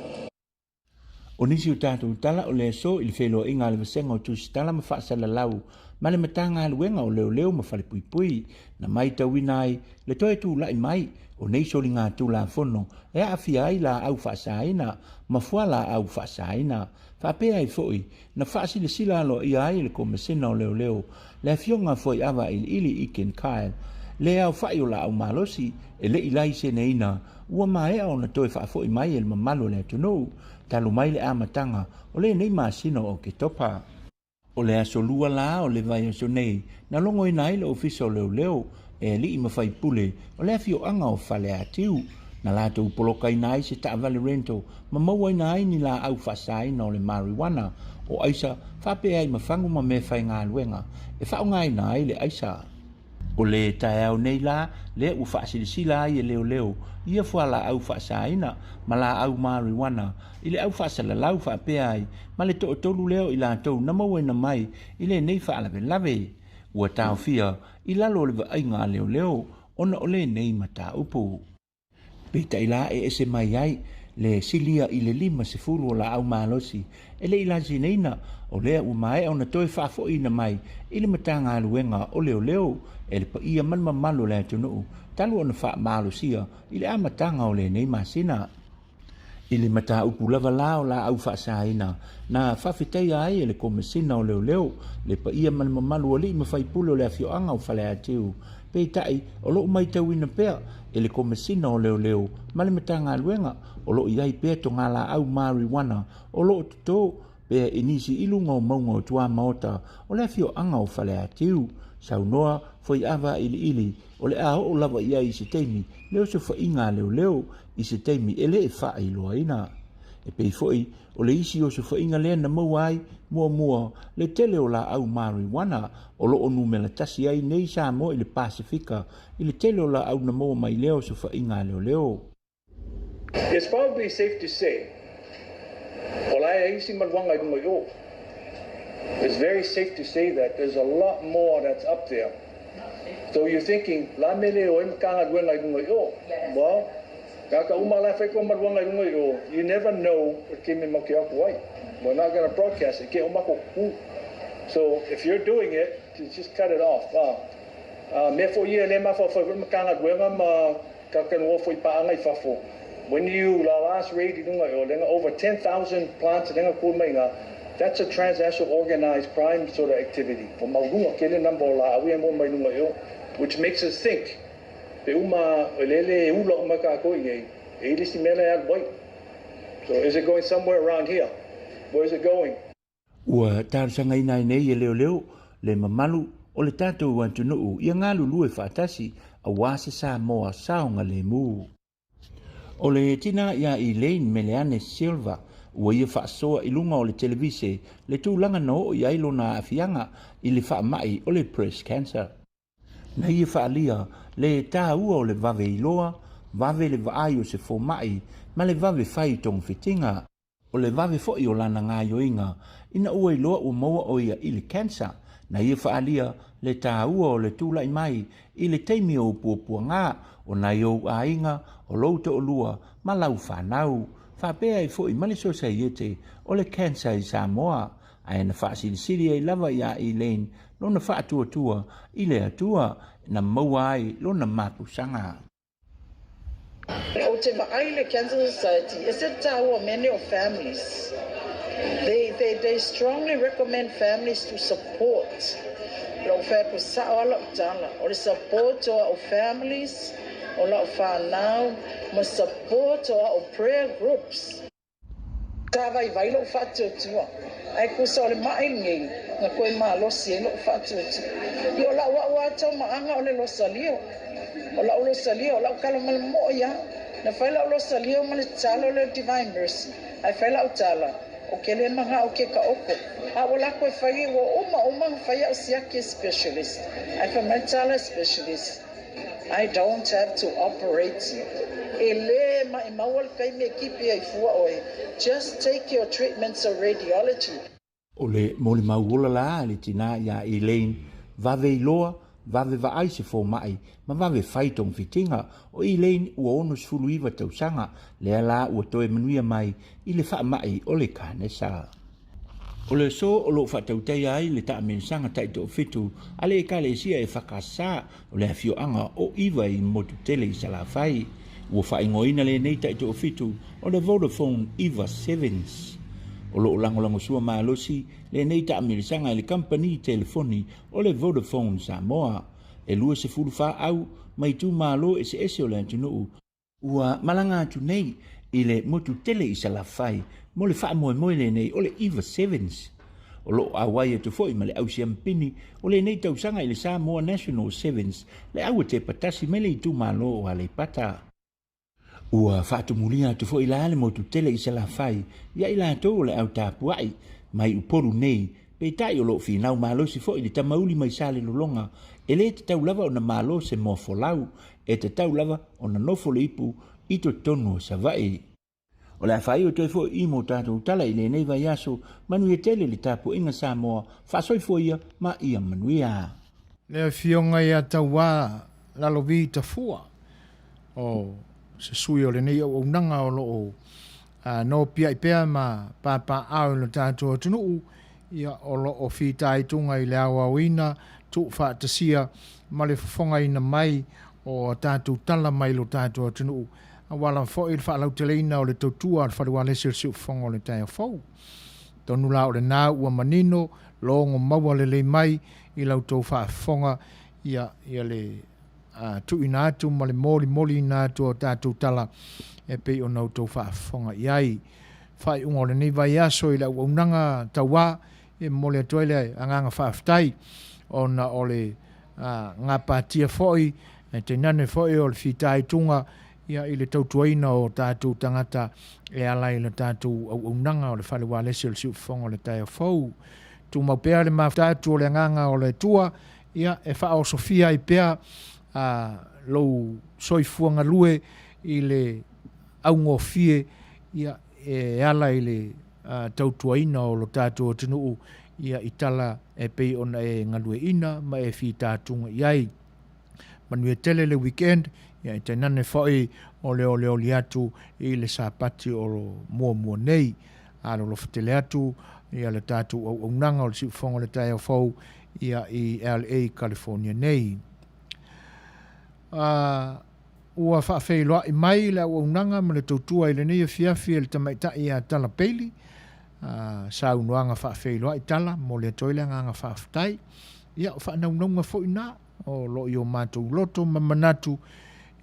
O nisi o tatou tala o le aso i le feiloaiga a le Vasega o Tusitala ma Faasalalau ma le Matagaluega o Leoleo ma Falepuipui na maitauina ai le toe tulai mai o nei soligatulafono e aafia ai laau faasaina ma fualaau faasaina faapea ai foi na faasilasila aloaia ai e le Komesina o Leoleo le Afioga Foiava Iliili Iken Kyle le aofai o laau malosi e le i laiseneina ua maea ona toe faafoi mai e le mamalu o le atunuu talu mai le amataga o lenei masina o Oketopa. O le aso lua la o le vaiaso nei na logoina ai le Ofisa o Leoleo e alii ma faipule o le afioaga o Faleatiu, na latou polokaina ai se taavale rental ma mauaina ai ni laau faasaina o le marijuana, o aisa faapea ai ma fagu ma meafaigaluega e faaaogaina ai le aisa. O le taeao nei la, lea ua faasilasila ai e leoleo ia fualaau faasaina ma laau marijuana i le au faasalalau faapea ai ma le toatolu lea o i latou na mauaina mai i lenei faalavelave ua taofia i lalo o le vaaiga a leoleo ona o lenei mataupu. Peitai la e ese mai ai le silia i le 50 o laau malosi e le i lasineina, o lea ua maea ona toe faafoiina mai i le Matagaluega o Leoleo e le paia ma le mamalu o le atunuu talu ona faamalosia i le amataga o lenei masina. I le mataupu lava la o laau faasaina, na faafetaia ai e le Komesina o Leoleo le paia ma le mamalu o alii ma faipule o le afioaga o Faleatiu. Peitai, o lo o maitauina pea e le Komesina o Leoleo ma le Matagaluega o lo o i ai pea togalaau marijuana o lo o toto pea i nisi i luga o mauga o tuamaota o le afioaga o Faleatiu. Saunoa Foiava Iliili o le a oo lava i ai i se taimi le osofaiga a leoleo i se taimi e le faailoaina. E pei foi o le isi osofaiga lea na maua ai muamua le tele o laau marijuana o lo o numera tasi ai nei Samoa i le Pasefika i le tele o laau na maua mai lea osofaiga a leoleo. It's probably safe to say o la e isi maluaga i luga i o. It's very safe to say that there's a lot more that's up there. So you're thinking, la me le o e Matagaluega i luga i o. Well, kaka uma la e fai koa maluaga i luga i o, you never know what ke me mau ke aku ai. We're not gonna broadcast it, ke o mako ku. So if you're doing it, just cut it off. Mea foi ia le mafaufau foi Matagaluega ma Ka nofo i paaga i fafo. When you la last raid i lunga i o lenga over 10,000 plants lenga kua mai nga, that's a transnational organized crime sort of activity. O maulunga kele number o la awi e mo mai lunga i o, which makes us think, pe uma e lele e ula uma ka ko i nei, e ili si mele alu ai. So is it going somewhere around here? Where is it going? Ua talosagaina ai nei e leoleo le mamalu o le tatou atunuu ia galulue faatasi aua se Samoa saogalemu. O le tina ia Elaine Meleane Silva ua ia faasoa i luga o le televise le tulaga na oo i ai lona aafiaga i le faamai o le breast cancer. Na ia faaalia le taua o le vave iloa, vave le vaai o se fomai ma le vave fai togafitiga. O le vave foi o lana gaoioiga ina ua iloa ua maua ʻo ia i le cancer, na ia faaalia le taua o le tulai mai i le taimi o puapuaga o nai ou aiga, o lou toalua ma lau fanau. Faapea ai foi ma le Sosaiete o le Cancer i Samoa, ae na faasilisili ai lava iā Elaine lona faatuatua i le Atua na maua ai lona mapusaga. Ou te vaai le Cancer Society, e se taua many of families. They, they, they strongly recommend families to support. Lou fai atu sao a lau tala, o le support o au families, o lau whanau, ma support o au prayer groups. Sa vaivai lou faatuatua, ae kusa o le maʻi lenei na koe malosi ai lou faatuatua. Ia o lau au lava taumaaga o le losalio. O lau losalio, o lau tala ma le moʻo ia. Na fai lau losalio ma le tatalo lea o le Divine Mercy, ae fai lau tala, Ou ke le manaʻo ke kaʻoko. A ua lako e fai, ua uma uma na fai aʻu siaki e specialist, ae fai mai le tala e specialist, I don't have to operate you. E le maʻimau le taimi e kipi ai fua ʻoe, just take your treatments of radiology. O le molimau ola la a le tinā iā Elaine, vave iloa, vave vaai se fomai, ma vave fai togafitiga. O Elaine ua 69 tausaga, lea la ua toe manuia mai i le faamai o le kanesa. O le aso o lo o faatautaia ai le taamilosaga taitoafitu a le Ekalesia EFKS o le afioaga o Iva i Motutele i Salafai. Ua faaigoaina lenei taitoafitu o le Vodafone Iva Sevens. O lo o lagolagosua malosi lenei taamilosaga e le kamupani telefoni o le Vodafone Samoa. E 24 au mai itumalo eseese o le atunuu Ua malaga atu nei i le motu tele i Salafai mo le faamoemoe lenei o le Iva Sevens. O lo o auai atu foi ma le au siampini o lenei tausaga i le Samoa National Sevens le au a Tepatasi mai le itumalo o Aleipata. Ua faatumulia atu foi la le motu tele i Salafai ia i latou o le au tapuai mai Upolu nei, peitai o lo o finau malosi foi le tamauli mai Salelologa e le tatau lava ona malo se moa folau, e tatau lava ona nofo le ipu i totonu o Savaii. O le a faaiu atu ai foi i mo tatou tala i lenei vaiaso, manuia tele le tapuaiga Samoa, faasoifua ia ma ia manuia. Le Afioga ia Tauā Lalovi Tafua, o se sui o lenei auaunaga o lo o nopiai pea ma papaaao i lo tatou atunuu, ia o lo o fitaituga i le aoaoina, tuufaatasia ma le fofogaina mai o a tatou tala mai lo tatou atunuu. Aua lava foi le faalauteleina o le tautua a le Fale Ualesi o le Siufofoga o le Taeao Fou. Tonu la o lena ua manino, logo maua lelei mai i la outou faafofoga ia, ia le a, tuuina atu ma le molimoliina atu o tatou tala e pei ona outou faafofoga i ai. Faaiuga o lenei vaiaso i le auaunaga tauā, e momoli atu ai le agaga faafetai ona o le gapatia foi, e tainane foi o le fitaituga ia i le tautuaina o tatou tagata e ala i le tatou auaunaga o le Fale Ualesi o le Siufofoga o le Taeao Fou. Tumau pea le mafuta atu o le agaga o le Atua ia e faaosofia ai pea lou soifua galue i le augofie ia e ala i le tautuaina o lo tatou atunuu ia i tala e pei ona e galueina ma e fitatuga i ai. Manuia tele le weekend, ia e tainane foi o le olioli atu i le Sapati o lo muamua nei. Alolofa tele atu ia le tatou auaunaga o le Siufofoga o le Taeao Fou ia i LA, California nei. Ua faafeiloai mai le auaunaga ma le tautua i lenei afiafi e le tamaitai ia Tala Bailey. Saunoaga faafeiloai Tala, momoli atu ai le agaga faafetai. Ia, o faanaunauga foi na o lo o i o matou loto ma manatu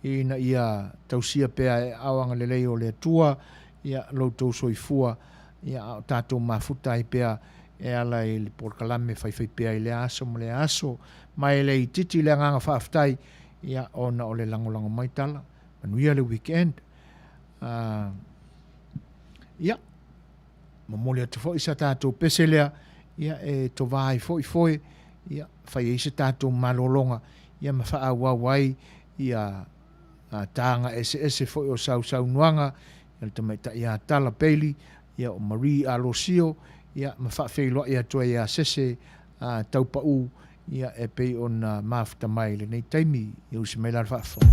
ina ia tausia pea e aao agalelei o le Atua ia lo outou soifua, ia a o tatou mafuta ai pea e ala i le polokalame faifaipea i lea aso ma lea aso. Ma e le itiiti le agaga faafetai ia ona o le lagolago mai Tala. Manuia le weekend. Ia, momoli atu foi sa tatou pese lea, ia e tovā ai foi foe, ia fai ai se tatou malologa, ia ma faaauau ai ia tāga eseese foi o sausaunoaga, ia le tamaitai ia Tala Bailey, ia o Marie Alosio, ia ma faafeiloai atu ai ia Sese Taupaū, ia e pei ona mafuta mai i lenei taimi. Ia usi mai la le faafofoga.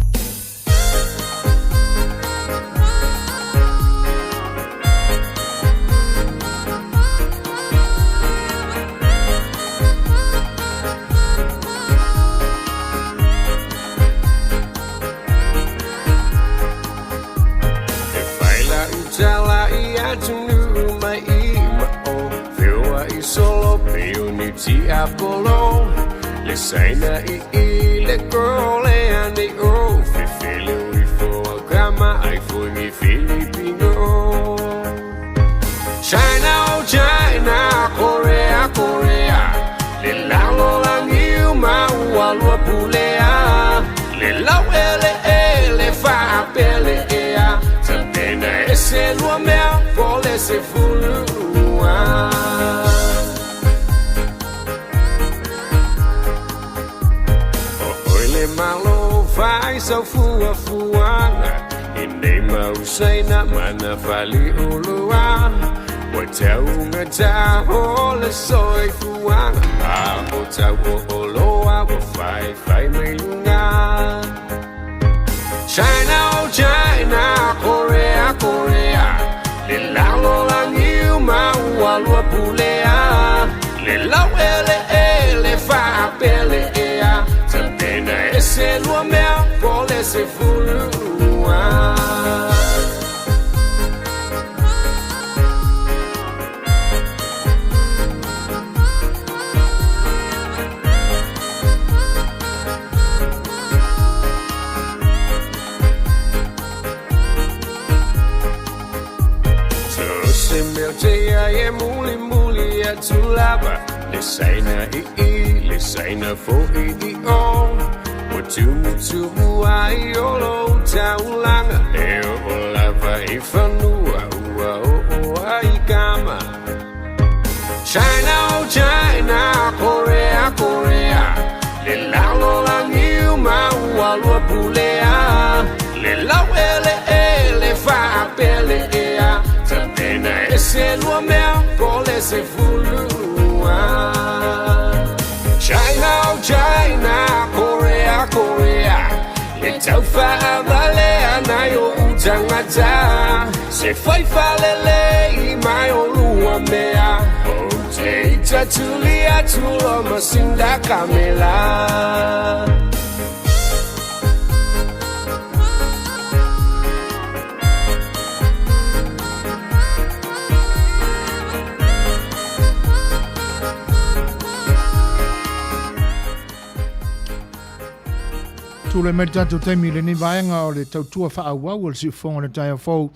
E fai lau tala i atunuu mai i mao Feoai solo pei o ni tiapolo Le Saina i i le Kolea nei o Fefele o ifo au kama ai foi mi Filipino China oh China Korea Korea Le lalolagi uma ua lua pulea Le lau eleele faapele ea Tapena ese lua mea po le sefulua. O oe le malo fai sau fuafuaga I nei mau saina mana fali'oloa Ua taugata o le soifuaga A o tau o oloa ua faifai mai luga China oh China Korea Korea Le lalolagi uma ua lua pulea Le lau eleele faapele ea Tapena ese lua mea po le sefulua. So se mea tea e muli muli atu lava Le saina i i, le saina fo'i i o Ua tumutumu ai o lou taulaga E oo lava i fanua ua oo ai kama China oh China Korea Korea Le lalolagi uma ua lua pulea Le lau eleele faapele ea Tapena ese lua mea po le sefulua China oh China Korea Korea Le tau faavalea nai o'u tagata Se fai faalelei mai o lua mea Ou te ita tuli atu loa ma sinda kamela. Tulai mai le tatou taimi i lenei vaega o le tautua faaauau o le siufofoga o le taeao fou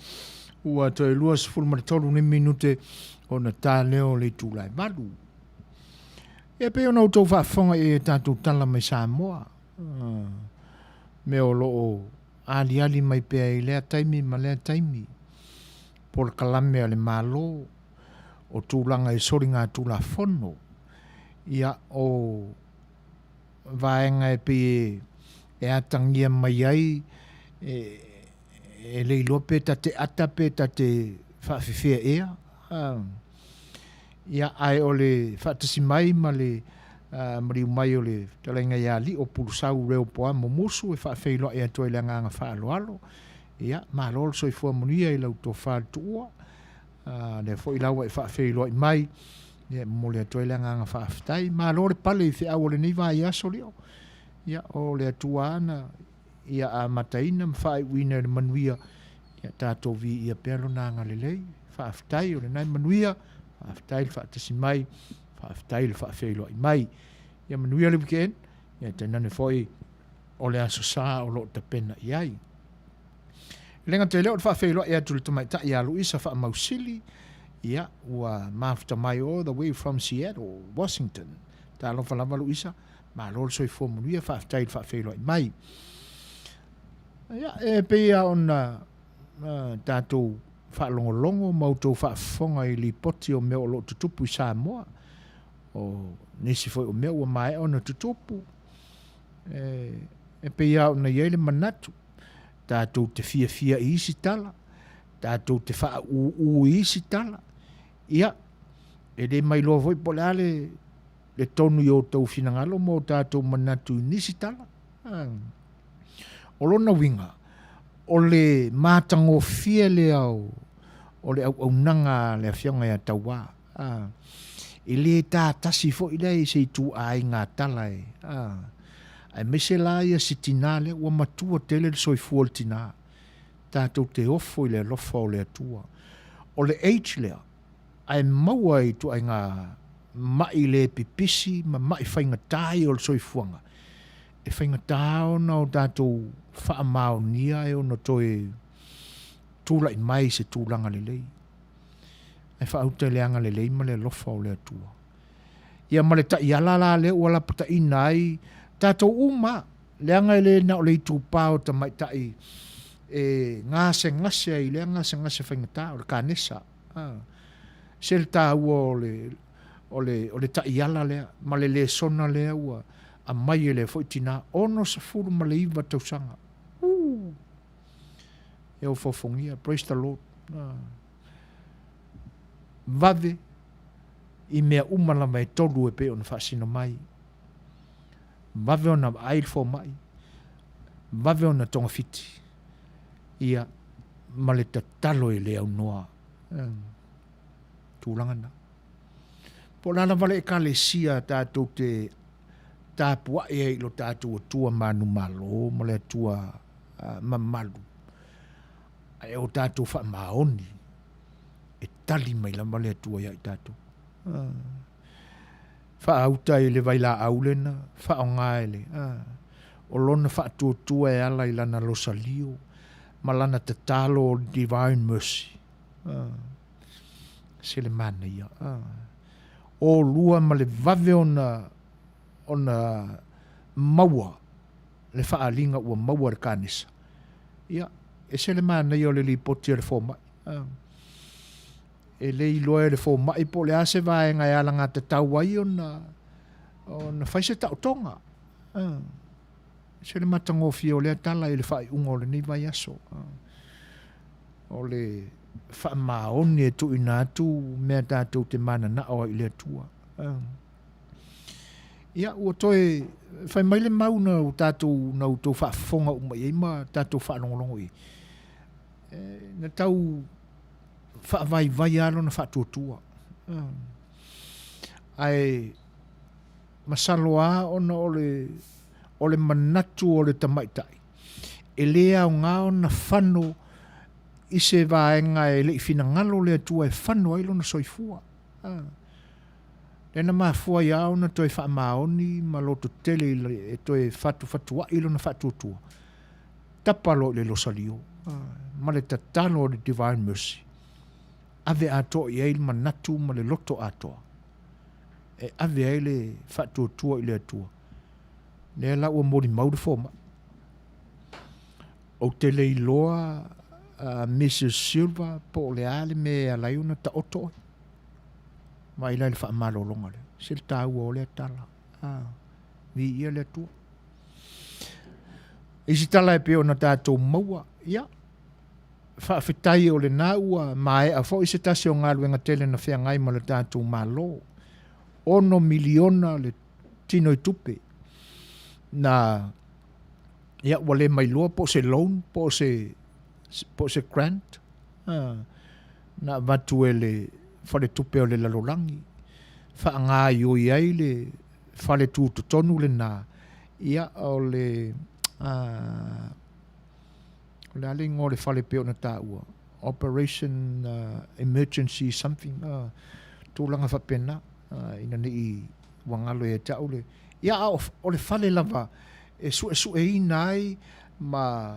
ua toe 23 ni minute ona ta lea o le itula e 8. Ia pei ona outou faafofoga i a tatou tala mai Samoa, mea o lo o aliali mai pea i lea taimi ma lea taimi, polokalame a le Malo, o tulaga i soligatulafono, ia o vaega e pei e atagia mai ai e le iloa pe ta te ata pe ta te faafefea ea. Ia, ae o le faatasi mai ma le maliu mai o le fetalaiga ia Lio Pulusau Reopoamo Musu e faafeiloai atu ai le agaga faaaloalo. Ia, malo le soifua manuia i lau tofa le tuua. Lea foi la ua e faafeiloai mai, ia e momoli atu ai le agaga faafetai. Malo le pale i feau o lenei vaiaso, Lio. Ia, o le Atua lava na ia amataina ma faaiuina i le manuia, ia tatou viia pea Lona agalelei. Faafetai, o lena e manuia, faafetai le faatasi mai, faafetai le faafeiloai mai. Ia manuia le weekend, ia tainane foi o le Aso Sa o lo o tapena i ai. E le gata i lea o le faafeiloai atu i le tamaitai ia Luisa Faamausili, ia, ua mafuta mai all the way from Seattle, Washington. Talofa lava Luisa, malo le soifua manuia, faafetai i le faafeiloai mai. Ia, e pei lava ona uh, tatou faalogologo ma outou faafofoga i lipoti o mea o lo o tutupu i Samoa, o nisi foi o mea ua maea ona tutupu, e, e pei lava ona i ai le manatu, tatou te fiafia i isi tala, tatou te faaūū i isi tala. Ia, e le mailoa foi po o le a le, le tonu i outou finagalo ma o tatou manatu i nisi tala. O lona uiga, o le matagofie lea o, o le auaunaga a le Afioga ia Tauā. E le tā tasi foi lea i se ituaiga tala e, aemaise la ia si tinā lea, ua matua tele le soifua o le tinā. Tatou te ofo i le alofa o le Atua. O le age lea, ae maua i ituaiga maʻi le pipisi ma maʻi faigata ia o le soifuaga, e faigata ona o tatou faamaonia e ono toe tulai mai i se tulaga lelei. Ae faauta i le agalelei ma le alofa o le Atua. Ia ma le taiala la lea ua lapataiina ai tatou uma, leaga e le na o le itupa o tamaitai e gasegase ai i lea gasegase faigata o le kanesa. Se le taua o le, o le, o le taiala lea ma le lesona lea ua aumai e lea foi tinā, 69 tausaga. Uu! E ofoofogia, praise the Lord. Vave i mea uma lava e tolu e pei ona faasino mai. Vave ona vaai le fomai, vave ona togafiti, ia, ma le tatalo e le aunoa. Tulaga na. Po o le a lava le ekalesia tatou te tapuai ai i lo tatou Atua manumalo ma le Atua mamalu, ae o tatou faamaoni e tali mai lava le Atua ia i tatou. Faauta i le vailaau lena, faaaoga e le, o lona faatuatua e ala i lana losalio ma lana tatalo o le divine mercy. Se le manaia. O lua ma le vave ona, ona maua le faaaliga ua maua e le kanesa. Ia, ese le manaia o le lipoti a le fomai. E le iloa e le fomai po o le a se vaega e alagatatau ai ona, ona fai se taotoga. Ese le matagofie o lea tala i le faaiuga o lenei vaiaso. O le faamaoni e tuuina atu mea tatou te mananao ai i le Atua. Ia, ua toe fai mai le mau na o tatou, na outou faafofoga uma i ai ma tatou faalogologo i ai. E, na tau faavaivai lava lona faatuatua. Ae masalo lava ona o le, o le manatu o le tamaitai, e le aoga ona fano i se vaega e le i finagalo le Atua e fano ai lona soifua. Lea na mafua ai lava ona toe faamaoni ma lototele e toe fatufatua'i lona faatuatua, tapa loa i le Losalio ma le tatalo a le Divine Mercy, ave atoa i ai le manatu ma le loto atoa e ave ai le faatuatua i le Atua. Lea la ua molimau le fomai. Ou te le iloa uh, Mrs. Silva po o le a le mea e ala ai ona taoto oe. Vaai la i le faamalologa lea. Se le taua o lea tala. Ah, viia le Atua. Isi tala e pei ona tatou maua, ia, faafetai o lena ua maea foi se tasi o galuega tele na feagai ma le tatou Malo. $6 miliona le tino i tupe na ia ua le mailoa po o se loan po o se po o se grant ah, na avatu e le faletupe o le lalolagi faagaioi ai le fale tutotonu lena ia o le ah, o le a le igoa o le fale pei ona taua operation uh, emergency something uh, tulaga faapena uh, ina ne i ua galo ia te au le ia a o, o le fale lava e suesueina ai ma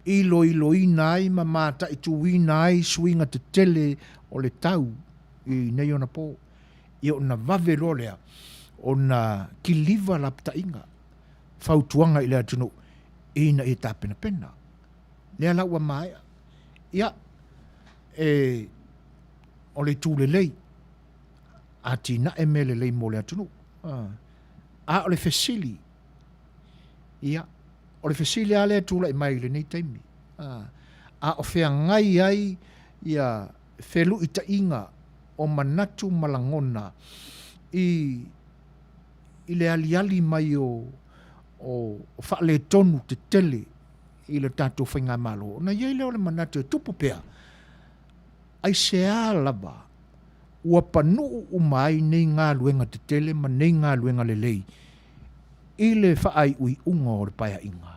iloiloina ai ma mataituina ai suiga tetele o le tau i nei ona po. Ia ona vave loa lea ona kiliva lapataiga fautuaga i le atunuu ina ia tapenapena. Lea la ua maea. Ia, e, o le itu lelei, atinae mea lelei mo le atunuu. A o le fesili, ia, o le fesili lava lea e tulai mai i lenei taimi, a o feagai ai ia feluitaiga o manatu ma lagona i i le aliali mai o o faaletonu tetele i le tatou faigamalo, ona i ai lea o le manatu e tupu pea, aisea lava ua panuu uma ai nei galuega tetele ma nei galuega lelei i le faaiuiuga o le Paeaiga.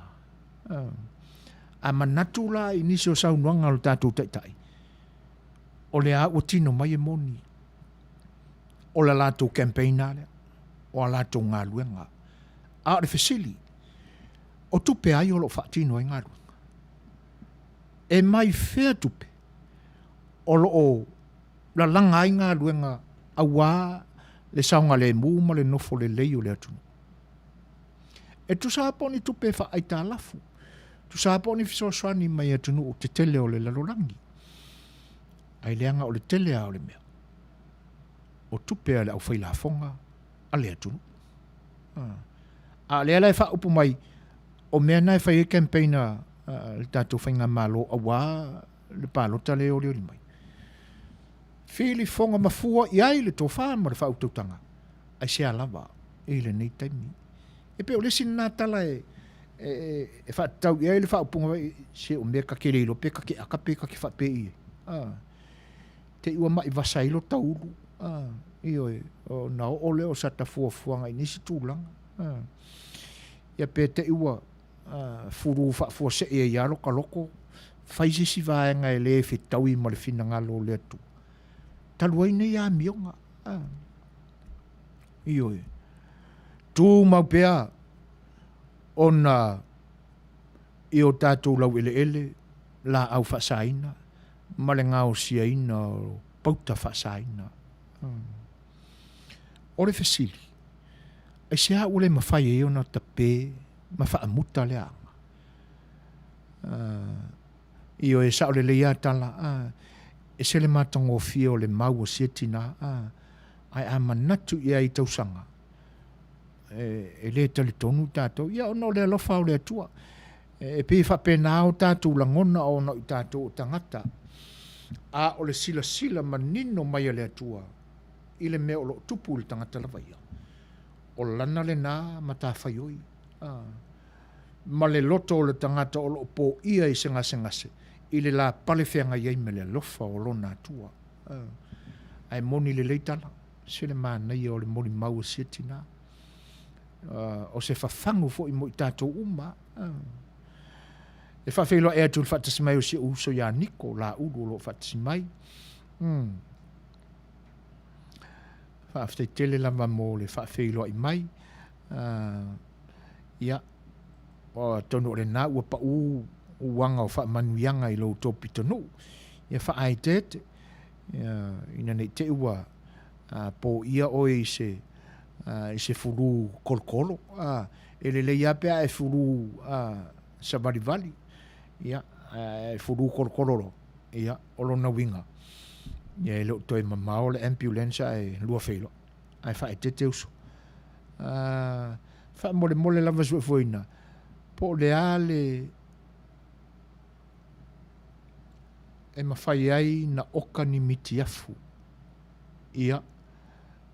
A manatu la i nisi o saunoaga a lo tatou Taitai, o lea ua tino mai e moni, o le latou campaign lava lea, o a latou galuega. A o le fesili, o tupe ai o lo o faatino ai galuega? E mai fea tupe o lo o lalaga ai galuega aua le saogalemu ma le nofo lelei o le atunuu? E tusa lava po o ni tupe faaaitalafu, tusa lava po o ni fesoasoani mai atunuu tetele o le lalolagi, ae leaga o le tele lava o le mea, o tupe a le aufailafoga a le atunuu. A o lea la e faaupu mai, o mea na e fai ai campaign a le tatou faigamalo aua le palota lea e olioli mai. Filifoga mafua i ai le tofa ma le faautautaga, aisea lava i lenei taimi. E pei o le isi lena tala e, e, e faatatau i ai le faaupuga, se o mea ta te le iloa pe ta te aka pe ta te faapei ai. Ah. Te i ua mai vasa ai lo taulu. Ah. Ioe, ona oo lea o sata fuafuaga i nisi tulaga. Ah. Ia pe te i ua fulu faafuasei ai lava lo ta loto, fai se isi vaega e le fetaui ma le finagalo o le Atua. Talu ai nei amioga. Ah. Ioe. Tumau pea ona i o tatou laueleele, laau faasaina ma le gaosiaina o pauta faasaina. Hmm. O le fesili, aisea ua le mafai ai ona tape ma faamuta le aga? Uh, ioe, e sao lelei lava tala, uh, e se le matagofie o le mau a sia tinā, uh, ae a manatu i ai i tausaga, e, e le talitonu tatou, ia ona o le alofa o le Atua. E, e pei e faapena o tatou lagona ona o i tatou o tagata, a o le silasila manino mai a le Atua i le mea o lo o tupu i le tagata lava ia. O lana lena matafaioi, a, ma le loto o le tagata o lo o poia i se gasegase i le la pale feagai ai ma le alofa o lona Atua. A, ae moni lelei tala, se le manaia o le molimau a sia tinā. O se fafagu foi mo i tatou uma. A, e faafeiloai atu i le faatasi mai o si ou uso ia Niko Laulu o lo o faatasi mai. Mm. Faafetai tele lava mo le faafeiloai mai. Ia, atonu o lena ua pau uaga o faamanuiaga i lo outou pitonuu. Ia faaeteete, ia, ina ne i te i ua poia oe i se, i se fulu kolokolo. E lelei lava pe a e fulu savalivali, ia, ae fulu kolokolo loa, ia, o lona uiga, ia e le o toe mamao le ambulance ae lua feiloai, ae faaeteete uso. Faamolemole lava suefueina, po o le a le e mafai ai na oka ni mitiafu, ia,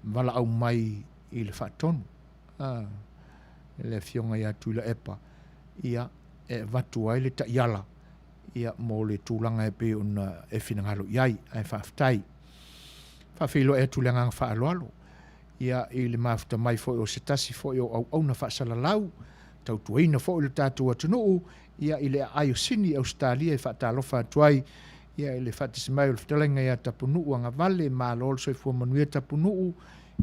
valaau mai i le faatonu, le Afioga ia Tuilaepa, ia, e avatu ai le taiala, ia, mo le tulaga e pei ona e finagalo i ai, ae faafetai. Faafeiloai atu le agaga faaaloalo, ia, i le mafuta mai foi o se tasi foi o auauna faasalalau, tautuaina foi lo tatou atunuu, ia, i le aai o Sini i Ausetalia e faatalofa atu ai, ia, i le faatasi mai o le fetalaiga ia Tapunuu Agavale, malo le soifua manuia Tapunuu,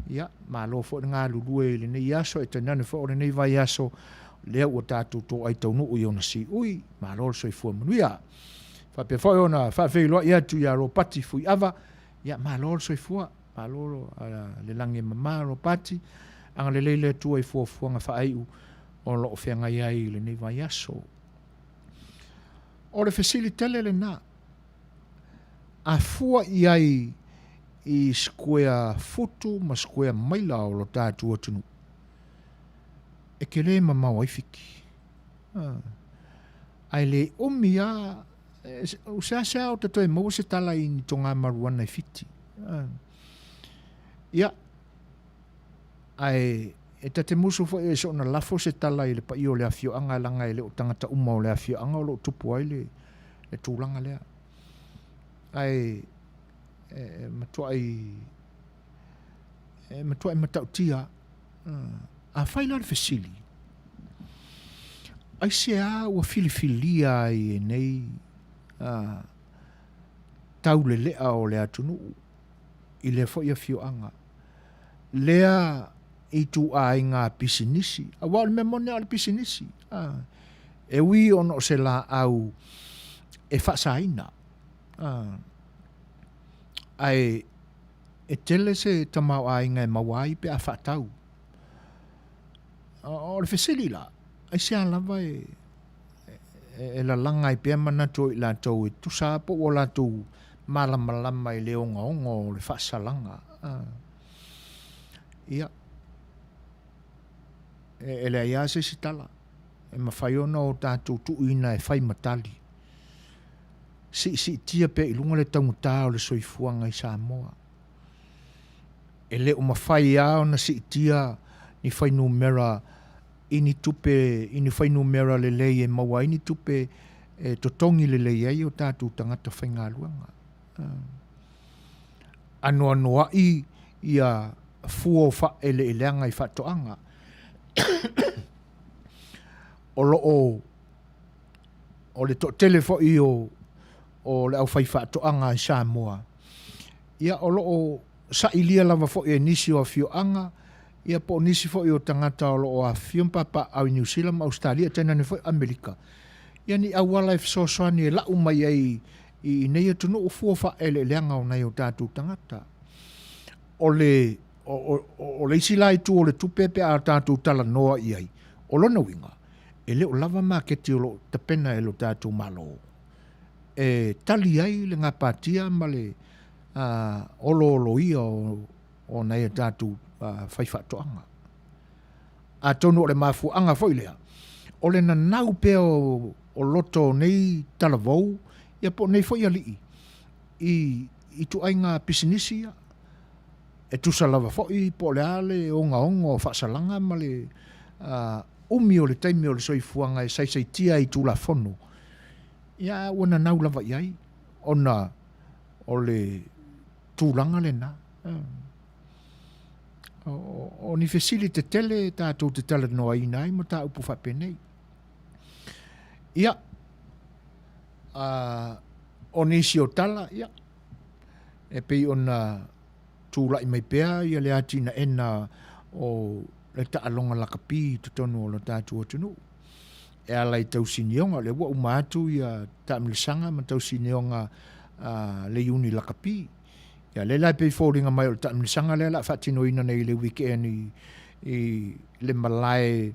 Ia, malo foi le galulue i lenei aso, e tainane foi o lenei vaiaso, lea ua tatou toai taunuu i ona siui. Malo le soifua manuia. Faapea foi ona faafeiloai atu ia Ropati Fuiava, ia malo le soifua, malo le lagi e mama Ropati, agalelei le Atua i fuafuaga faaiu o lo o feagai ai i lenei vaiaso. O le fesili tele lena, A fua i ai i sikuea futu ma sikuea maila o lo tatou atunuu, e tele mamao ai Fiti. Ae le umi lava, ua seasea o ta toe maua se tala i ni togamaruana i Fiti. Ia, ae e ta te musu foi e soona lafo se tala i le paia o le afioaga leaga e le o tagata uma o le afioaga o lo o tupu ai le le tulaga lea. Ae e matuai e matuai matautia. Afai la le fesili, aisea ua filifilia ai e nei taulelea o le atunuu i lea foi afioaga, lea ituaiga pisinisi, aua o le mea moni lava o le pisinisi, e ui ona o se laau e faasaina, ae e tele se tamaoaiga e maua ai pe a faatau. O le fesili la, aisea lava e e lalaga ai pea manatu o i latou e tusa lava po ua latou malamalama i le ogaoga o le faasalaga. Ia, e leai lava se isi tala e mafai ona o tatou tuuina e fai ma tali. Siisiitia pea i luga le taugata o le soifuaga i Samoa. E le o mafai lava ona siitia ni fuainumera i ni tupe, i ni fuainumera lelei e maua ai ni tupe e totogi lelei ai o tatou tagata faigaluega. Anoanoai ia fua o faaeleeleaga i faatoaga. O lo o, o le toatele foi o, o le aufaifaatoaga i Samoa, ia o lo o sailia lava foi e nisi o afioaga, ia po o nisi foi o tagata o lo o afifio ma papaaao i Niu Sila ma Ausetalia tainane foi Amerika, ia ni auala e fesoasoani e lau mai ai i nei atunuu fua faaeleeleaga o nai o tatou tagata. O le, o, o, o le isi la itu o le tupe pe a tatou talanoa i ai, o lona uiga, e le o lava maketi o lo o tapena e lo tatou Malo e tali ai le gapatia ma le olooloia o nai a tatou faifaatoaga. Atonu o le mafuaaga foi lea, o le nanau pea o loto o nei talavou, ia po o nei foi alii i ituaiga pisinisi ia. E tusa lava foi po o le a le ogaoga o faasalaga ma le umi o le taimi o le soifuaga e saisaitia ai i Tulafono, ia a ua nanau lava i ai ona o le tulaga lena. O ni fesili tetele tatou te talanoaina ai mataupu faapenei. Ia, o nisi o tala, ia, e pei ona... tulai mai pea ia le atinaena o le taaloga lakapi i totonu o lo tatou atunuu. E ala i tausinioga, o lea ua uma atu ia taamilosaga ma tausinioga a le iuni lakapi. Ia lea la e pei e foliga mai o le taamilosaga lea o le a faatinoina nei i le weekend i le malae,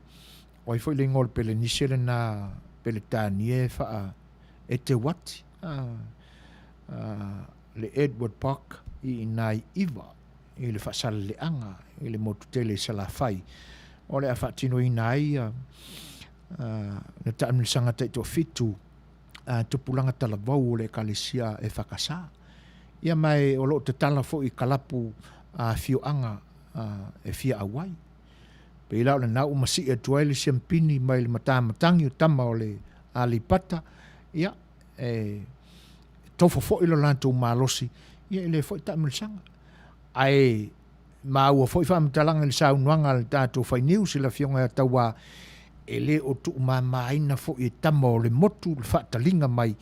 o ai foi le igoa o le Pelenise lena Peletania e faa Eteuati, le Edward Park i ina i Iva i le Faasaleleaga i le motu tele i Salafai o le a faatinoina ai le taamilosaga taitoafitu a tupulaga talavou o le Ekalesia EFKS. Ia ma o lo o tatala foi kalapu a afioaga e fia auai. Pei la o lena ua masii atu ai le siampini mai le matamatagi o tama o le Aleipata, ia, e tofa foi lo latou malosi, ia i lea foi taamilosaga. Ae maua foi faamatalaga i le saunoaga a le tatou fai news i le Afioga ia Tauā, e le o tuumamaina foi e tama o le motu le faataliga mai,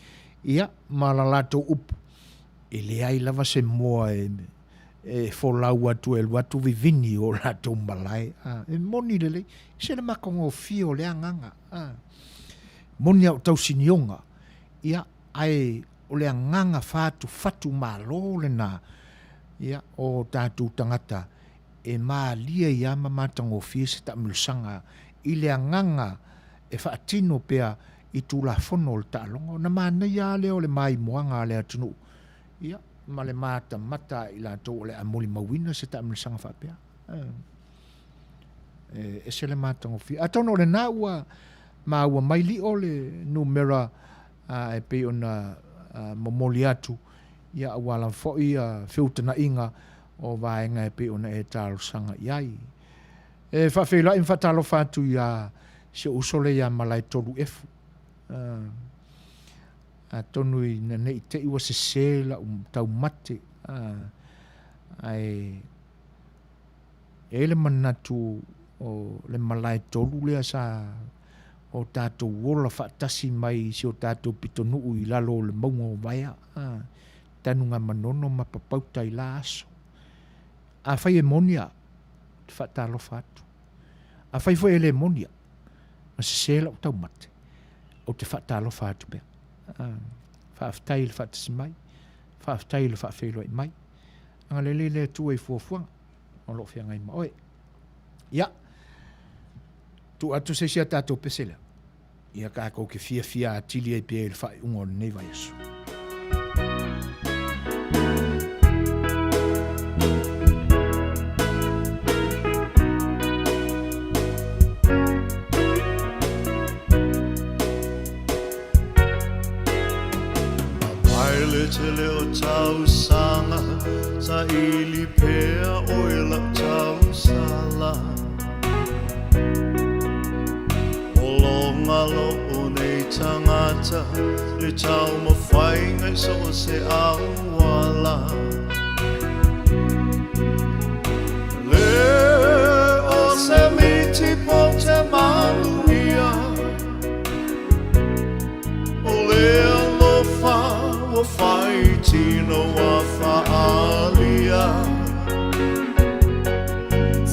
ia, ma la latou upu, e leai lava se moa e e folau atu e alu atu vivini i o latou malae. A, e moni lelei, se le matagofie o lea agaga. A, moni a o tausinioga, ia, ae o le agaga fatufatu malo lena, ia, o tatou tagata e malie ai lava ma matagofie se taamilosaga i le agaga e faatino pea i Tulafono o le taaloga. Ona manaia lava lea o le maimoaga a le atunuu, ia, ma le matamata a i latou o le a molimauina se taamilosaga faapea. E ese le matagofie. Atonu o lena ua maua mai lio le numera e pei ona momoli atu, ia aua lava foi feutagaiga o vaega e pei ona e talosaga i ai. E faafeiloai ma faatalofa atu ia si ou uso lea ia Malaetolu Efu. Atonu ina ne i te i ua sese lau taumate, ae e i ai le manatu o le Malaetolu lea sa o tatou ola faatasi mai i si o tatou pitonuu i lalo o le mauga o Vaea, Tanugamanono ma Papauta i la aso. Afai e moni au, ou te faatalofa atu. Afai foi e le moni au, na sese lau taumate, ou te faatalofa atu pea. Faafetai i le faatasi mai, faafetai i le faafeiloai mai. Agalelei le Atua i fuafuaga o lo o feagai ma oe. Ia, tuu atu se isi a tatou pese lea. Ia tatou te fiafia atili ai pea i le faaiuga o lenei vaiaso. Mai le tele o tausaga Saili pea oe lau tausala O lō o nei tagata Le taumafaiga i so o se auala Le o se miti po te manuia O le alofa ua fai tino ua faaalia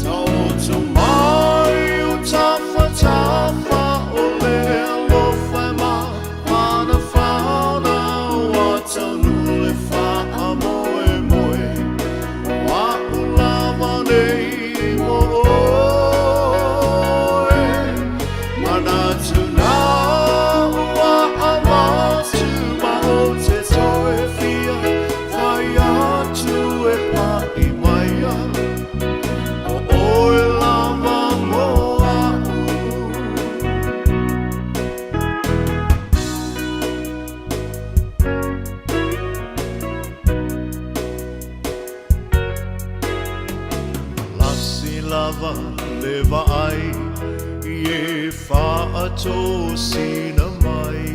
Taoto mai o tafatafa o le alofa e mafanafana ua taunuu le faamoemoe o a'u lava nei mo oe Manatu nā ua avatu ma ou te toe fia Whai atu e paʻi mai ana O ʻoe lava mo aʻu. Lasi lava le vaai i e faatosina mai.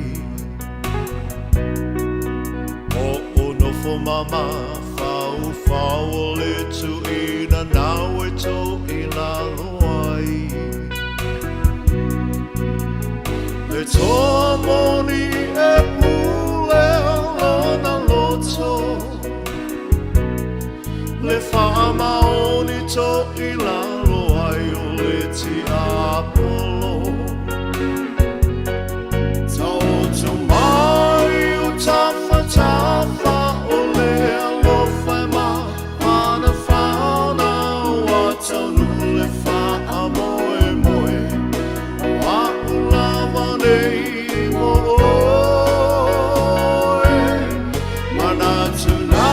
Hoʻonofo ma mafaufau o le tuʻina nāu e tō i lalo ai. Le toa moni e pule lona loto, le. faamaoni toilalo ai o le tiapolo. Taoto mai o tafatafa o le alofa e mafanafana ua taunuu le faamoemoe o a'u lava nei mo oe. Manatu nā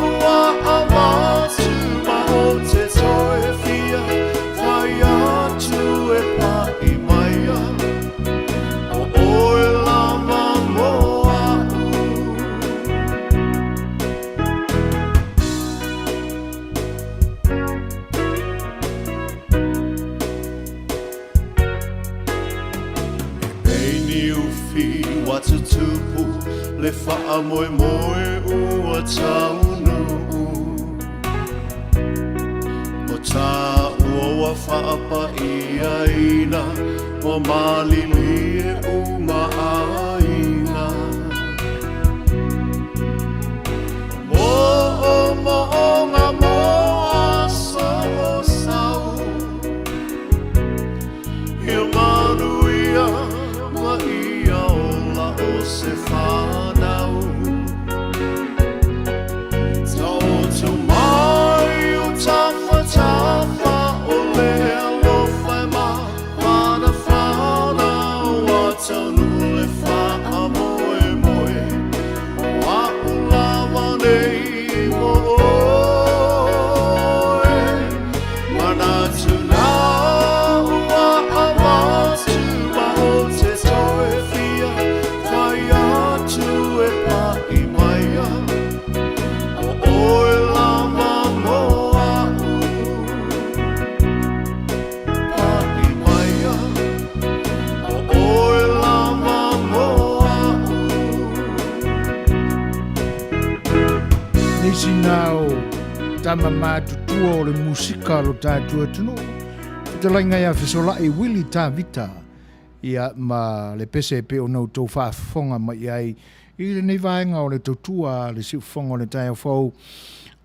ua avatu ma o te toe fia whai atu e pa'i maia O oe lava mo a'u. He peini ufi ua tutupu le faamoemoe ua taunuu. O tāua ua faapaiaina ua malilie uma aiga. Moomooga mo aso o sau. Ia manuia ma ia ola o se whanau. Taoto mai o tafatafa o le alofa e mafanafana ua taunuu le faamoemoe o a'u lava nei mo oe. Manatu nā ua avatu ma o te toe fia whai atu e pa'i maia O oe lava mo a'u. Pa'i maia O oe lava mo a'u. Nisi nā o tama matutua o le musika lo tātou atunuu, fetalaiga ia Fesola'i Willie Tavita, ia ma le pese e pei ona outou faafofoga mai i ai i lenei vaega o le tautua a le siufofoga o le taeao fou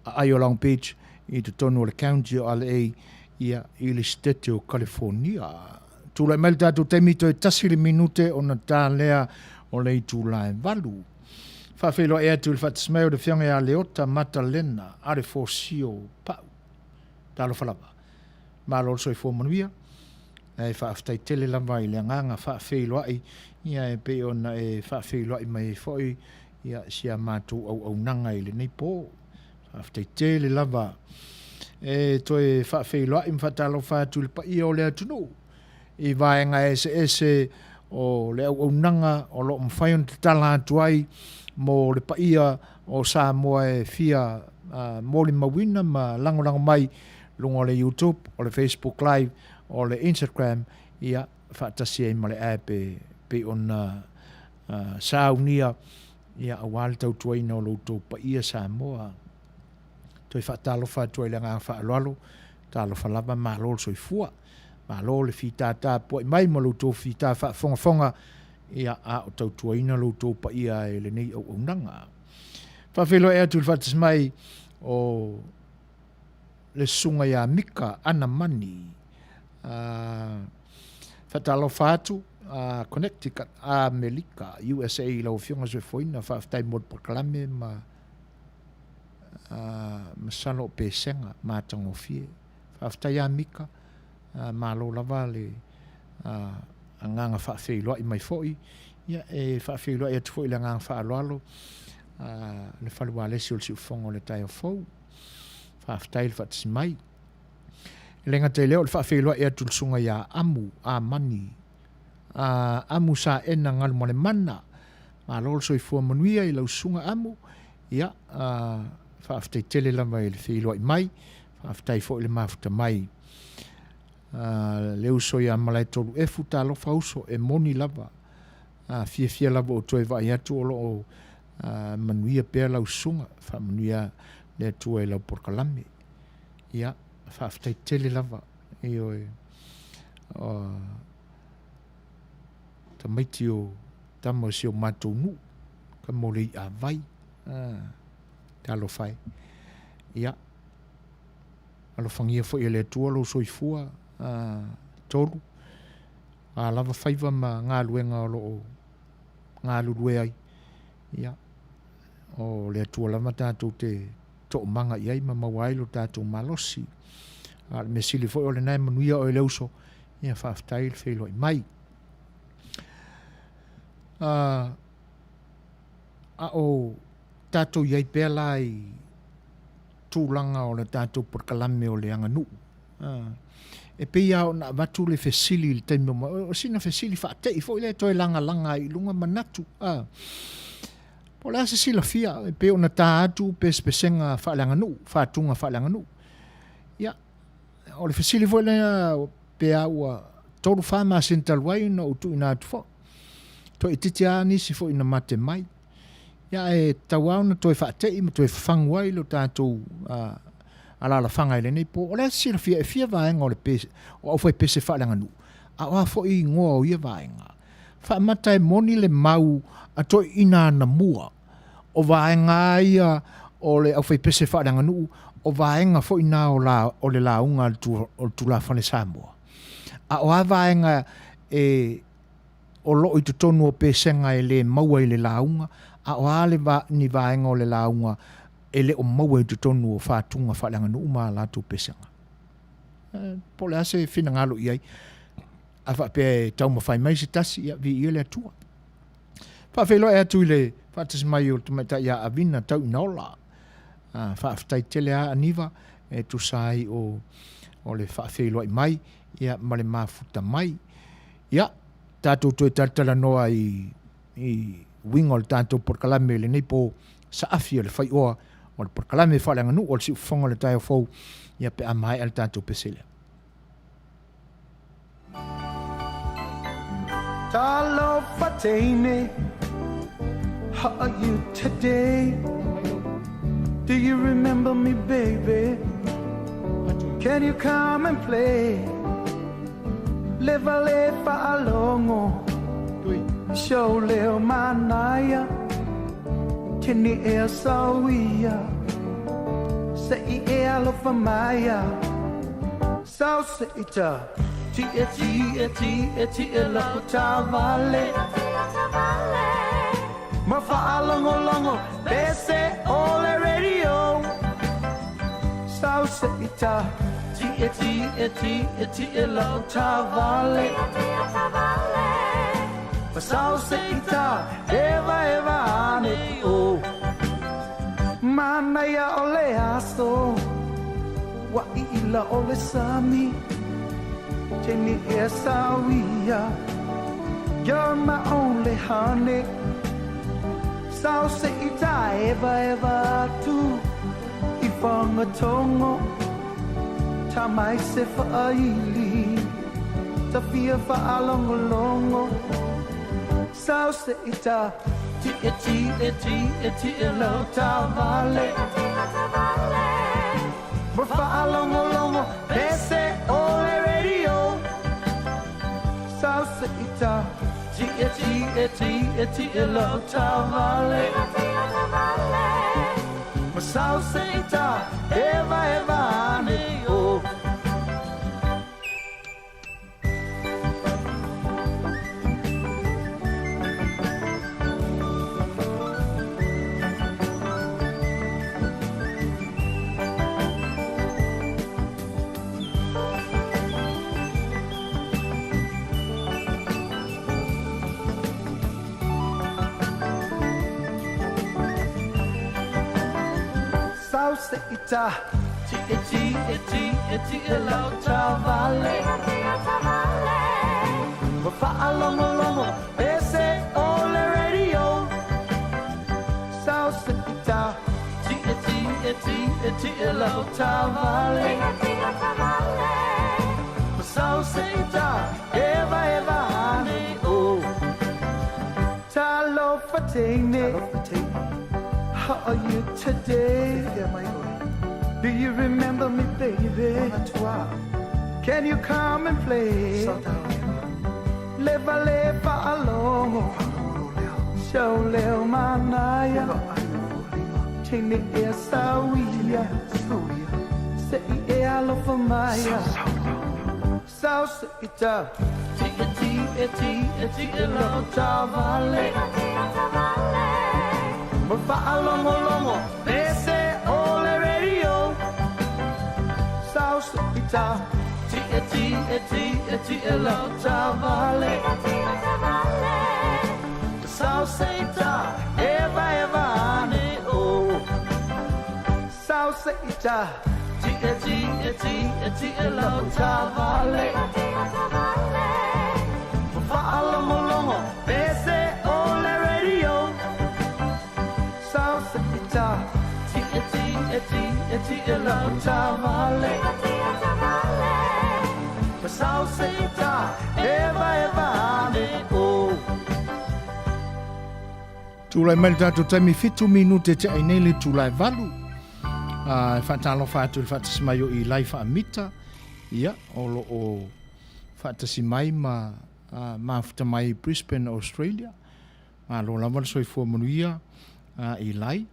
a Aio Long Beach i totonu o le County o LA, ia i le Sitete o California. Tulai mai le tatou taimi toe tasi le minute ona ta lea o le itula e 8. Faafeiloai atu i le faatasmai o le Afioga ia Leota Matalena Alefosio Pau. Talofa lava. Malo le soifua manuia. Ae faafetai tele lava i le agaga faafeiloai ia e pei ona e faafeiloai mai ai foi ia si a matou auaunaga i lenei po. Faafetai tele lava. E toe faafeiloai ma faatalofa atu i le paia o le atunuu i vaega eseese o le auaunaga o lo o mafai ona tatala atu ai mo le paia o Samoa e fia molimauina ma lagolago mai luga o le YouTube, o le Facebook Live, o le Instagram, ia, faatasi ai ma le app e pei ona saunia, ia, aua le tautuaina o lo outou paia Samoa. Toe faatalofa atu ai i le agaga faaaloalo, talofa lava, malo le soifua, malo le fita tapuai mai ma lo outou fita faafogafoga, ia, a o tautuaina lo outou paia e lenei auaunaga. Faafeiloai atu i le faatasi mai o le susuga ia Mika Anamani. Faatalofa atu Connecticut, Amerika, USA i lau Afioga Soifuaina, faafetai mo le polokalame ma masalo o pesega matagofie. Faafetai ia Mika, malo lava le agaga faafeiloai mai foi. Ia, e faafeiloai atu foi i le agaga faaaloalo le fale ualesi o le siufofoga o le taeao fou. Faafetai le faatasi mai. E le gata i lea o le faafeiloai atu i le susuga ia Amu Amani, Amu Saena Galumalemana. Malo le soifua manuia i lau susuga Amu. Ia, faafetai tele lava i le feiloai mai. Faafetai foi i le mafuta mai. Le uso ia Malaetolu Efu, talofa uso, e moni lava. Fiafia lava ou toe vaai atu o lo o manuia pea lau susuga. Faamanuia le Atua i lau polokalame. Ia, faafetai tele lava. Ioe. Tamaiti o tama o si o matou nuu, ka mo le i'a vai. Talofa e. Ia. Alofagia foi e le Atua lou soifua, Tolu, a lava faiva ma galuega o lo o galulue ai. Ia, o le Atua lava tatou te toomaga i ai ma maua ai lo tatou malosi. A o le mea sili foi o lena e manuia oe le uso, ia faafetai le feiloai mai. A o tatou i ai pea la i tulaga o le tatou polokalame o le aganuu, e pei lava ona avatu le fesili i le taimi o, o sina fesili faatei foi lea e toe lagalaga ai i luga manatu. Po o le a se silafia e pei ona ta atu pesepesega faaleaganuu, fatuga faaleaganuu. Ia, o le fesili foi lea pe a ua 3-4 masina talu ai na ou tuuina atu foi. Toaitiiti lava nisi foi na mate mai. Ia ae tatau lava ona toe faatei ma toe fafagu ai lo tatou alaalafaga i lenei po. O le a se silafia e fia vaega o le pese, o aufaipese faaleaganuu, a o a foi igoa o ia vaega? Faamata e moni le mau a toeaiina anamua, o vaega lava ia o le aufaipese faaleaganuu, o vaega foi na o, la, o le lauga a le, o le tulafale Samoa. A o a vaega e o lo o i totonu o pesega e le maua i le lauga, a o a le va, ni vaega o le lauga e le o maua i totonu o fatuga faaleaganuu ma a latou pesega. E, po o le a se finagalo i ai. A faapea e taumafai mai se tasi, ia, viia le Atua. Faafeiloai atu i le faatasi mai o le tamaitai ia Avina Tauinaola. Faafetai tele lava Aniva e tusa ai o, o le faafeiloai mai ia, ma le mafuta mai. Ia, tatou toe talatalanoa i, i uiga o le tatou polokalame i lenei po saafi o le faioa o le polokalame faaleaganuu o le siufofoga o le taeao fou, ia pe a maea le tatou pese lea. Talofa teine, how are you today? Do you remember me, baby? Can you come and play? Leva le faalongo Show leo manaia Tini ea sauia Se i ea alofa maia Sau se ita Ti e ti e ti e ti e lau tavale Ma faalogologo Pese o le radio Sau se ita Ti e ti e ti e ti e lau tavale Ma sau se ita Eva eva ane o Manaia o le aso Ua iila o le sami Teni ea sauia You're my only honey Sau se ita eva eva atu I Fagatogo Ta mai se faaili Ta fia faalogologo Sau se ita Ti e ti e ti e ti e lau tavale Ma faalogologo Pese o le radio Sau se ita Ti e ti e ti e ti e lau tavale Ma sau se ita Eva eva ane o Sau se ita Ti e ti e ti e ti e lau tavale Ma faalogologo Pese o le radio Sau se ita Ti e ti e ti e ti e lau tavale Ma sau se ita Eva eva ane o Talofa teine How are you today? Do you remember me, baby? Can you come and play? Leva leva alogo Show leo manaia Tini ea sauia Se i ea alofa mai Sau se i ta Ti e ti e ti e ti e lau taavale Mo le faalogologo pese o le radio Sau se i ta Ti e ti e ti e ti e lau taavale Sau se i ta Eva eva ane o Sau se i ta Ti e ti e ti e ti e lau taavale Mo faalogologo pese o le radio Sau se i ta Ti e ti e ti e ti e lau taavale Sau se i ta Eva eva ane o Tulai mai le tatou taimi fitu minute te ai nei le itula e valu. Uh, e faatalofa atu i le faatasi mai o Ilai Faamita, ia, o lo o faatasi mai ma uh, mafuta mai i Brisbane, Australia. Malo lava le soifua manuia uh, Ilai.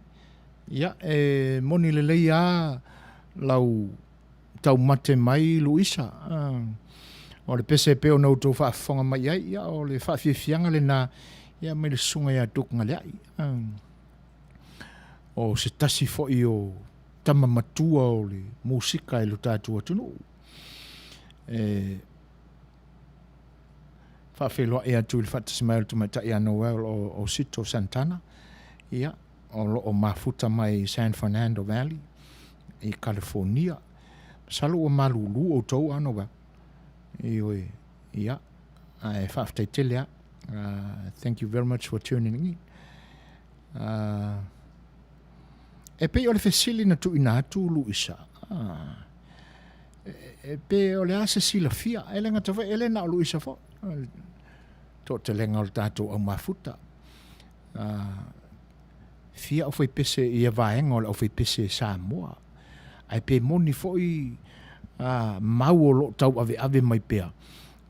Ia, e moni lelei a lau taumate mai Luisa. O le pese e pei ona outou faafofoga mai ai, ia, o le faafiafiaga lena ia mai le susuga ia Duke Galeai. O se tasi foi o tama matua o le musika i lo tatou atunuu. E faafeiloai atu i le faatasi mai o le tamaitai ia Noel o, o Sito Santana, ia, o lo o mafuta mai i San Fernando Valley i California. Masalo ua malulu outou a Noel. Ioe, ia, ae faafetai tele a. Thank you very much for tuning in. E pei o le fesili na tuuina atu Luisa. E, e pe o le a se silafia, e le gata foi, e le na o Luisa foi. Toatelega o le tatou au mafuta. Fia aufaipese ia vaega o le aufaipese Samoa. Ae pe moni foi mau o lo o tauaveave mai pea,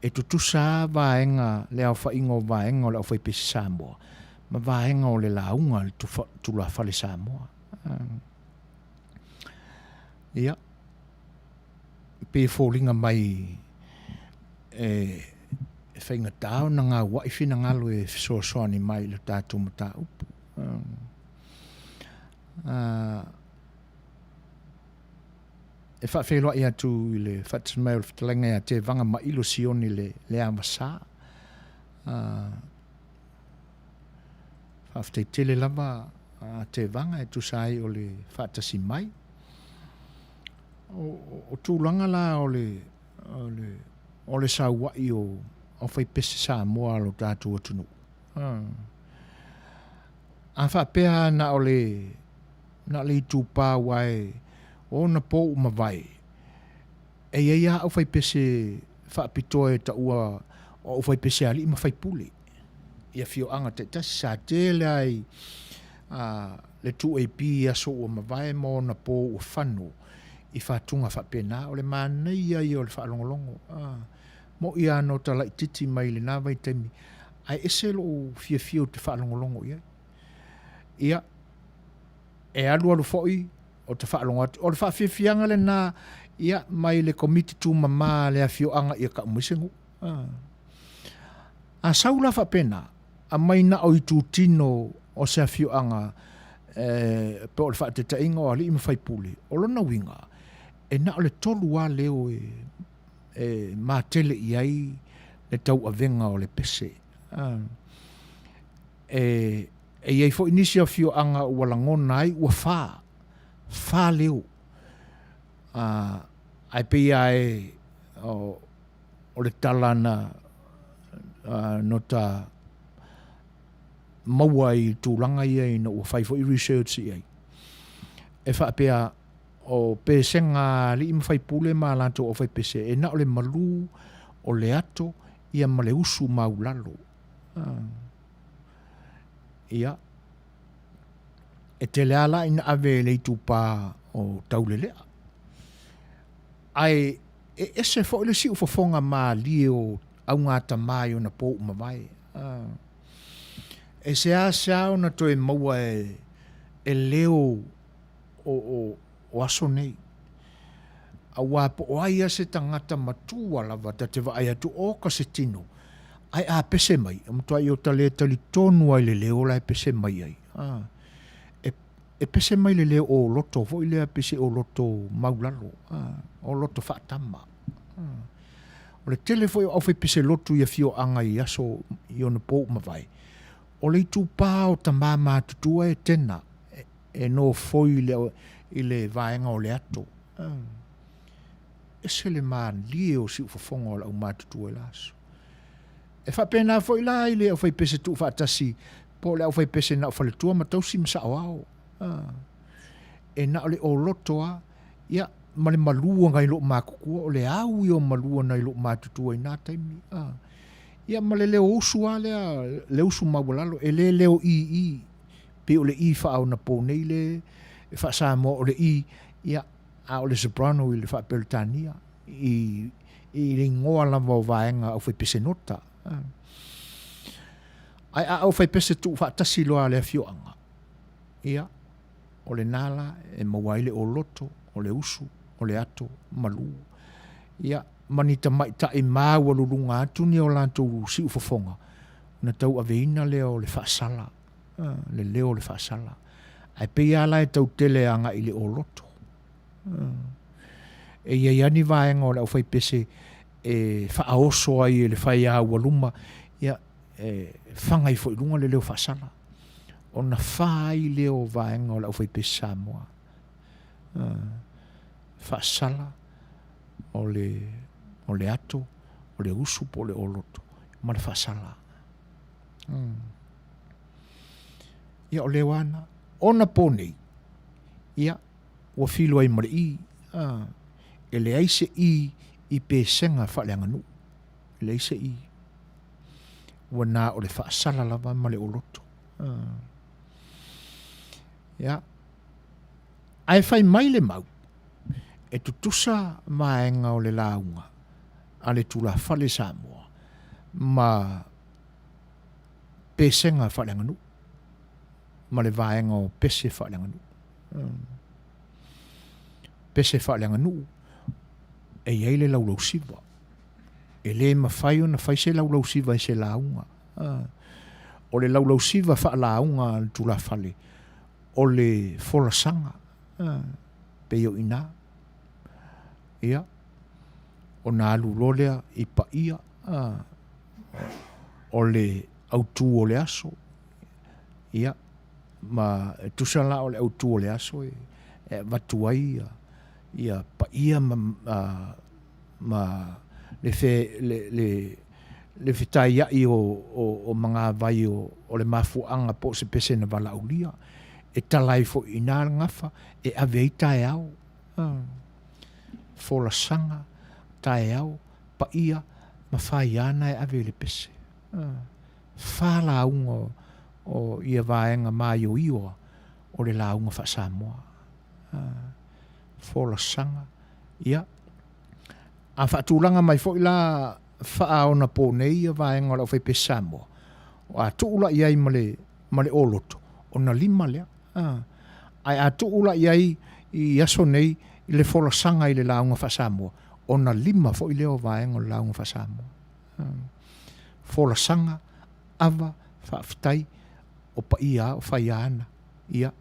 e tutusa lava vaega, le aofaiga o vaega o le aufaipese Samoa ma vaega o le lauga a le tulafale Samoa. Ia, pei e foliga mai e faigata ona gauai finagalo e fesoasoani mai i le tatou mataupu. E faafeiloai atu i le faatasi mai o le fetalaiga ia Tevaga Mailo Sione le, le Avasa. Faafetai tele lava a Tevaga e tusa ai o le faatasi mai. O, o, o tulaga la o le, o le, o le saua'i o aufaipese Samoa a lo tatou atunuu. A faapea na o le, na o le itupa aua e o ona po ua mavae, e i ai lava aufaipese faapitoa e taua o aufaipese alii ma faipule i afioaga taitasi. Sa tele lava i le 2AP i aso ua mavae ma ona po ua fano i fatuga faapena. O le manaia ia o le faalogologo. Moʻi lava no ta laitiiti mai lena vaitaimi, ae ese lou fiafia ou te faalogologo i ai. Ia, e alualu foi o te faalogo atu. O le faafiafiaga lena, ia, mai le komiti tumama a le afioaga ia kau mai se nuu. A sau la faapena, aumai na o itutino o se afioaga e, po o le faataitaiga o alii ma faipule, o lona uiga, e na o le tolu lava leo e, e matele i ai le tauavega o le pese. E, e i ai foi nisi afioaga ua lagona ai ua fa, fa leo. Ae pei lava e, o, o le tala na no ta maua i tulaga ia ina ua fai foi research i ai. E faapea o pesega alii ma faipule ma latou aufaipese e na o le malu o le ato ia ma le usu maulalo. Ia, e tele lava la ina ave e le itupa o Taulelea. Ae e ese foi le siufofoga malie o augatama i ona po ua mavae. E seasea ona toe maua e, e leo o, o, o aso nei. Auā po o ai a se tagata matua lava ta te vaai atu oka se tino, ae a pese mai, e matuai o ta le talitonu a i le leo la e pese mai ai. A, e, e pese mai le leo o loto foi lea pese o loto maulalo, a, o loto faatama. A, o le tele foi o aufaipese lotu i afioaga i aso i ona po ua mavae, o le itupā o tamā matutua e tena, e, e nofoi i le, i le vaega o le ato. Ese le malie o siufofoga o le aumatutua i la aso. E faapena foi la i le aufaipese tuufaatasi po o le aufaipese na o faletua ma tausi ma saoao. E na o le oloto lava, ia, ma le malu o nai lou matutua, o le au ia o malu o nai lou matutua i na taimi. Ia ma le leo usu lava lea, le usu maualalo, e le leo ii pei o le i faaonaponei le e faa-Samoa o le i, ia, a o le soprano i le faa-Peretania, i, i le igoa lava o vaega aufaipesenota. Ae a aufaipese tuufaatasi loa a le afioaga, ia, o lena la e maua ai le oloto, o le usu, o le ato, malu. Ia, ma ni tamaitai maualuluga atu ni o latou siufofoga, ona tauaveina lea o le faasala le leo o le faasala. Ae pei lava la e tau tele agai i le oloto. E i ai lava ni vaega o le aufaipese e faaoso ai e le faiaualuma, ia, e faga ifo i luga le leo faasala, ona fa ai lea o vaega o le aufaipese Samoa. Faasala, o le, o le ato, o le usu po o le oloto, ma le faasala. Ia o leo ana. Ona po nei, ia, ua filo ai ma le i, a, e leai se i i pesega faaleaganuu. E leai se i. Ua na o le faasala lava ma le oloto. A. Ia. Ae fai mai le mau, e tutusa vaega o le lauga a le tulafale Samoa ma pesega faaleaganuu ma le vaega o pese faaleaganuu. Pese faaleaganuu e i ai le laulausiva. E le mafai ona fai se laulausiva i se lauga. O le laulausiva faalauga a le tulafale, o le folasaga, pei o i ina. Ia, ona alu loa lea i paia, o le autū o le aso, ia, ma e tusa la o le autū o le aso e, e avatu ai ia, ia paia ma, a, ma le, fe, le, le, le fetaiai o, o, o magavai o, o le mafuaaga po o se pese na valaaulia, e tala ai foi i ina le gafa e ave ai taeao. Folasaga, taeao, paia ma faia na e ave i le pese. Fa lauga o ia vaega maioio o le lauga faa-Samoa. Folasaga, ia. A faatulaga mai foi la faaonapo nei ia vaega o le aufaipese Samoa, a tuu la i ai ma le, ma le oloto, ona lima lea. Ae a tuu la i ai i aso nei i le folasaga i le lauga faa-Samoa, ona lima foi lea o vaega o le lauga faa-Samoa. Folasaga, ava, faafetai, o paia a, o faia ana, ia,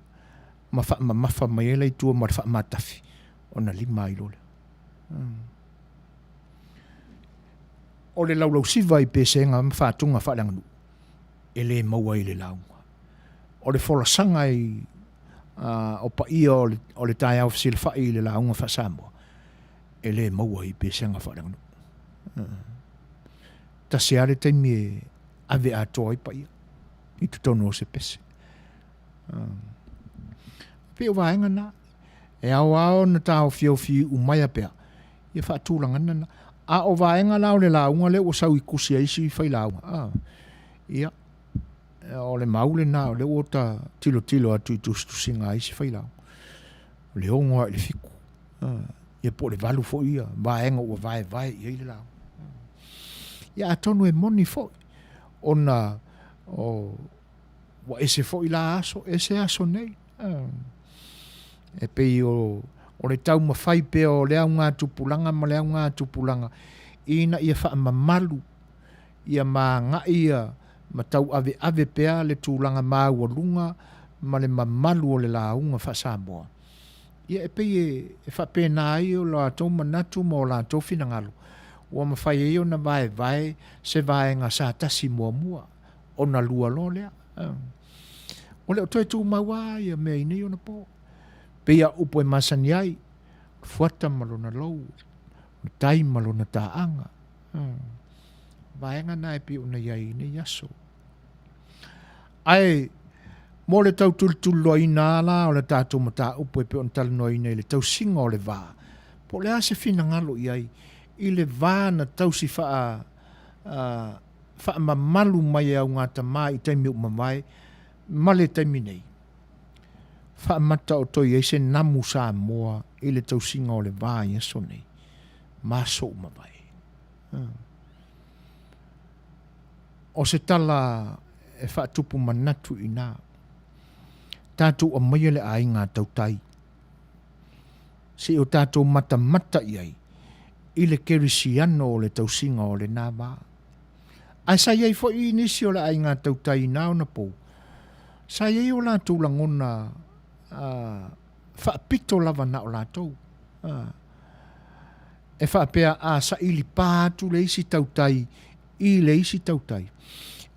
ma faamamafa mai ai la i tua ma le faamatafi, ona lima ai loa lea. O le laulausiva i pesega ma faatuga faaleaganuu, e le maua i le lauga. O le folasaga i o paia o le, o le taeao fesilafai i le lauga faa-Samoa, e le maua i pesega faaleaganuu. Tasi lava le taimi e ave atoa ai paia i totonu o se pese. Pei o vaega na, e ao lava ona taofiofi umaia pea ia faatulagana na. A o vaega la o le lauga lea ua sau i tusi a isi failauga, a, ia, o le mau lena o lea ua ta tilotilo atu i tusitusiga a isi failauga. O le 6 lava i le 7, ia po o le 8 foi ia vaega ua vaevae i ai le lauga. Ia atonu e moni foi, ona o, ua ese foi la aso, ese aso nei. E pei o, O le taumafai pea o le augatupulaga ma le augatupulaga ina ia faamamalu ia ma agai ia ma tauaveave pea le tulaga maualuga ma le mamalu o le lauga faa-Samoa. Ia e pei e faapena ai o latou manatu ma o latou finagalo ua mafai ai ona vaevae se vaega sa tasi muamua ona lua loa lea. Ua le o toe tumau lava ia mea i nei ona po. Pei a upu e masani ai, o le fuata ma lona lou, o le tai ma lona taaga. Vaega na e pei ona i ai i nei aso. Ae mo le tau tulituliloaina lava la o le tatou mataupu e pei ona talanoaina i le tausiga o le va, po o le a se finagalo i ai i le va na tausi faa, faamamalu mai e augatama i taimi ua mavae ma le taimi nei. Faamata o toe i ai se namu Samoa i le tausiga o le va i aso nei ma aso ua mavae. O se tala e faatupu manatu i ina. Tatou aumaia le aiga a tautai. Se i o tatou matamata i ai i le kerisiano o le tausiga o lena va. Ae sa i ai foi nisi o le aiga tautai i na ona pou, sa i ai o latou lagona faapito lava na o latou. E faapea a saili pa atu le isi tautai i le isi tautai,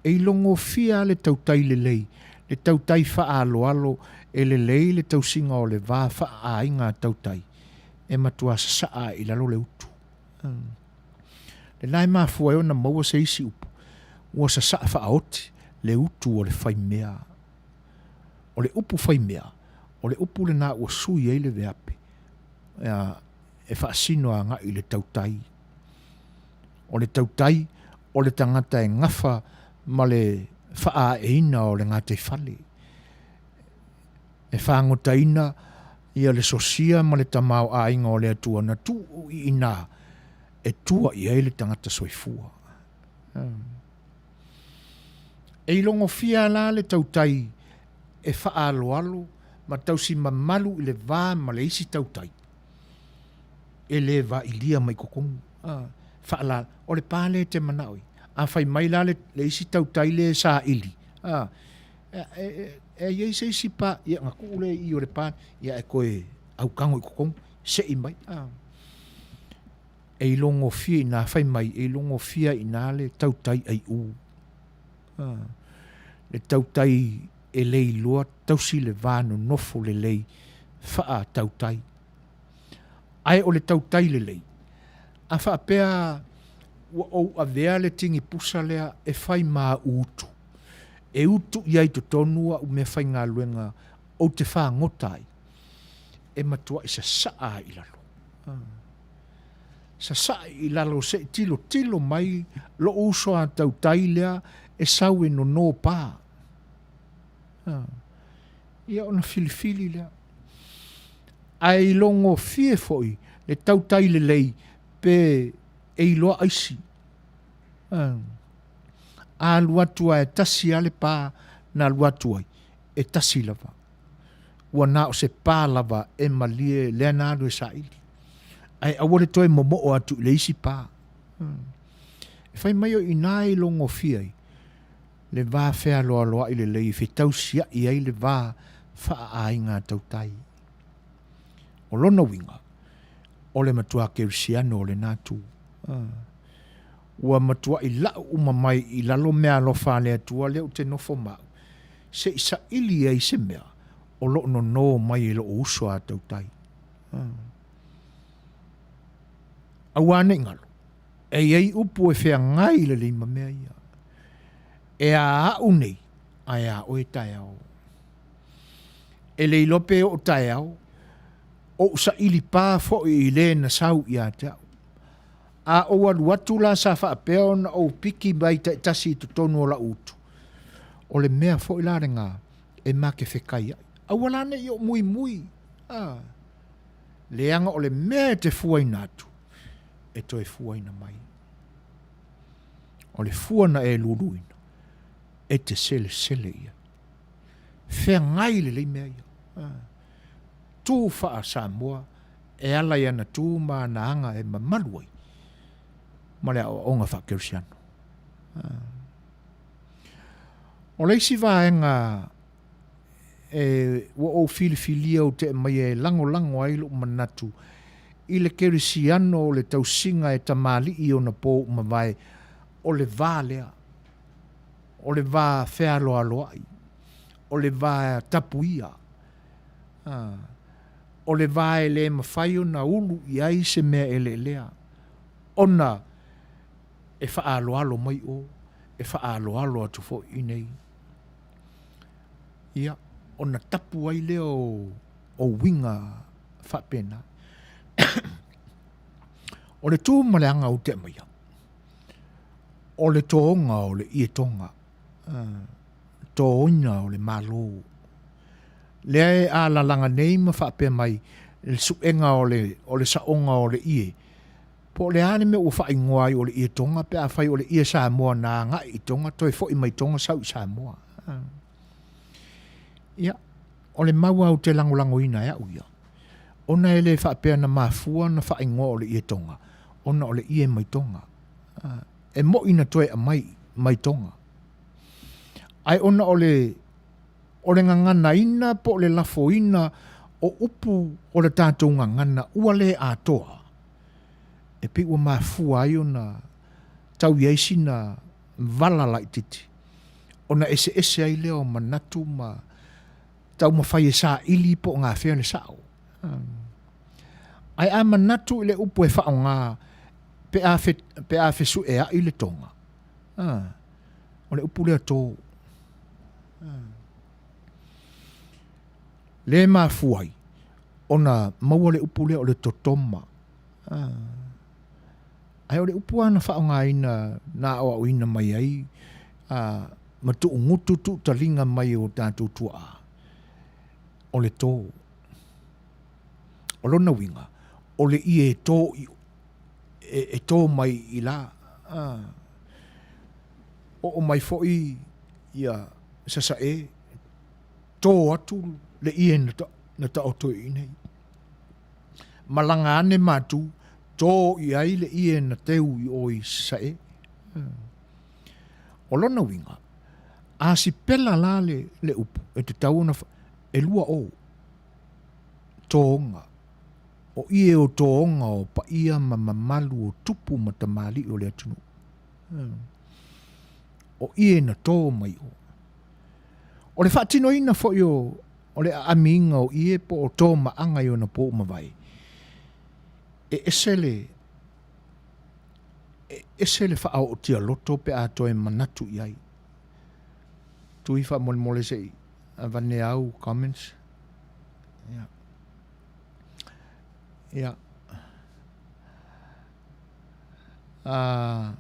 e ilogofia a le tautai lelei, le tautai faaaloalo e lelei le tausiga o le va faaaiga tautai, e matua sasaa i lalo le utu. Lena e mafua ai ona maua se isi upu, ua sasaa faaoti le utu o le faimea. O le upu faimea, o le upu lena ua sui ai le veape e faasino agai i le tautai. O le tautai, o le tagata e gafa ma le faaaeina o le gataifale. E fagotaina ia le sosia ma le tamaoaiga o le Atua na tuu i ina e tua i ai le tagata soifua. E ilogofia la le tautai e faaaloalo ma tausi mamalu i le va ma le isi tautai e le vailia mai totonu. Faala, o le pa lea e te manao i. A fai mai la le, le isi tautai lea e saili, a, e, e i ai se isi pa, ia na tuu lea i i o le pa, ia e toe aukago i totonu, sei mai. A. E ilogofia ina fai mai, e ilogofia ina le tautai aiu. A. Le tautai e le iloa tausi le va nonofo lelei faa-tautai. Ae o le tautai lelei, a faapea ua ou avea le tini pusa lea e fai ma au utu, e utu i ai totonu au meafaigaluega ou te fagota ai, e matuai sasaa ai i lalo. Sasaa i lalo se i tilotilo mai lou uso a tautai lea e sau e nono pa. Ia ona filifili lea. Ae ilogofie foi le tautai lelei pe e iloa aisi. A alu atu a e tasi a le pa na alu atu ai, e tasi lava. Ua na o se pa lava e malie lea na alu e saili. Ae aua le toe momoo atu i le isi pa. E fai mai o i ina e ilogofie ai le va fealoaloai lelei e fetausiai ai le va faaaiga tautai. O lona uiga, o le matua kerisiano o lena tu. Ua matuai lau uma mai i lalo meaalofa a le Atua lea ou te nofo ma au, se i saili ai se mea o lo o nono mai e lou uso a tautai. Aua ne i galo, e i ai upu e feagai lelei ma mea ia. E a au nei, ae a oe taeao. E le iloa pe oo taeao, ou saili pa foi i le na sau ia te au. A ou alu atu la sa faapea ona ou piki mai taitasi i totonu o lau utu, o le mea foi la lena e makefekai ai. Aua la ne i ou muimui, a, leaga o le mea e te fuaina atu, e toe fuaina mai. O le fua na e luluina, e te selesele i ai. Feagai lelei mea ia. Tu faa-Samoa. e ala i ana tu ma ana aga e mamalu ai ma le aoaoga faakerisiano. O le isi vaega e ua ou filifilia ou te aumaia e lagolago ai lou manatu i le kerisiano o le tausiga e tamalii i ona po ua mavae, o le va lea, o le va fealoaloai, o le va tapuia, o le va e le mafai ona ulu i ai se mea eleelea, ona e faaaloalo mai o, e faaaloalo atu foi i inei. Ia, ona tapu ai lea o, o uiga faapena. o le tu ma le aga ou te aumaia, o le tōga o le ietoga, tōina o le Malo. Lea e alalaga nei ma faapea mai le suega o le, o le saoga o le ie, Po o le a le mea ua faaigoa ai o le ie Tonga pe afai o le ie Samoa na agai i Tonga toe foi mai Tonga sau i Samoa. Ia, o le mau a ou te lagolagoina e au ia, ona e le faapea na mafua na faaigoa o le ie Tonga, ona o le ie mai Tonga. E mo'i na toe aumai mai Tonga. Ae ona o le o le gaganaina po o le lafoina o upu o le tatou gagana ua le atoa, e pei ua mafua ai ona tau i ai sina vala laitiiti, ona eseese ai lea o manatu ma taumafai e saili po o gafea le sao. Ae a manatu i le upu e faaaoga pe a, fe, pe a fesueai le toga, o le upu lea tō. Le mafua ai ona maua le upu lea o le totoma. Ae o le upu lava na faaaogaina na aoaoina mai ai ma tuugutu tuutaliga mai o tatou tuaa, o le tō. O lona uiga, o le ie e tō i, e, e tō mai i la. Oo mai foi ia Sasae, tō atu le ie na, ta, na taoto i inei. Malaga ane mātū, tō i ai le ie na teu i o i Sasae. O lona uiga, a sipela la le, le upu, e tatau ona, e lua o, tōga. O ie o tōga o paia ma mamalu o tupu ma tamalii o le atunuu. O ie na tō mai o. O le faatinoina foi o, o le aamiina o ie po o tō maaga i ona pō mavae, e ese le, e ese le faaootia loto pe a toe manatu i ai. Tui faamolemole se i avane au comments. Ia. Ia. Uh,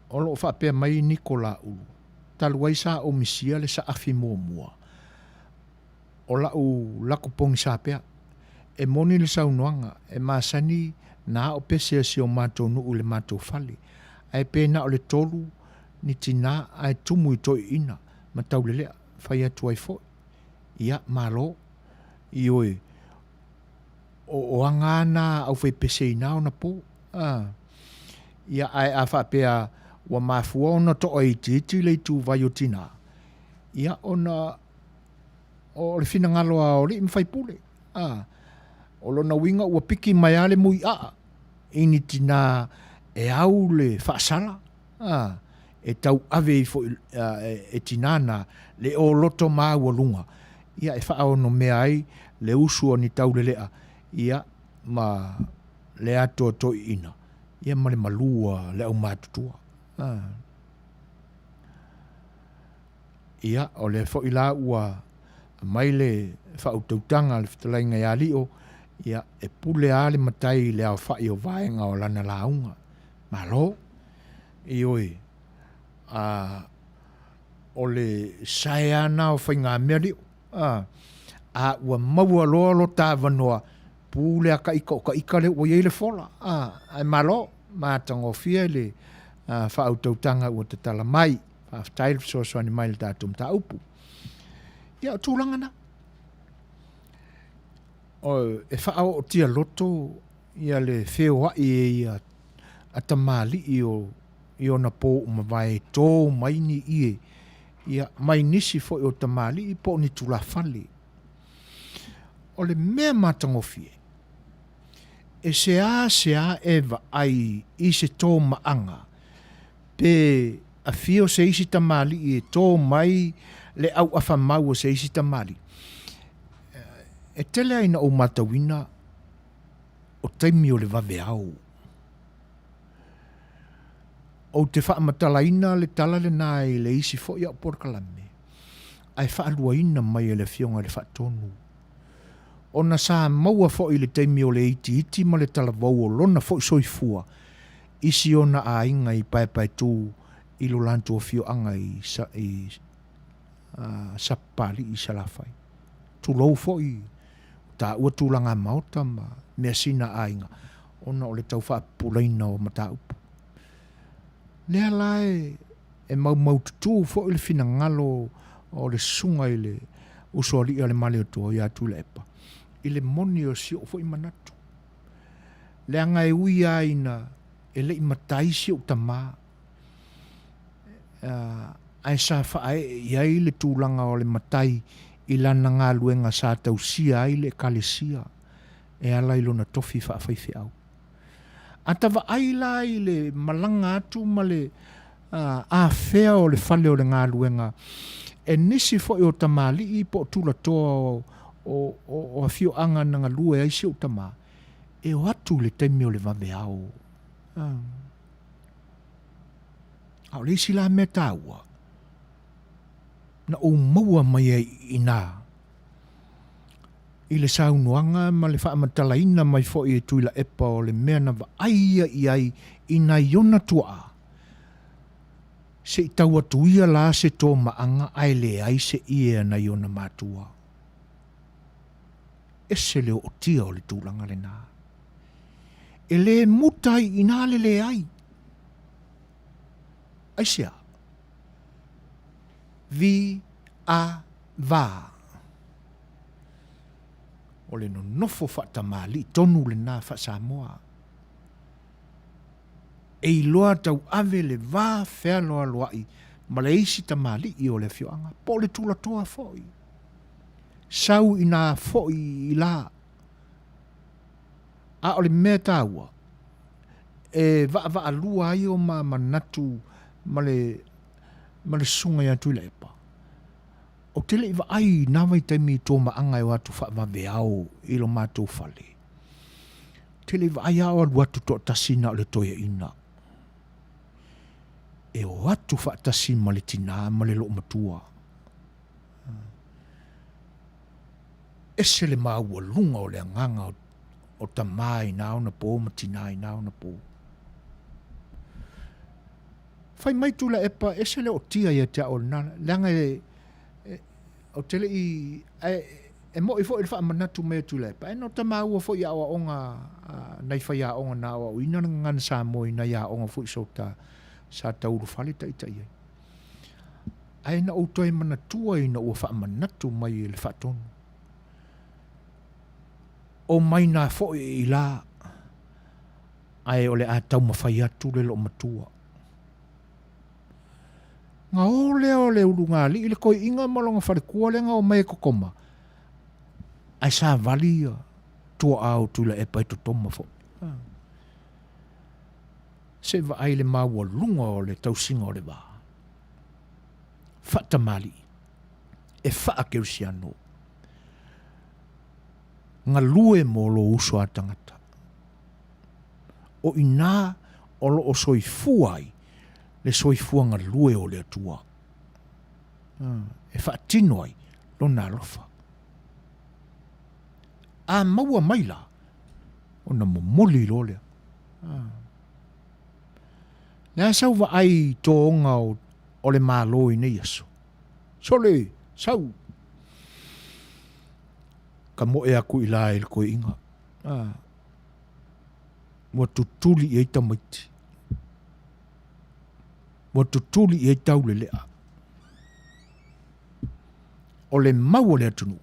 o lo o faapea mai Niko Laulu, talu ai sa ou misia le saafi muamua o la'u laku pogisa pea. E moni le saunoaga, e masani na ao pese a si o matou nuu i le matou fale, ae pe na o le tolu ni tina ae tumu i toeaiina ma taulelea, fai atu ai foi, Ia, malo. Ioe, o, o aga a na aufaipese i na ona po. A. Ia, ae a faapea ua mafua ona toaitiiti le ituvai o tina, ia, ona o le finagalo a o alii ma faipule. A. O lona uiga ua piki mai a le muiaa i ni tina e au le faasala, a, e tauave ifo e tina na le oloto maualuga, ia, e faaonomea ai le usu o ni taulelea, ia, ma le atoa toeaiina, ia, ma le malū a le aumatutua. A. Ia, o lea foi la ua aumai le faautautaga a le fetalaiga ia Lio, ia, e pule lava le matai i le aofai o vaega o lana lauga. Malo. Ioe, a, o le sae lava na o faigamea Lio. A, a ua maua loa lo ta avanoa, pule a ka ika o ka ika lea ua i ai le fola. A, ae malo, matagofie le faautautaga ua tatala mai. Faafetai le fesoasoani mai i le tatou mataupu. Ia, o tulaga na. E faaootia loto ia le feoai e ia a tamalii o i ona po ua mavae e tō mai ni ie ia mai nisi foi o tamalii po o ni tulafale. O le mea matagofie, e seāseā e vaai i se tōmaaga pe afio se isi tamalii e tō mai le auafa mau o se isi tamalii. E tele ai na ou matauina o taimi o le vaveao. Ou te faamatalaina le tala lena i le isi foi au polokalame, ae faaluaina mai e le Afioga i le Faatonu. Ona sa maua foi i le taimi o le itiiti ma le talavou o lona foi soifua i si ona aiga i Paepaetū i lo latou afioaga i i Sapapalii i Salafai. Tulou foi o taua tulaga maota ma measina aiga ona o le tau faapupulaina o mataupu. Lea la e maumaututu foi le finagalo o le susuga i le usoalii a le Malietoa ia Tuilaepa i le moni o si ou foi manatu. Leaga e ui lava ina e le i matai si ou tama, ae sa faaee i ai le tulaga o le matai i lana galuega sa tausia ai le Ekalesia e ala i lona tofi faafaifeau. A ta vaai la i le malaga atu ma le afea o le fale o le galuega e nisi foi o tamalii po o tulatoa o afioaga na galue ai si ou tama, e o atu i le taimi o le vaveao. A o le isi la mea taua, na ou maua mai ai i inā i le saunoaga ma le faamatalaina mai foi e Tuilaepa o le mea na vaai ia i ai i nai ona tuaa, se i tau atu ia la se tomaaga ae leai se ie a nai ona matua. Ese le ootia o le tulaga lena. E le muta ai i inā le leai. Aisea? Vi a va. O le nonofo faatamalii tonu lena faa-Samoa. E iloa tauave le va fealoaloai ma le isi tamalii o le afioaga, po o le tulatoa foi. Sau inā foi i la. A o le mea taua, e vaavaalua ai o ma manatu ma le, ma le susuga ia Tuilaepa. Ou te le i vaai i nā vaitaimi i tomaaga e o atu faavaveao i lo matou fale. Ou te le i vaai a o alu atu toatasi na o le toeaina. E o atu faatasi ma le tinā ma le loomatua. Ese le maualuga o le agaga o tamā i nā ona pō ma tinā i nā ona pō. Fai mai Tuilaepa, ese le ootia ia te au o lena, leaga e, e, ou te le i, ae, e moʻi foi le faamanatu mai a Tuilaepa, ae na ota maua foi i aoaoga a nai faiaoga na aoaoina le gagana Samoa i nai aoga foi sa ta, sa ta ulufale taitai ai. Ae na ou toe manatua ina ua faamanatu mai e le Faatonu. O mai nā foi i la, ae o le a taumafai atu le loomatua. Ga o lea o le ulugalii le koiiga ma lona falekua lea na omai e totoma, ae savali ia tuaa o Tuilaepa e totoma foi. Se i vaai le maualuga o le tausiga o le va. Faatamalii, e faakerisiano. Galue mo lou uso a tagata. O inā o lo o soifua ai le soifua galue o le Atua, e faatino ai lona alofa. A maua mai la, ona momoli loa lea. Le a sau vaai i tōga o le Malo i nei aso? Sole, sau! Ka moe aku i la i le koiiga. Ua tutuli i ai tamaiti. Ua tutuli i ai taulelea. O le mau o le atunuu,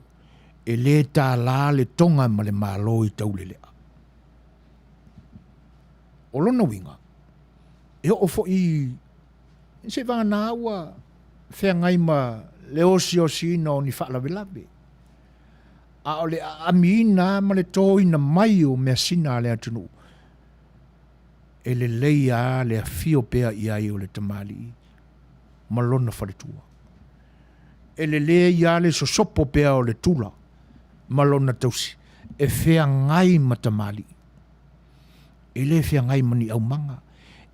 E lē tālā le Tonga ma le Malo i Taulelea. O lona uiga, e oo foi i seivaganā ua feagai ma le osiosiina o ni faalavelave, a o le aamiina ma le tōina mai o measina a le atunuu, e lelei lava le afio pea i ai o le tamalii ma lona faletua. E lelei lava le sosopo pea o le tula ma lona tausi e feagai ma tamalii. E le feagai ma ni aumaga,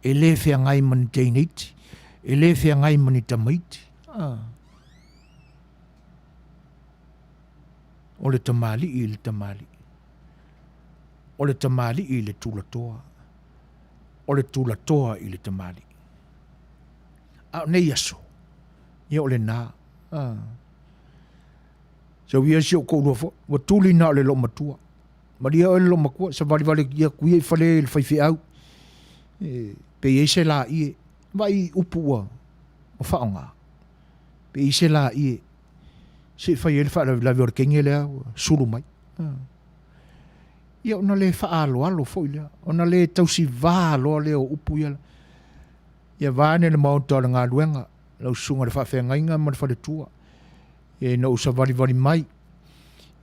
e le feagai ma ni teineiti, e le feagai ma ni tamaiti. Ah. O le tamalii i le tamalii. O le tamalii i le tulatoa. O le tulatoa i le tamalii. A o nei aso, ia o lenā. Ah. Sau ia si ou toalua foi, ua tuli na o le loomatua. Malie oe le loomatua, savalivali atu ia i fale i le faifeau, e, pe i ai se laie. Vaai i upu ua, ua faaaoga. Pe i ai se laie, se i fai ai le faalavelave o le teine lea ua sulu mai. Ah. Ia ona le faaaloalo foi lea, ona le tausivā loa lea o upu ia. Ia vaeane le maota o le galuega, lau susuga i le faafeagaiga ma le faletua, ia ina ou savalivali mai,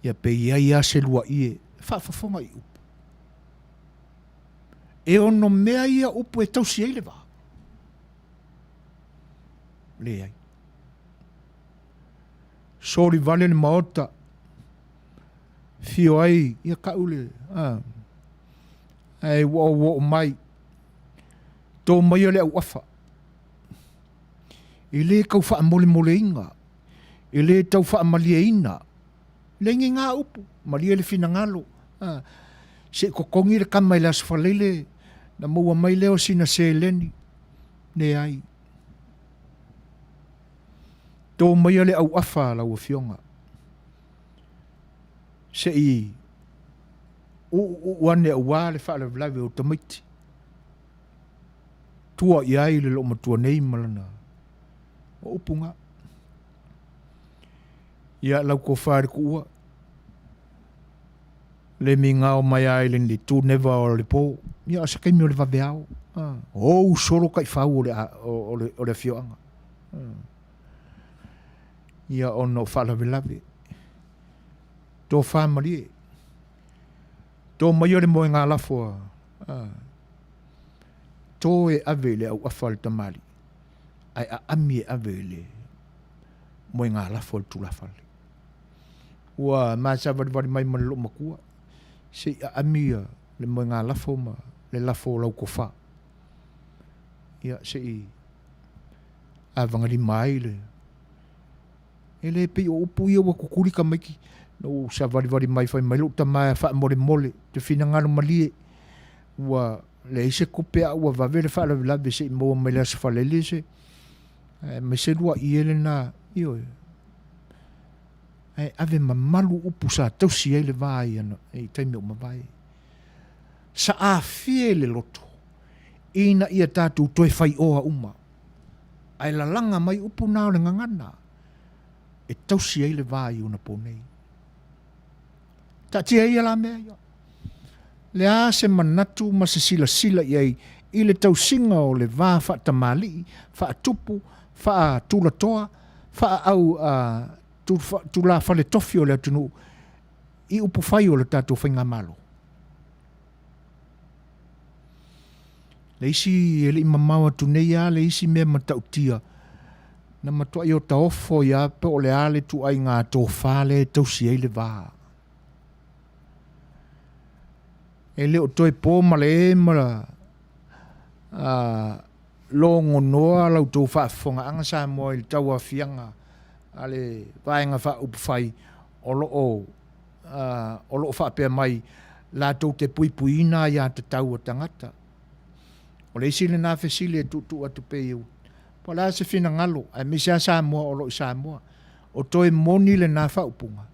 ia pe i ai lava se luaie, faafofoga i upu. E ono mea ia upu e tausi ai le va? Leai. Soli vale le maota, fio ai, ia kau le, a, ae ua ou oo mai, tō maia le auafa. E lē tau faamolemoleina, e lē tau faamalieina, leai ni ngā upu, malie le finagalo, a, se i totogi le kama i le Aso Faraile na maua mai lea o sina seleni, leai. Tō maia le auafa a lau Afioga, se i uuuu ane aua le faalavelave o tamaiti. Tua i ai le loomatua nei ma lana o upu na. Ia lau tofa i le tuua, le migao mai a i le tuneva o le po, ia o se taimi o le vaveao, ou solo taifau o le, o le, o le afioaga. Ia ona o faalavelave. Tofa malie. Tō maia le moenga lafo a, a, tō e ave i le auafa a le tamalii, ae aami e ave i le moenga lafo a le tulafale. Ua masavalivali mai ma le loomatua, se i aami ia le moenga lafo ma le lafo o lau tofa. Ia, se i avagalima ai le E le pei o upu ia ua kukuli tamaiti. Na ou savalivali mai fai mai lou tama e faamolemole te finagalo malie. Ua leai se tupe a ua vave le faalavelave se i maua mai le Aso Faraile se aemaise lua'i e lena, ioe. Ae ave mamalu upu sa tausi ai le va i ana i taimi o mavae. Sa afie le loto ina ia tatou toe faioa uma. Ae lalaga mai upu na o le gagana e tausi ai le va i ona po nei. Taatia ia la mea ia. Le a se manatu ma se silasila i ai i le tausiga o le va faatamalii, faatupu, faatulatoa, faaau tulafale tofi o le atunuu i upufai o le tatou faigamalo. Le isi e le i mamao atu nei lava le isi mea matautia, na matuai otaofo ai lava po o le a le ituaiga tofa lea e tausi ai le va. E le o toe po ma le e ma logonoa la outou faafofogaaga Samoa i le tauaofiaga a le Vaega Faaupufai o lo o o lo o faapea mai latou te puipuiina aiatatau a tagata. O le isi lena fesili e tuutuu atu pea i po o le a se finagalo, aemaise lava Samoa o lo o i Samoa, o toe moni lena faaupuga,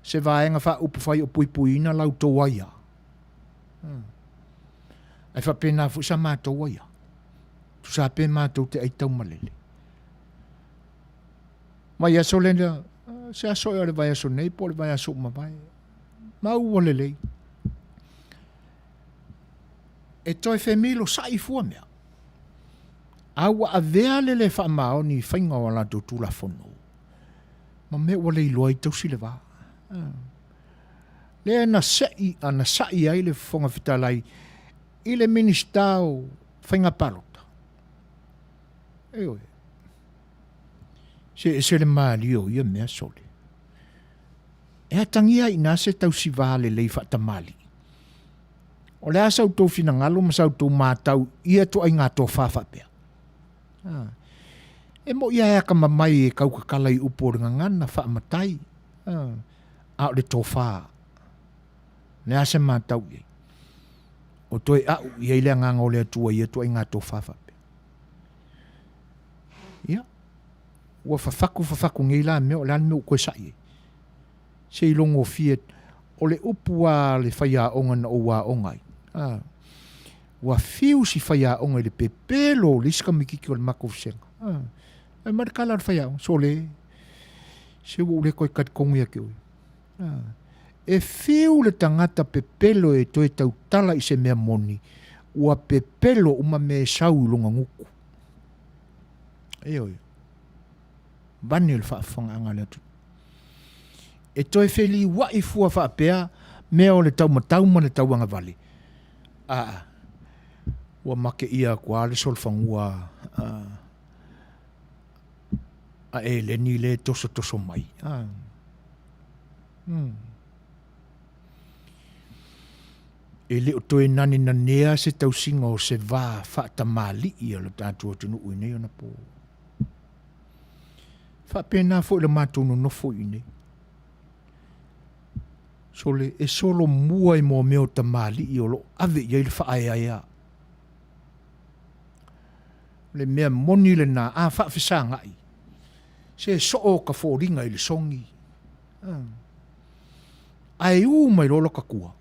se vaega faaupufai o puipuiina la outou aia. Hmm. Ae faapena foi sa matou aia. Tusa pe matou te aitaumalele. Mai aso lea, Se aso ea o le vaiaso nei po o le vaiaso ua mavae. Maua lelei. E toe femilosa'i fua mea. A ua avea le le faamaoni i faiga o a latou tulafono, ma mea ua le iloa ai tausi le va. Lea na se'i a na sa'i ai le Fofoga Fetalai i le Minisita o Faiga Palota. Ioe. Se ese le malie o ia mea sole. E atagia ai i ina se tausiva lelei faatamalii. O le a sa outou finagalo ma sa outou matau i ia ituaiga tofa faapea? A. E moʻi a e akamamai e kaukakala i upu o le gagana faamatai. A. A o le tofa. O le a se matau i ai? O toe a'u i ai le agaga o le Atua i ia ituaiga tofa faapea. Ia, ua fafaku fafaku nei la mea, o le a le mea ua toe sa'i ai? Se i logofie, o le upu a le faiaoga na ou aoga ai, a, ua fiu si faiaoga i le pepelo o le isi tamaititi o le matou vasega. A, fai mai le tala a le faiaoga, sole, se ua ou le toe talitonu ia te oe. A, e fiu le tagata pepelo e toe tautala i se mea moni, ua pepelo uma mea e sau i lona gutu. Ioe. Vane le faafofogaaga a le atunuu. E toe feliuai fua faapea mea o le taumatau ma le tauagavale. Aa, ua make ʻia atu lava le solofanua a, a Eleni lea e tosotoso mai. A. Hmm. E le o toe nanenanea se tausiga o se va faatamalii a lo tatou atunuu i nei ona pō. Faapena foi le matou nonofo i inei. Sole, e solomua i mea o tamalii o lo o ave i ai le faaeaea. O le mea moni lena, a faafesagai, se soo ka foliga i le sogi. Ae u mai loa lota tua,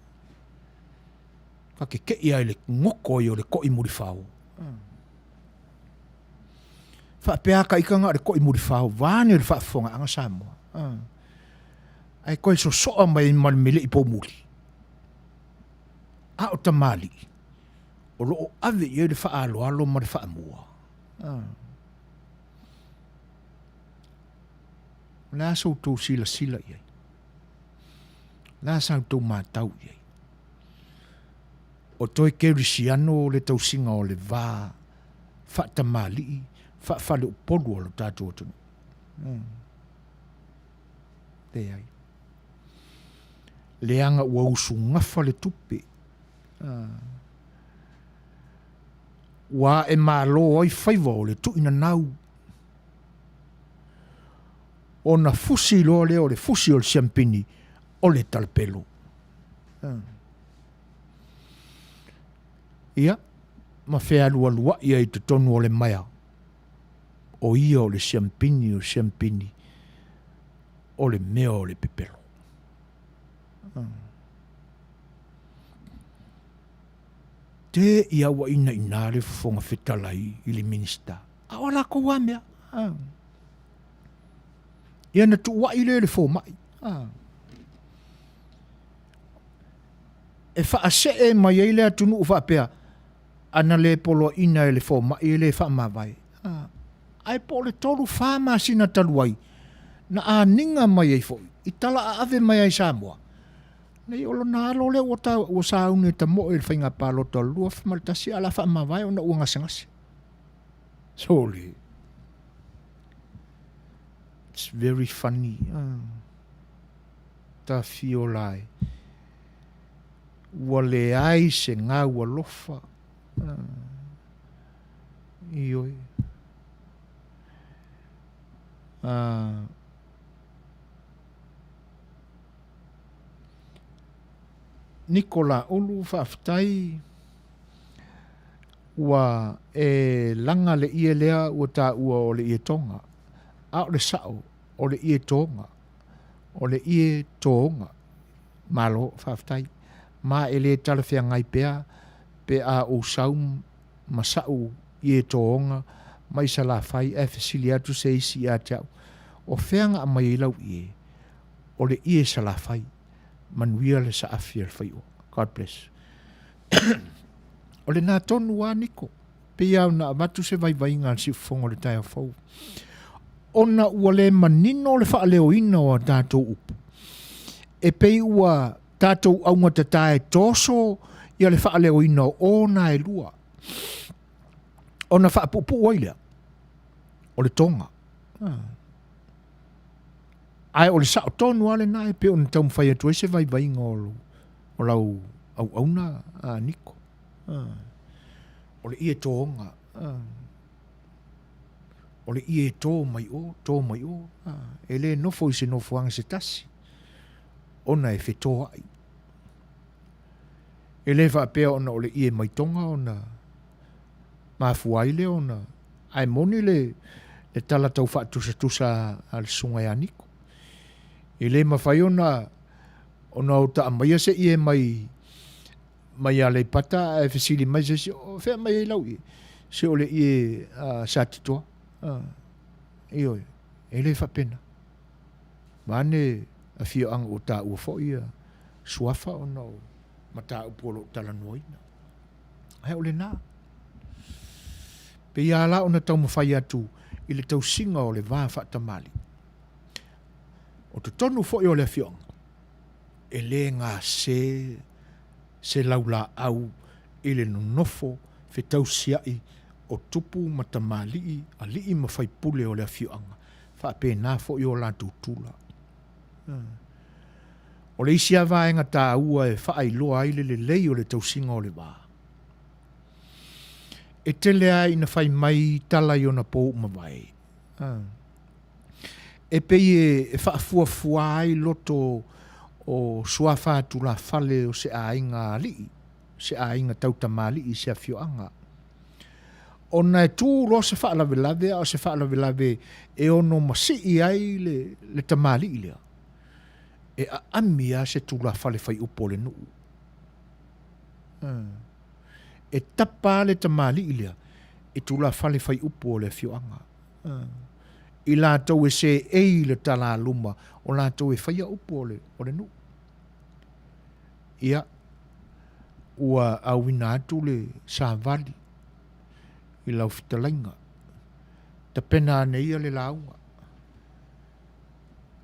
ta keke'i ai i le goto ai o le to'i mulifao. Faapea ka ika na o le to'i mulifao, vaeane le faafofogaaga Samoa. Ae toe sosoa mai ma le mele'i poumuli. A o tamalii, o lo o ave i ai le faaaloalo ma le faamua. O le a sa outou silasila i ai? O le a sa outou matau i ai? O toe kerisiano le tausiga o le va faatamalii, faafaleupolu o lo tatou atunuu. Hmm. Leai. Leaga ua usugafa le tupe. Ah. Ua ae malo ai faiva o le tuinanau. Ona fusi loa lea o le fusi o le siampini o le talapelo. Ia, ma fealualuai ai i totonu o le maea, o ia o le siampini o siampini o le mea o le pepelo. Te ia ua inaina le Fofoga Fetalai i le Minisita. A o a latou lava mea. Ia na tuuai lea i le fomai. E faasee mai ai le atunuu faapea, ana le poloaiina e le fomai e le faamavae. Ae po o le 3, 4 masina talu ai, na aniga mai ai foi i tala aave mai ai Samoa, Nei o lona alo lea ua ta, ua sauni e tamoe i le faiga palota o le 2001 a o le a faamavae ona ua gasegase. Sole. It's very funny. Uh, tafiola e. Ua leai se gau alofa. Uh, ioe. Uh, Nikola Ulu, faafetai. Ua e laga le ie lea ua taua o le ie toga. A o le sao, o le ie toga. O le ie toga. Malo, faafetai. Ma e le talafeagai pea pe a ou sau ma sa'u ie toga mai Salafai ae fesili atu se isi ia te a'u, O fea na aumai ai lau ie? O le ie Salafai. Manuia le saafi a le faioa. God bless. o lena tonu a Niko. Pei lava ona avatu se vaivaiga a le siufofoga o le taeao fou. Ona ua le manino le faaleoina o a tatou upu, e pei ua tatou augatata e toso ia le faaleoina o ona e lua. Ona faapuupuu ai lea, o le toga. Ae o le sao tonu lava lena e pei ona taumafai atu ai se vaivaiga o lau auauna a Niko. O le ie toga. O le ie e tō mai o, tō mai o. E le nofo i se nofoaga se tasi, ona e fetoai. E le faapea ona o le ie mai Toga ona mafua ai lea ona... Ae moni le, le tala tau faatusatusa a le susuga ia Niko. E le mafai ona, ona ota aumaia se ie mai, mai Aleipata ae fesili mai se isi, o fea mai ai lau ie? Se o le ie a Satitoa. Ioe, e le faapena. Vaeane afioaga ua taua foi ia suafa ona o mataupu o lo o talanoaina. Ae o lena. Pei lava la ona taumafai atu i le tausiga o le va faatamalii. O totonu foi o le afioaga, e le gase se laulaau i le nonofo fetausiai o tupu ma tamalii, alii ma faipule o le afioaga, faapena foi o latou tula. O le isi lava vaega taua e faailoa ai le lelei o le tausiga o le va, e tele lava ina fai mai tala i ona po ua mavae. E pei e faafuafua ai loto o suafa tulafale o se aiga alii, se aiga tau tamalii i se afioaga. Ona e tu loa se faalavelave a o se faalavelave e ono masii ai le, le tamalii lea, e aami lava se tulafale faiupu o le nuu. E tapa lava le tamalii lea i tulafale faiupu o le afioaga. I latou e seei i le talaluma, o latou e faia upu o le, o le nuu. Ia, ua auina atu le savali i lau fetalaiga. Tapena ane ia le lauga.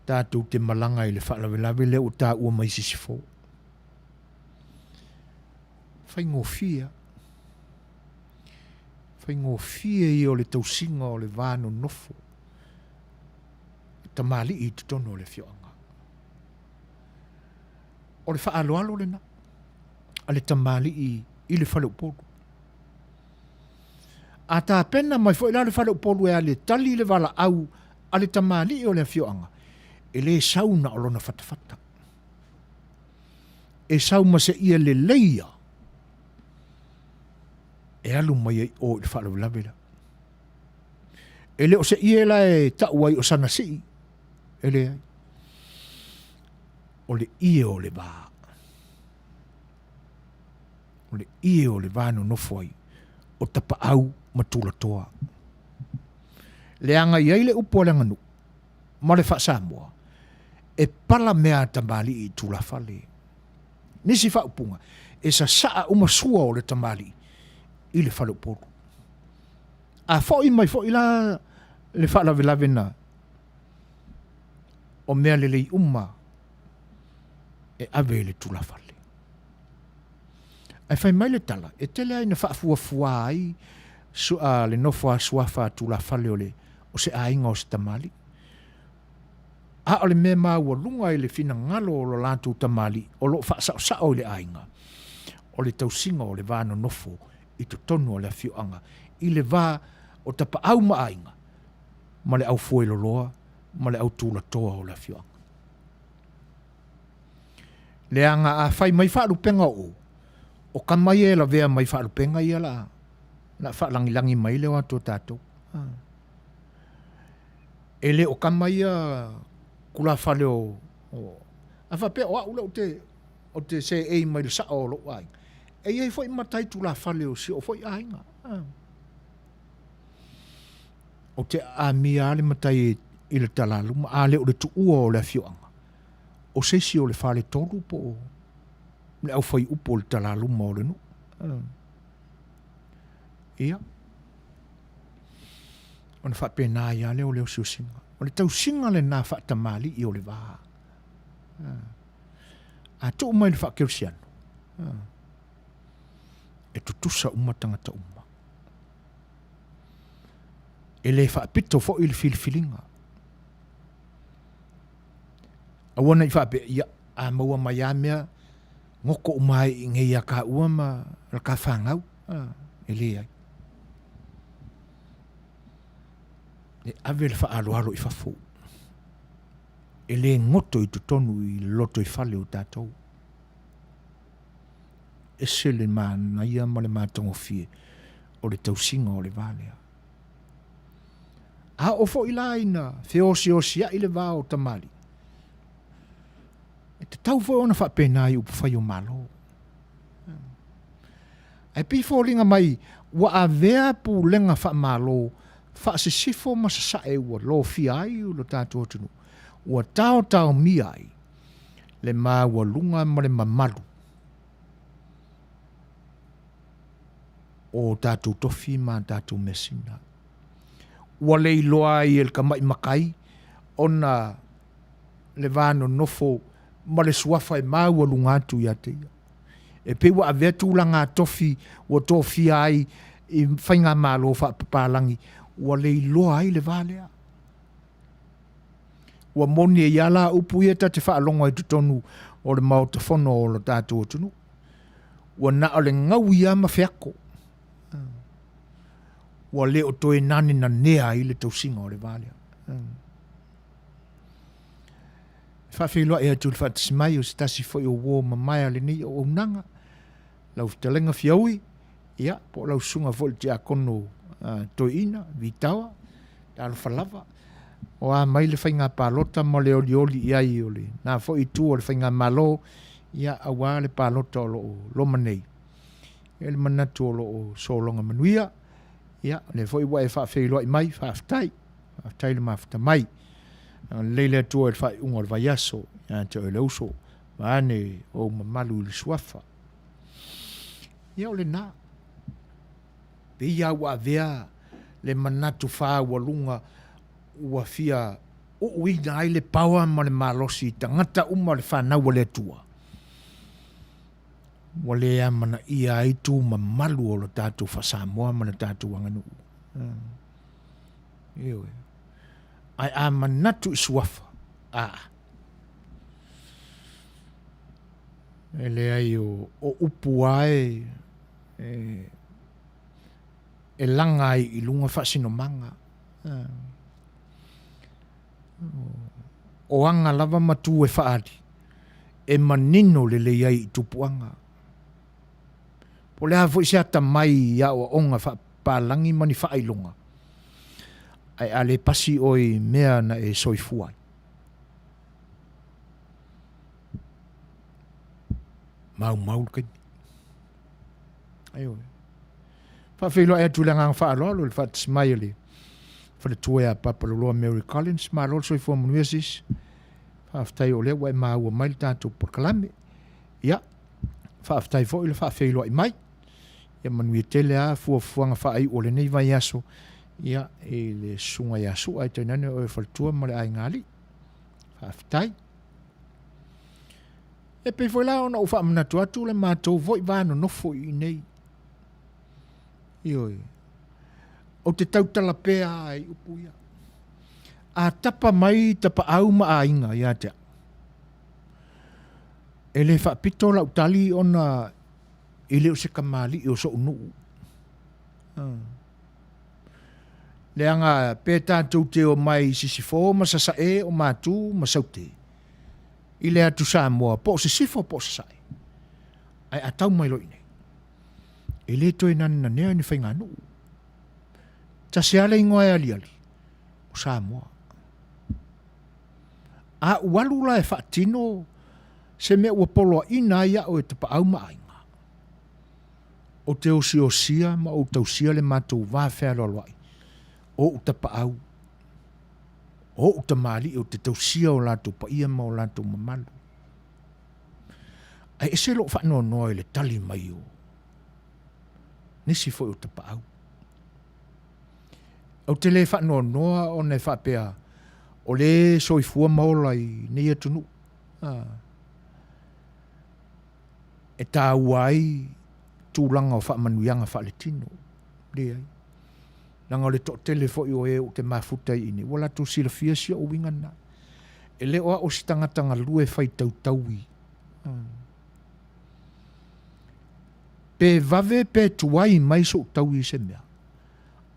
Tatou te malaga i le faalavelave lea ua taua mai sisifo. Faigofie lava. Faigofie ia o le tausiga o le va nonofo tamalii i totonu o le afioaga. O le faaaloalo lena a le tamalii i le faleupolu. A tapena mai foi la le faleupolu e alu e tali le valaau a le tamalii o le afioaga, e le sau na o lona fatafata. E sau ma se ie lelei ia e alu mai ai o i le faalavelave lea. E le o se ie la e tau ai o sana sii, e leai. O le ie o le va. O le ie o le va nonofo ai o tapaau ma tulatoa. Leaga i ai le upu a le aganuu ma le faa-Samoa, e pala mea a tamalii i tulafale. Nisi faaupuga, e sasaa uma sua o le tamalii i le faleupolu. A foi mai foi la le faalavelave na, o mea lelei uma e ave i le tulafale. Ae fai mai le tala, e tele lava ina faafuafua ai su, a, le nofo a suafa a tulafale o, le, o se aiga o se tamalii. A o le mea maualuga i le finagalo o lo latou tamalii o lo o faasaosao i le aiga, o le tausiga o le va nonofo i totonu o le afioaga i le va o tapaau ma aiga, ma le aufueloloa ma le autulatoa o le afioaga. Leaga a fai mai faalupega o o, o tama ia e lavea mai faalupega ia la a faalagilagi mai le o atu o tatou. E le o tama ia tulafale o, o a faapea o au lea ou te, ou te seei mai le sao o lou aiga. E i ai foi matai tulafale o si ou foi aiga. Ou te aamia lava le matai i le talaluma, a le o le tuua o le afioaga. O se isi o le faletolu po o le aufaiupu o le talaluma o le nuu. Ia. Ona faapena ai lava lea o le osiosiga. O le tausiga lena faatamalii o le va. A tuu mai le faakerisiano, e tutusa uma tagata uma. E le faapito foi le filifiliga. Aua ne i faapea, ia, a maua mai lava mea, goto uma ai i nei ia kāua ma la ka fanau. E leai. E ave le faaaloalo i fafo. E le goto i totonu i le lotoifale o tatou. Ese le manaia ma le matagofie o le tausiga o le va lea. A oo foi la ina feosiosiai le va o tamalii, e tatau foi ona faapena i upufai o Malo. Ae pei foliga mai ua avea pulega faamalo faasisifo ma sasae ua lofia ai lo tatou atunuu, ua taotaomia ai le maualuga ma le mamalu o tatou tofi ma tatou measina. Ua le iloa ai e le tama'i matai ona le va nonofo ma le suafa e maualuga atu ia te ia. E pei ua avea tulaga tofi ua tofia ai i faigamalo faapapalagi, ua le iloa ai le va lea. Ua moni ai lava la upu ia ta te faalogo ai i totonu o le Maota Fono o lo tatou atunuu. Ua na o le gaui lava ma feako. Ua le o toe nanenanea ai le tausiga o le va lea. E faafeiloai atu i le faatasi mai o se tasi foi o uo mamae a lenei auaunaga, lau fetalaiga Fiaui, ia, po o lau susuga foi i le tiakono uh, Toeaina, Vitaoa, talofa lava. O a mai le faiga palota ma le olioli i ai o lena foi itu o le faigamalo, ia, aua le palota o lo o loma nei. E le manatu o lo o sologa manuia, ia, o lea foi ua e faafeiloai mai, faafetai. Faafetai le mafuta mai. Agalelei le Atua i le faaiuga o le vaiaso ia te oe le uso, vaeane ou mamalu i le suafa. Ia o lena. Pei lava ua avea le manatu fāualuga ua fia uuina ai le paoa ma le malosi i tagata uma o le fanau a le Atua, ua le amanaia ai tu mamalu o lo tatou faa-Samoa ma le tatou aganuu. Ioe. Ae a manatu i suafa, a. E leai o, o upu lava e, e, e laga ai i luga faasinomaga. O aga lava ma tu e faaali, e manino lelei ai i tupuaga. Po o le a foi se atamai i aoaoga faapapalagi ma ni faailoga, ae a le pasi oe i mea na e soifua ai. Maumau le taimi. Ioe. Faafeiloai atu i le agaga faaaloalo i le faatasi mai o le faletua ia Papa Loloa Mary Collins. Malo le soifua manuia sis. Faafetai o lea ua e maua mai le tatou polokalame. Ia, faafetai foi le faafeiloai mai. Ia manuia tele lava fuafuaga faaiu o lenei vaiaso, ia, i le susuga ia Sua e tainane oe faletua ma le aiga alii. Faafetai. E pei foi la ona ou faamanatu atu le matou foi va nonofo i inei. Ioe. Ou te tautala pea i upu ia. A tapa mai tapaau ma aiga ia te au, e le faapito lau tali ona e le o se kamali'i o so'u nuu. Leaga pe tatou te omai i Sisifo ma Sasae o Matu ma Saute i le atu Samoa po o Sisifo po o Sasae, ae a tau mai loa i inei, e le toe nanenanea ni faiganuu. Tasi lava le igoa e aliali, o Samoa. A ou alu la e faatino se mea ua poloaiina ai au e tapaau ma aiga, ou te osiosia ma ou tausia le matou va fealoaloai, o ou tapaau, o ou tamalii ou te tausia o latou paia ma o latou mamalu. Ae ese lou faanoanoa i le tali mai o nisi foi o tapaau. Ou te le faanoanoa ona e faapea o lea e soifua ma ola i nei atunuu. E taua ai tulaga o faamanuiaga faaletino. Leai. Leaga o le toatele foi o e ou te mafuta ai i inei, ua latou silafia si ou uiga lena. E le o au o se tagata galue fai tautaui. Pe vave pe tuai mai sou taui i se mea,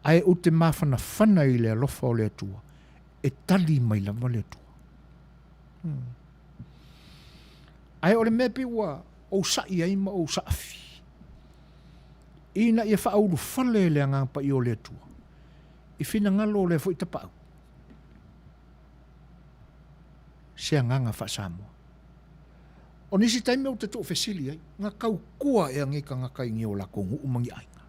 ae ou te mafanafana i le alofa o le Atua, e tali mai lava le Atua. Ae o le mea pei ua ou sa'i ai ma ou saafi, ina ia faaulufale le Agaga Paia o le Atua i finagalo o lea foi tapaau, se agaga faa-Samoa. O nisi taimi ou te tuufesili ai, na taukua ea nei tagata i ni o lakou nuu ma ni aiga.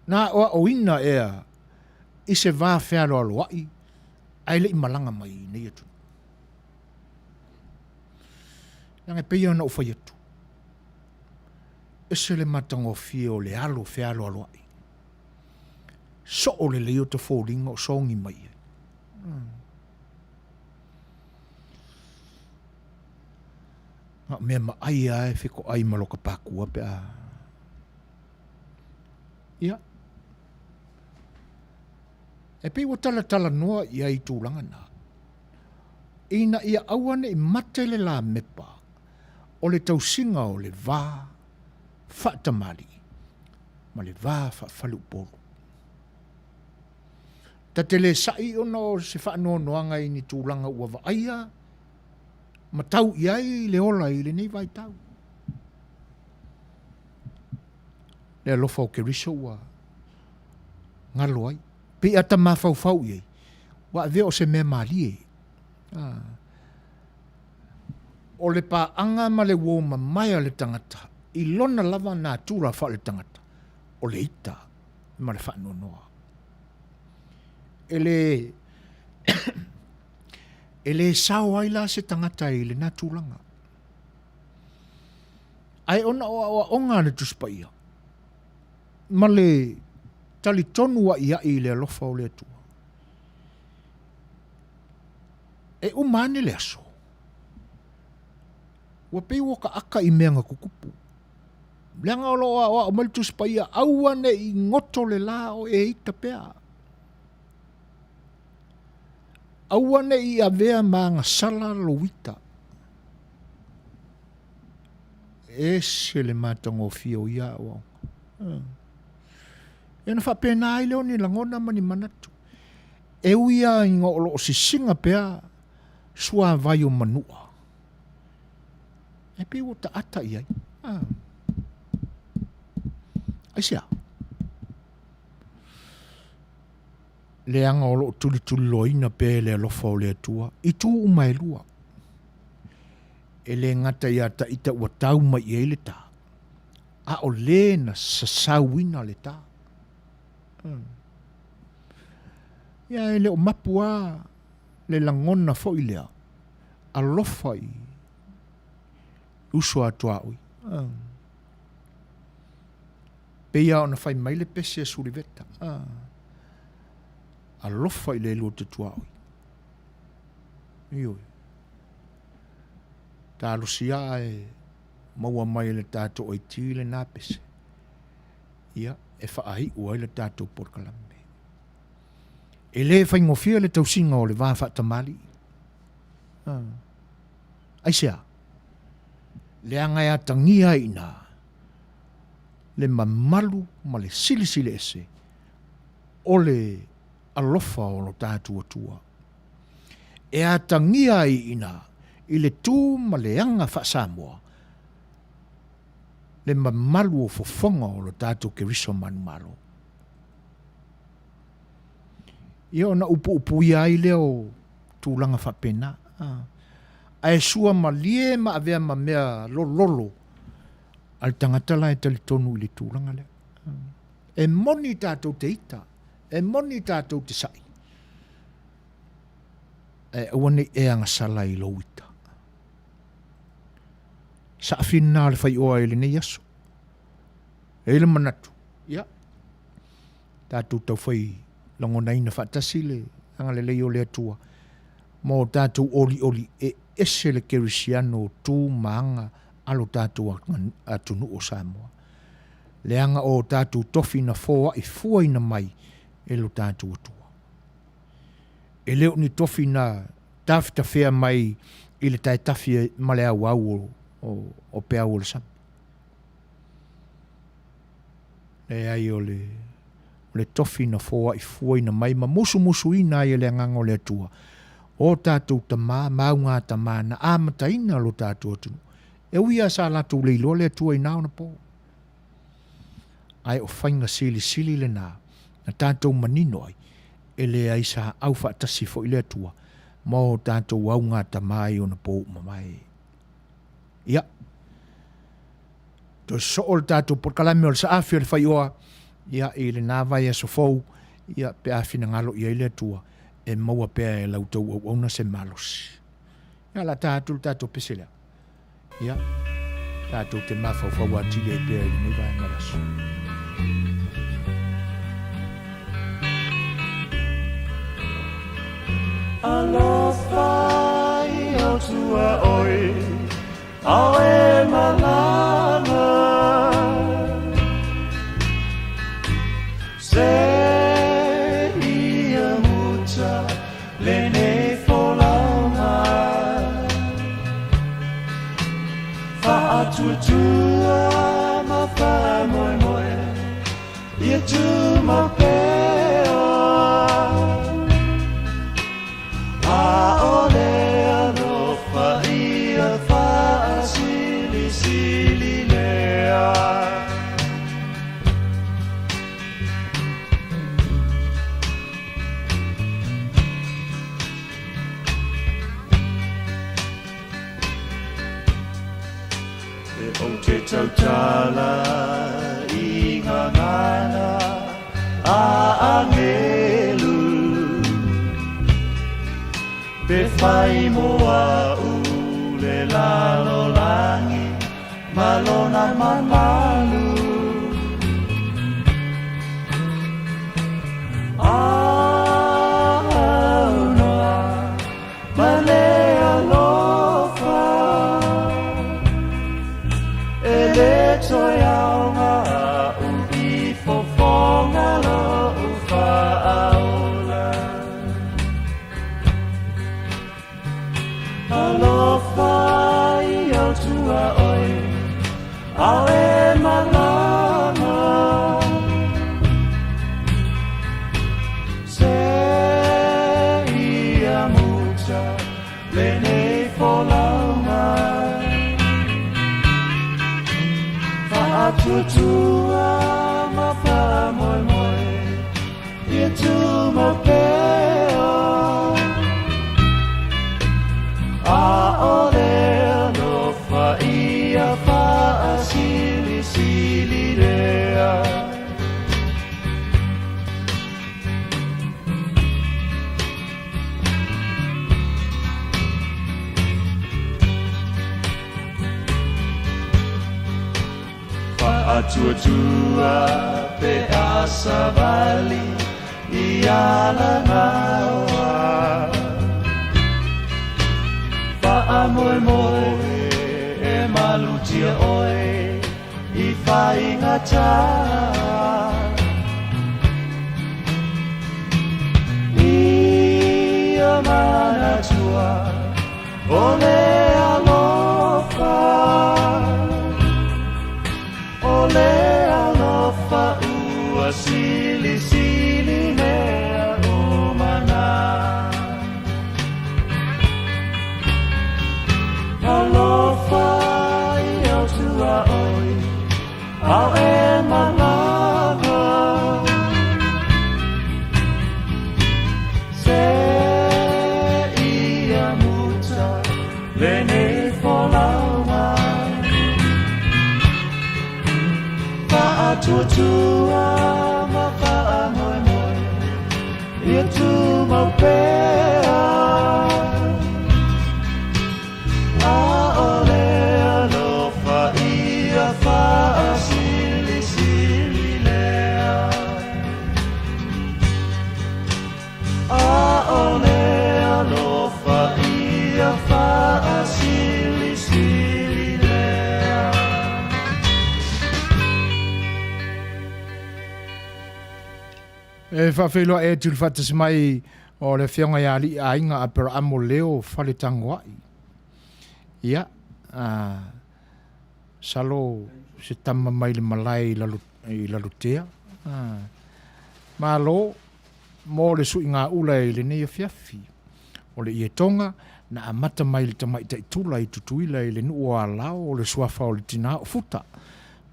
Na aoaoina ea i se va fealoaloai ae le i malaga mai i nei atunuu. Leaga e pei ona ou fai atu, ese le matagofie o le alo fealoaloai. Soo lelei o ta foliga o sogi mai ai. Na o mea maai lava e fetoai ma loka pakua pe a. Ia. E pei ua talatalanoa i ai i tulaga na. Ina ia aua ne i mate le lamepa o le tausiga o le va faatamalii ma le va faafaleupolu. Ta te le sa'i ona o se faanoanoaga i ni tulaga ua vaaia ma tau i ai le ola i lenei vaitau. Le alofa o Keriso ua galo ai. Pei a ta mafaufau i ai, ua avea o se mea malie. Ah. O le paaga ma le uo mamae a le tagata i lona lava natura faale-tagata, o le ita ma le faanoanoa. E le, e le sao ai la se tagata i lena tulaga. Ae ona o aoaoga a le Tusi Paia ma le talitonu a'ia'i i le alofa o le Atua, e uma ane le aso, ua pei ua taata i mea na tutupu. Leaga o lo o aoao mai le Tusi Paia, aua ne i goto le la o e ita pea. Aua ne i avea ma agasala lou ita. E ese le matagofie o ia aoaoga. Ia ona faapena ai lea o ni lagona ma ni manatu. E ui lava ina o lo o sisiga pea suavai o Manua, ae pei ua taata i ai. Aisea? Leaga o lo o tulituliloaina pea e le alofa o le Atua i itu uma e lua. E le gata iā ta ita ua tau mai i ai le tā, a o le na sasauina le tā. Ia e le o mapu lava le lagona foi lea, alofa i uso a tuaoi. Pei lava ona fai mai le pese a Suliveta, alofa i le lua te tuaoi. Ioe. Talosia ae maua mai e le tatou IT lena pese. Ia, e faaiu ai le tatou polokalame. E le faigofie le tausiga o le va faatamalii. Aisea? Leaga e atagia ai i ina le mamalu ma le silisili ese o le alofa o lo tatou Atua. E atagia ai i ina i le tu ma le aga faa-Samoa le mamalu o fofoga o lo tatou Keriso manumalo. Ia ona upuupuia ai lea o tulaga faapena. Ae sua malie ma avea ma mea lololo a le tagata la e talitonu i le tulaga lea. E moni tatou te ita, e moni tatou te sa'i. Ae aua ne i e agasala i lou ita. Saafina le faioa i lenei aso. E i ai le manatu, ia, tatou taufai lagonaina faatasi le agalelei o le Atua ma o tatou olioli e ese le kerisiano tu ma aga a lo tatou atunuu o Samoa. Leaga o tatou tofi na foai fuaina mai e lo tatou Atua. E le o ni tofi na tafetafea mai i le taetafi ma le auau o peau o le sami. Leai o le, o le tofi na foai fuaina mai ma musumusuina ai e le Agaga o le Atua o tatou tama ma augatama na amataina lo tatou atunuu. E ui lava sa latou le iloa le Atua i na ona po. Ae o faiga silisili lena na tatou manino ai, e leai sa au faatasi foi le Atua ma o tatou augatama i ona po uma mamae. Ia, toe soo le tatou polokalame o le saafi o le faioa, ia, i lena vaiaso fou, ia, pe a finagalo i ai le Atua, e maua pea e la outou auauna se malosi. Ia, o le a ta atu le tatou pese lea. Ia, tatou te mafaufau atili ai pea i lenei vaega o le aso. Alofa i au tua oi, ao e malama. Se ia muta lenei folauga. Faatuatua ma faamoemoe ia tumau pea. ʻAʻole alofa ia faasilisili lea. E ou te tautala i ngā ngana a angelu Pe whai mo au le lalolangi ma lona mamalu Aunoa ma le alofa E le toe aoga a'u i fofoga lo'u faaola Alofa i au tuaoi ao e malama Se ia muta lenei folauga Faatuatua ma faamoemoe ia tumau pea ʻAʻole alofa ia faasilisili lea. Faatuatua pe a savali i Alagaoa. Faamoemoe e malutia oe i faigata. Ia manatua o le alofa, o le alofa ua silisili mea uma na. Alofa i au tuaoi, ao e malama. Se ia muta lenei folauga. Faatuatua ma faamoemoe ia tumau pea. E faafeiloai atu i le faatasi mai o le Afioga ia Alii Aiga Aperaamo Leo Faletagoai. Ia, a, masalo se tama mai le malae i lalo, i Lalotea. A, malo mo le suiga ula i lenei afiafi. O le ietoga na amata mai i le tamaitai tula i Tutuila i le nuu o Alao o le suafa o le tina o Futa.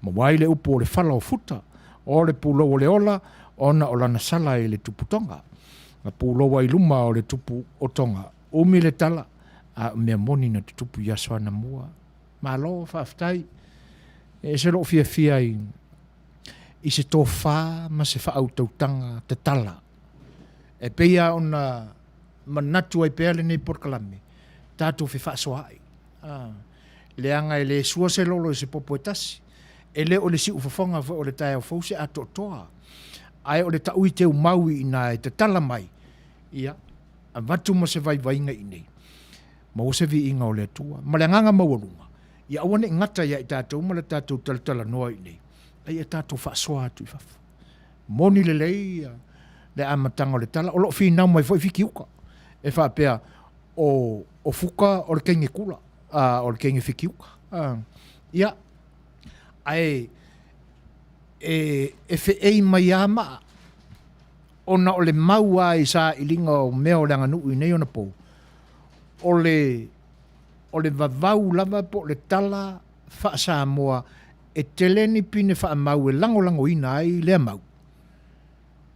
Maua ai le upu o le fala o Futa, o le pulou o le ola ona o lana sala i le tupu Tonga. Na pulou ai luma o le tupu o Tonga. Umi le tala, a o mea moni na tutupu i aso anamua. Malo faafetai. E ese lou fiafia i i se tofa ma se faautautaga tatala. E pei lava ona manatu ai pea lenei polokalame, tatou fefaasoaai. A, leaga e le sua se lolo i se popo e tasi. E le o le siufofoga foi o le taeao fou se atoatoa, ae o le taui teumau i ina e tatala mai, ia, avatu ma se vaivaiga i inei, maua se viiga o le Atua. Ma le agaga maualuga, ia aua ne i gata ia i tatou ma le tatou talatalanoa i inei, a ia tatou faasoa atu i fafo. Moni lelei le amataga o le tala, o lo o finau mai foi Fitiuta, e faapea, o, o Fuka o le teine kula, a, o le teine Fitiuta. A, ia, ae e, e feei mai lava maa, ona o le mau lava i sailiga o mea o le aganuu i nei ona pou, o le, o le vavau lava po o le tala faa-Samoa e tele ni pine faamau e lagolagoina ai lea mau,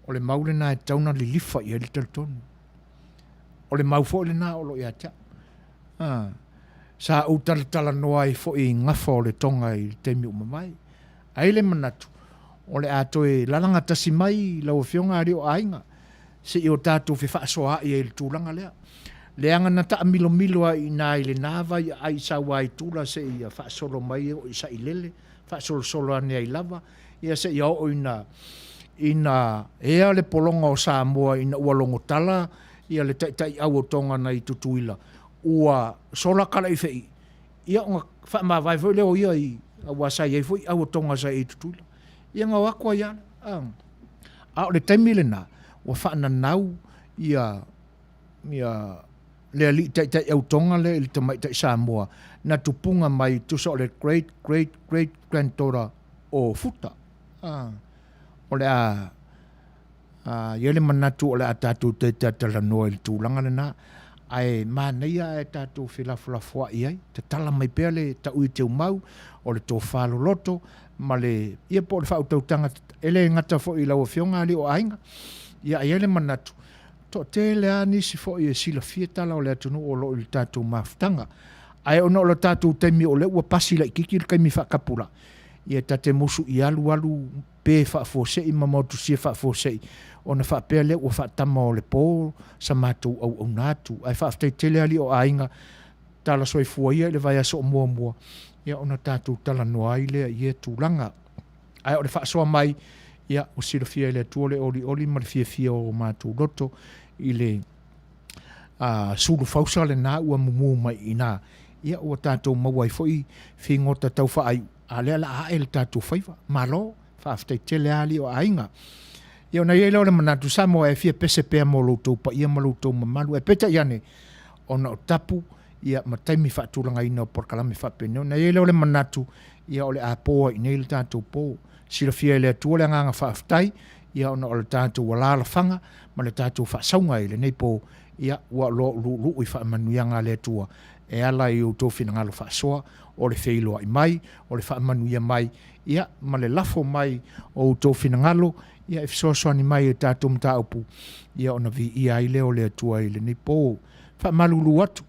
o le mau lena e tatau ona lilifa i ai le talitonu. O le mau foi lena o lo o ia te au. Ah, sa ou talatalanoa ai foi i gafa o le Tonga i le taimi ua mavae. Ae i le manatu, o le a toe lalagatasi mai lau Afioga alii o aiga, se i o tatou fefaasoaai ai i le tulaga lea. Leaga na taamilomilo ai i ina i lena vai aai sa ua i tula seia faasolo mai e oo i Sailele, faasolosolo ane ai lava, ia seia oo ina ina ea le pologa o Samoa ina ua logotala ia le taitaiau o Tonga nai Tutuila ua sola kalaifei, ia ona faamavae foi lea o ia i, aua sa i ai foi au o Tonga sa i ai i Tutuila. Ia na o atu ai lava. A o le taimi lena, ua faananau ia ia le alii taitai au Tonga lea i le tamaitai Samoa na tupuga mai tusa o le great great great granddaughter o Futa. O le a A i ai le manatu o le a tatou toe talatalanoa i le tulaga lena, ae manaia ae tatou felafolafoai ai, tatala mai pea le taui teumau o le tofa loloto ma le, ia po o le faautautaga e le gata foi i lau Afioga alii o aiga. Ia ae i ai le manatu, toatele lava nisi foi e silafia tala o le atunuu o lo o i le tatou mafutaga. Ae ona o le tatou taimi o lea ua pasi laitiiti le taimi faatapulaa, ia ta te musu i alu alu pe faafuasei ma motusia faafuasei ona faapea lea ua faatama o le po sa matou auauna atu. Ae faafetai tele alii o aiga, tala soifua ia i le vaiaso o muamua, ia ona tatou talanoa ai lea i ia tulaga. Ae o le faasoa mai, ia ua silafia e le Atua le olioli ma le fiafia o matou loto i le a, sulu fausa lena ua mumu mai i ina, ia ua tatou maua ai foi figota tau faaiu A lea la a ae le tatou faiva. Malo, faafetai tele lava alii o aiga. Ia ona i ai lea o le manatu, Samoa e fia pese pea mo lo outou paia ma lo outou mamalu, ae peitai ane, ona o tapu ia ma taimi faatulagaina o polokalame faapenei, ona i ai lea o le manatu, ia o le a po ai i inei le tatou po. Silafia e le Atua le agaga faafetai, ia ona o le tatou alaalafaga ma le tatou faasauga i lenei po, ia ua loa uluulu i faamanuiaga a le Atua e ala i outou finagalo faasoa, o le feiloai mai, o le faamanuia mai, ia, ma le lafo mai o outou finagalo, ia, e fesoasoani mai i tatou mataupu, ia, ona viia ai lea o le Atua i lenei po. Faamalulu atu,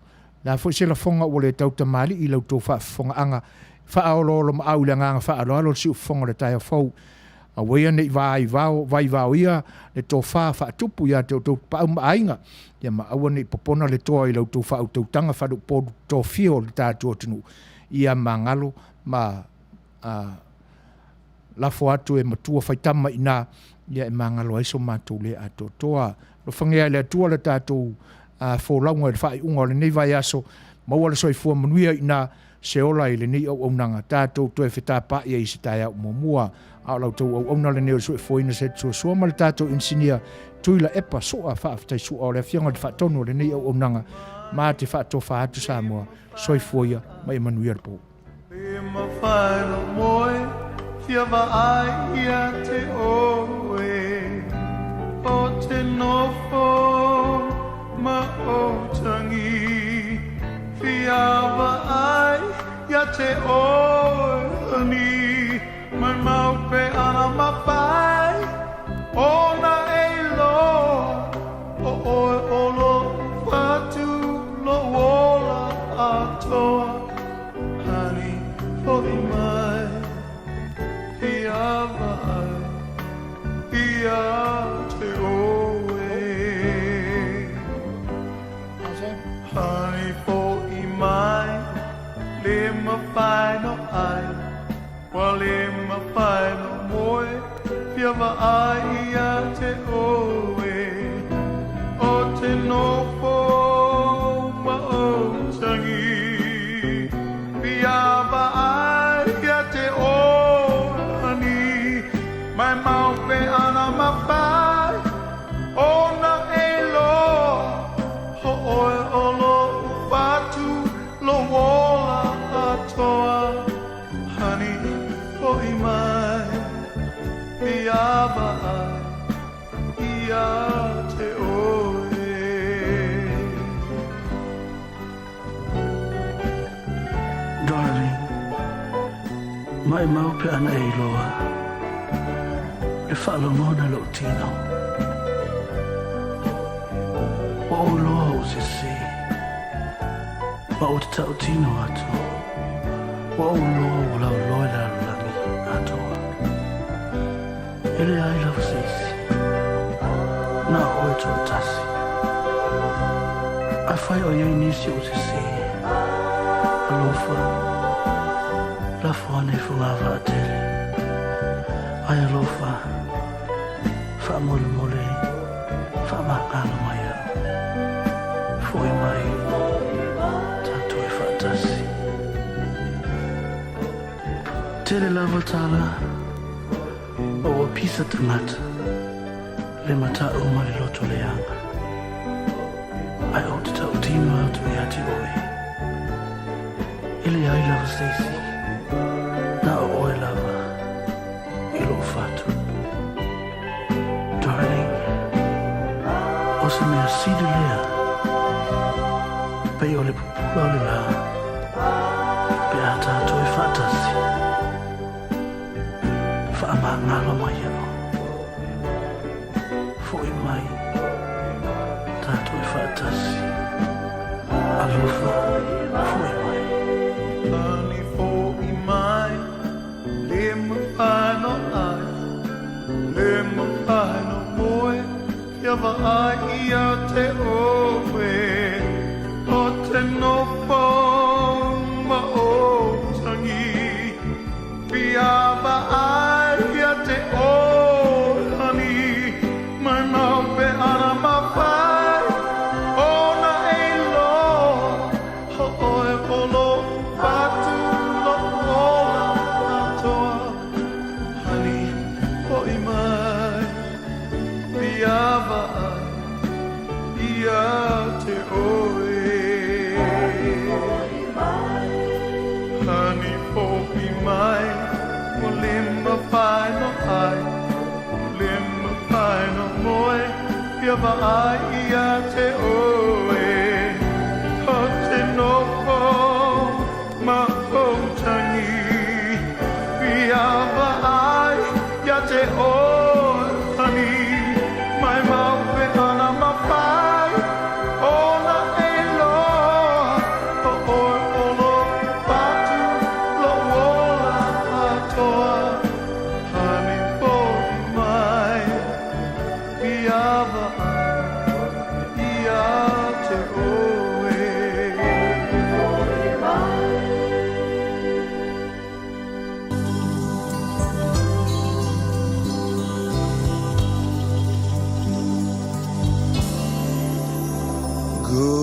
le a foi se lafoga ua le tautamalii i la outou faafofogaaga, faaoloolomaau i le agaga faaaloalo le siufofoga o le taeao fou. Aua ia ne i vaivao, vaivaoia le tofa faatupu ia te outou tapaau ma aiga, ia ma aua ne i popona le toa i la outou faautautaga faleupolu tofia o le tatou atunuu, ia magalo ma a, lafo atu e matua faitama i ina, ia e magalo ai so matou le atoatoa. Alofagia e le Atua le tatou a, folauga i le faaiuga o lenei vaiaso, maua le soifua manuia i ina, se ola i lenei auaunaga, tatou toe fetapaai ai i se taeao muamua. A o la outou auauna lenei o le Suefoina Setu Suasua ma le tatou inisinia Tuila Epa Sua, faafetai Sua o le Afioga i le Faatonu o lenei auaunaga ma te faatofa atu Samoa. Soifua ia ma ia manuia le po. Le mafai no moe fia vaai ia te oe O te nofo ma o tangi Fia vaai ia te oe honey Mai mau pe ana mawhai Ona e loa O oe o lo whatu lo ola atoa Honey, fo'i mai Fia vaai Ia te oe Honey, fo'i mai Le mawhai no ai Ua le mafai no moe Fia vaai ia te oe O te nofo ma o tangi Fia vaai ia te oe Honey Mai mau pe ana mawhai Ona e loa Ho oe o lo whatu Lo ola atoa Honey, fo'i mai Fia vaai Ia te oe. Darling, maʻimau pe ana e iloa le faalogona i lou tino. Ua ou iloa ua ou sese. Ma ou te tautino atu, ua ou iloa ua lauloa i le lalolagi atoa. E leai lava se isi, na o oe toatasi. Afai o i ai nisi o sese, alofa, lafo ane i fogavaatele. Ai alofa, Faamolemole, faamagalo mai au. Foi mai, tatou e faatasi. Tele lava tala, ma ua pisa tagata, le matau ma le loto leaga. Ae ou te tautino atu ia te oe. E leai lava se isi, na o oe lava. I lou fatu. Darling, o se mea sili lea, pei o le pupula o le lā, pe a tātou e faatasi. Faamagalo mai au. Fo'i mai, tātou e faatasi. Alofa, fo'i mai. Honey, fo'i mai. Le mafai no ai, le mafai no moe, Kia vaai ia te oe, O te nofo ma o tangi, Fia vaai ia te oe, honey, Mai mau pe ana mawhai, Ona e loa, Ho oe o lo whatu lo ola atoa, Honey, fo'i mai, Fia vaai ia te oe. Honey, fo'i mai, Ua le mafai no ai, le mafai no moe, Fia vaai ia te oe, O te nofo ma ou tangi, Fia vaai ia te oe, honey, Mai mau pe ana mawhai, Ona e loa, O oe o lo whatu, lo ola atoa, Honey, fo'i mai. Fia vaai ia te oe.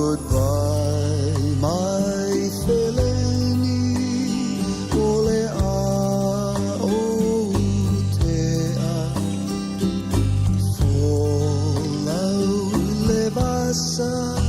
Goodbye my feleni o le a o te. Sun.